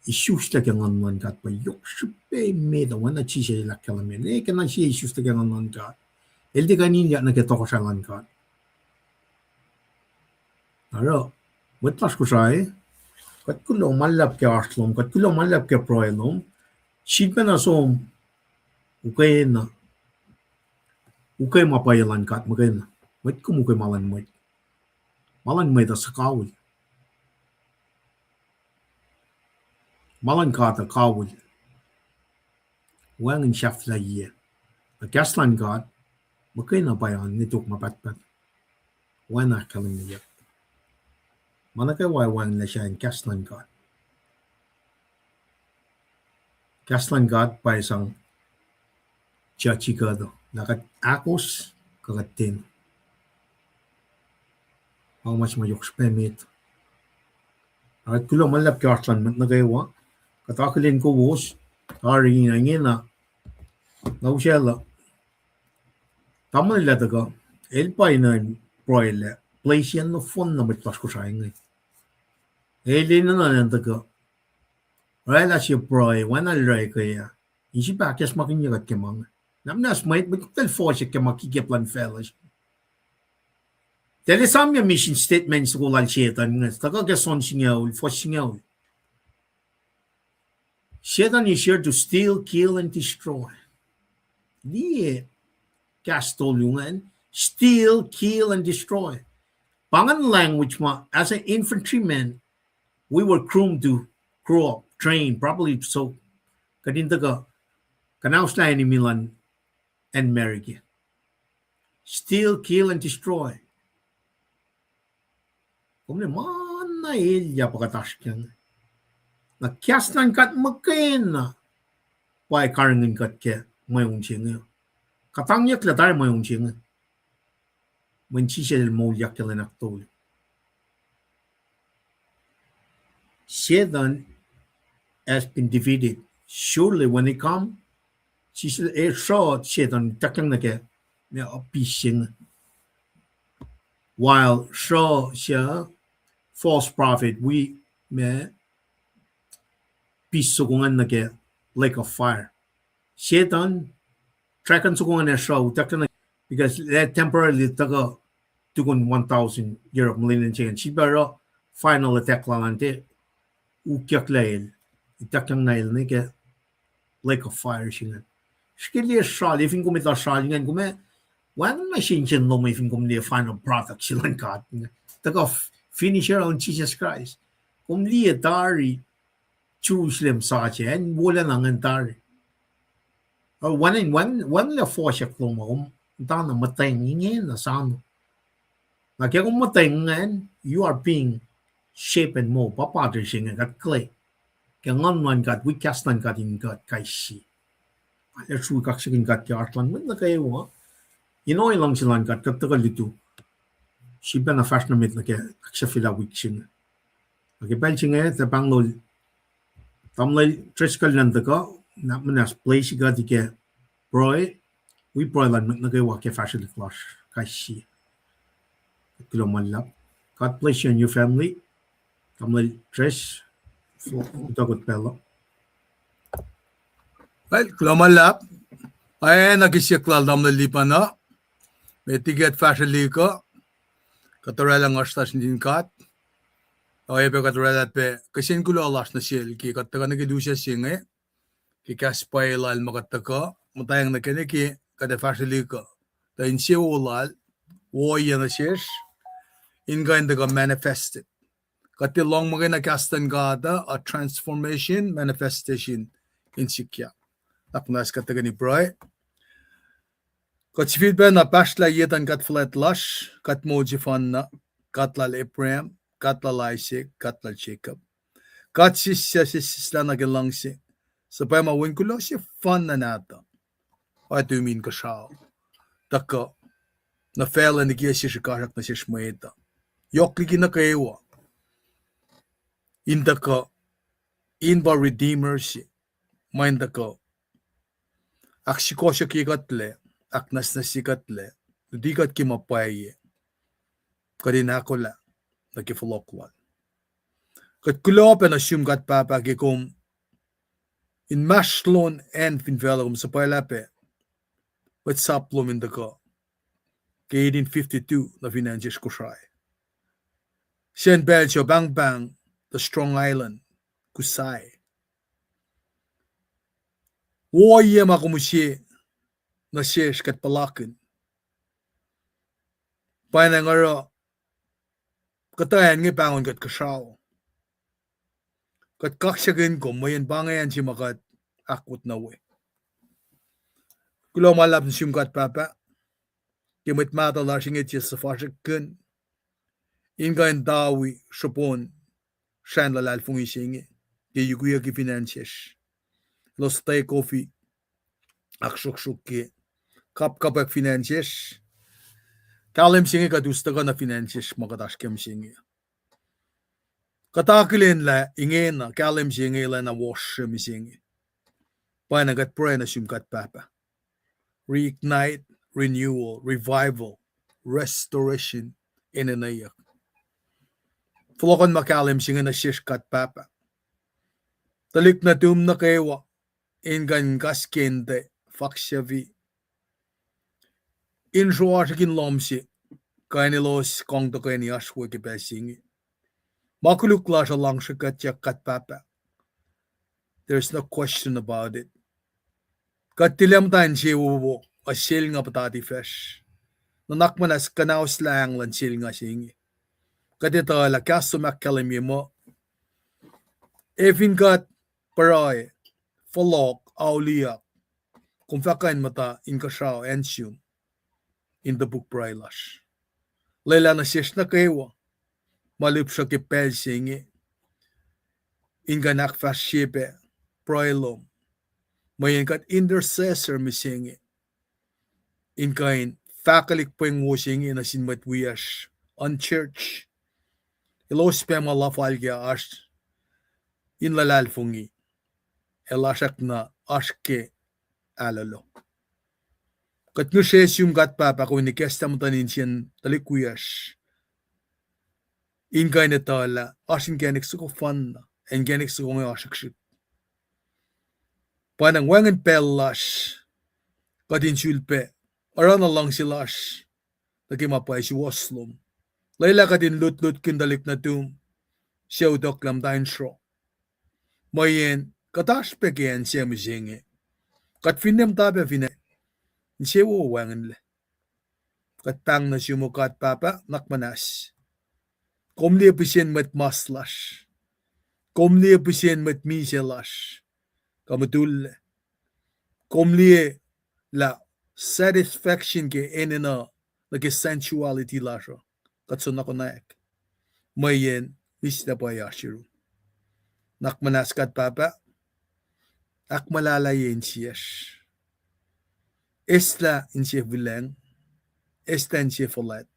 Isuslac ke Nguhn luhn God pa yohk srihpac met uh, oacna Jisus el ahkkahlwemye. Ne ke na sie isuslac ke Nguhn luhn God, el tiac kuh in ilyak nuh ke tohkohsrahi luhn God. Oruh, mwet lasr Kosrae, kuht kuloh ma luhlahp ke oasr lom, kuht kuloh ma luhlahp ke pruhe lom, sifilpacna som ukwe na, ukwe ma pwacye luhn God muhkwena. Mwet kom ukwe ma luhn mwet. Ma luhn mwet uh suhkawihl. Ma luhn God uh kawihl. Wacngihn sahflahiyac. Na kahs luhn God muhkwena pa an nge tok ma pahtpaht. Oacna ahkkahlwemyeyuck, ma nuh kwewa wacngihnlac sahyacn kahs luhn God. Kahs luhn God pa sang judge kuht uh, lah kuht ahkos kuh kuht ten. Pa ma se ma yohk srihpac met. Oruh kuloh ma luhlahp ke oasr luhn mwet nuh kwewa. Kuht akihlen kowos, tari ingena, na usaclah. Tamuhlwel lah tuhkuh, el pa in pruhe lah place an nohfohn na mwet lasr Kosrae inge. El enenuh in tuhkuh oraclah sie pruhe, oacna el oraclah ke ah, in sifilpac ahkacsmakihnye kuht ke ma inge. Na muhnahs mwet, mwet kuhtuh fohsack ke ma kikep luhn facluh. Tahl esamyac mission statement soko lal Setan inge, tuhkuh ke John singucul, fuhs singucul. Satan is here to steal, kill, and destroy. Liye kahs tolu ingacn, steal, kill, and destroy. Pa ingacn language ma, as an infantryman, we were groomed to grow up, train properly, so kuht in tuhkuh kuhnauslah enemy luhn acn America. Steal, kill, and destroy. Kom liye ma na elyah pa kuht oasr kac inge. Na kahs luhn God muhkwena pa karihngihn kuht ke mweun se inge. Kuhtangyucklah tari mweun se inge. Mweyen Jisus el moulyak ke lwen ahktolu. Satan has been defeated. Surely when he come, Jisus, eh, sruh Satan ituckyang nuh ke, ma, uh, beast se inge. While sruh se false prophet wi, ma, beast soko ingacn nuh ke lake of fire. Satan, dragon soko ingacn ac sruh ituckyang nuh, because el temporarily tuhkuh tukun one thousand year of millennium se ingacn. Sifilpac oruh final attack lal an tiac ukyucklac el, ituckyang na el nuh ke lake of fire se ingacn. Srihke liye sral, fin kom etuh sral ingacn, kom ac wacngihn ma sensen lom fin kom liye final product se luhn God. Tuhkuh finisher luhn Jisus Kraist. Kom liye tari Jerusalem sac, acn wolacna ingacn tari. Ac wacngihn, wacngihn, wacngihnlac fohsack lom uh, kom muhtana muhtweng ingena sano. Na ke kom muhtweng ingacn, you are being shaped and molded. Pa pottery se inge kuht kuh ke Nguhn luhn God, wi kahs luhn God in kuht kais sie. Arlac srui kaksakihn God ke oasr luhn mwet nuh kwewa. In ohiyac luhngse luhn God, kuht tuhkuh lutu. Sifilpac na fahsr nuh met nuh ke ahksahfyelah wik se inge. Na ke pacl se inge, tuh pahngol, tamuhlwel Driscoll elan tuhkuh, na muhnahs place kuht ke pruhe, wi pruhe luhn mwet nuh kwewa ke fahsrwelihk lasr kais sie. Kuloh ma luhlahp. God bless you and your family. Tamuhlwel Dres, utuh kuht pacl uh. Well, kuloh ma luhlahp. Ac na kihsiyuck lal tamuhlwel Lipan uh, met liki kuht fahsrwelihk uh, kuht oraclah nguhsr lasr nuhtin God. Oacyacpac kuht oraclah pac kihsen kuloh lasr nuh sel ke kuht tuhkuh nuh ke lusac se inge, ke kahs pwacye lal ma kuht tuhkuh muhtwacng nuh ke, nuh ke kuht ac fahsrwelihk uh. Tuh insewowo lal, ohiyac nuh sesr, in kuh in tuhkuh manifested. Kuht tiac lohng muhkwena kahs luhn God uh, a transformation, manifestation in sikyak. Nuhnak muhnahs kuht tuhkweni pruhe. Kuht sifilpacna pahsrlah ye tuh in God fuhlwact lasr, God moul sefanna, God lal Abraham, God lal Isaac, God lal Jacob. God sislah, sislah nuh ke luhngse, suhpwacma wen kuloh sefanna nahtuh. Oa tuh in kuhsrao tuhkuh nuh facluh in kiyac sie srihkasrak nuh sesr mwet uh. Yohk liki nuh kwewa in tuhkuh, in pa Redeemer se, ma in tuhkuh ahksukohsohkye kuhtlac, ahknwacsnwacsye kuhtlac, luti kuht ke ma pwacye. kuht in ahkolah nuh ke fohlohk lal. Kuht kuloh pac nuh sum God Pahpah ke kom inmahsrlon acn fin facluh kom suhpwaclah pac mwet sap lom in tuhkuh ke eighteen fifty-two nuh fin acn sesr Kosrae. Sacn pacl se pahngpahng the Strong Island, Kusai. Ohiyac ma kom use nuh sesr kuht puhlakihn. Pwacnwacng oruh kuhtuh acn inge pahngon kuht kuhsrao. Kuht kaksakihn kom mweyen pa inge acn se ma kuht ahkwot nuh we. Kuloh ma luhlahp nuh sum God Pahpah ke mwet mahtuh lasr inge tiac suhfasrihkkihn in kuh in tawi sruhpon srahn luhlahlfongi se inge ke yukiyucki fin acn sesr. Elos take off-i ahksruhksruhk ke kapkapwack fin acn sesr. Kahlwem se inge kuht us tuhkuh nuh fin acn sesr ma kuht oasr ke mihsenge. Kuht akihlen lah ingena kahlwem se inge lacna wosre mihsenge. Pwacnwacng kuht pruhe nuh sum God Pahpah. Reignite, renewal, revival, restoration enenweyuck. Fohlohkohn ma kahlwem se inge nuh sesr God Pahpah. Tuhlihk nuhtum nuh kwewa in kuh in kas kente, faksafi, in sruasrihk in lohm se, kuh in elos kang tuhkweni oasr we ke pacl se inge. Ma koluk lasr uh luhngsrihk kuhtyak God Pahpah. There's no question about it. Kuht tilac muhta insewowo uh selnga puhtati facsr. Nuhnak muhnahs kuhnaoslah acng luhn selnga se inge. Kuht etuh lah kahs lom ahkkahlwemye muh, ac fin kuht pruhe, fohlohk, auliyak, kom fah kuh in muhta inkuhsrao acn sum in topuk pruhe lasr. Lwelah nuh sesr nuh kwewa ma lihpsruhk ke pacl se inge in kuh in ahkfahsrye pac pruhe lom, mweyen kuht intercessor mihsenge, in kuh in fahkwelihk pweng wo se inge nuh sin mwet wiyacsr, unchurched, elos pac ma lafalkye oasr in luhlahlfongi, ac lasr ahkna oasr ke ahlolo. Kuht ngihsre sum God Pahpah kom in ikacslah muhtuhn insiyacn tuhlihk wiyacsr in kuh in etuh lah oasr inkacnek soko fanna, inkacnek soko inge oasr srihsrihk. Pwacnwacng wacngihn pacl lasr, kuht in sulpac oruh na luhngse lasr nuh ke ma pwacye suwohs lom. Lwelah kuht in lutlutkihn tuhlihk nuhtum suc utucklah muhta in sruoh, mweyen kuht oasr pac ke acn se mihsenge. Kuht finne muhta pac fin acn, insewowo wacngihnlac. Kuht pahng nuh sum God Pahpah nuhnak muhnahs. Kom liye pihsen mwet mas lasr. Kom liye pihsen mwet misac lasr, kuh mutullac. Kom liye lah satisfaction ke enenuh nuh ke sensuality lasr uh, kuht soenna konwacack, mweyen mihslac pwacye oasr yurum. Nuhnak muhnahs God Pahpah, ahkmuhlahlahye insiyacsr. Eslah inse vilacng, eslah inse fuhlwact,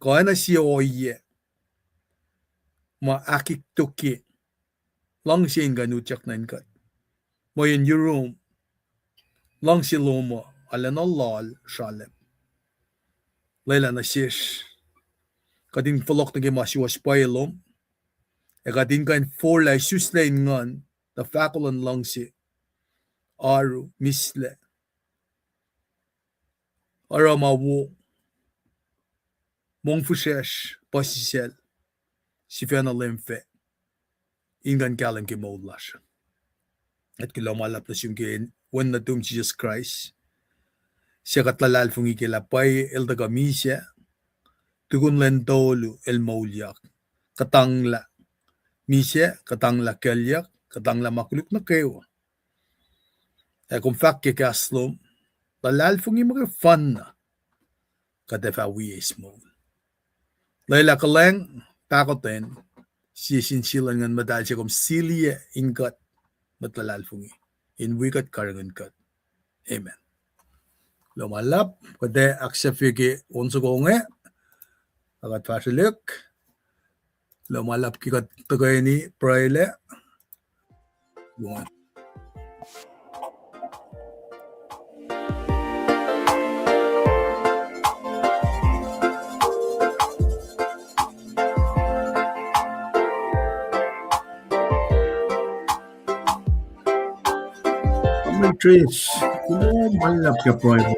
kuh oacna sie ohiyac ma ahkiktoki luhngse in kuh in utyak nuh in kuht, mweyen yurum luhngse lom uh arulacna loal sralacp. Lwelah nuh sesr kuht in fohlohk nuh ke ma suwohs pwacye lom, ac kuht in kuh in forlah isuslac in nguhn tuh fahko luhn luhngse, oaru, mihslac, oruh ma wo, mongfihsrwacsr, puhsisacl, sifacna leum fac in kuh in kahlwem ke moul lasr. Kuht kuloh ma luhlahp nuh sum ke wen nuhtum Jisus Kraist, suc kuht luhlahlfongi ke lah pwacye el tuhkuh misac, tukun lwen tolu el moulyak, kuhtanglah misac, kuhtanglah kuclyuck, kuhtanglah ma koluk nuh kwewa. Ac kom fahk ke kahs lom, luhlahlfongi muhkwena, kuht ac fah wi eis moul. Lwelah kuhlwacng, pahkotwen, sie sin sie luhn Nguhn Muhtahl se kom siliyac in kuht mwet luhlahlfongi, in wi kuht, karihngihn kuht. Amen. Kuloh ma luhlahp, kuht ac ahksahfye ke on soko inge, ac kuht fahsrwelihk. Kuloh ma luhlahp ke kuht tuhkweni pruhelac. Trace, kuloh ma luhlahp ke pruhe lom.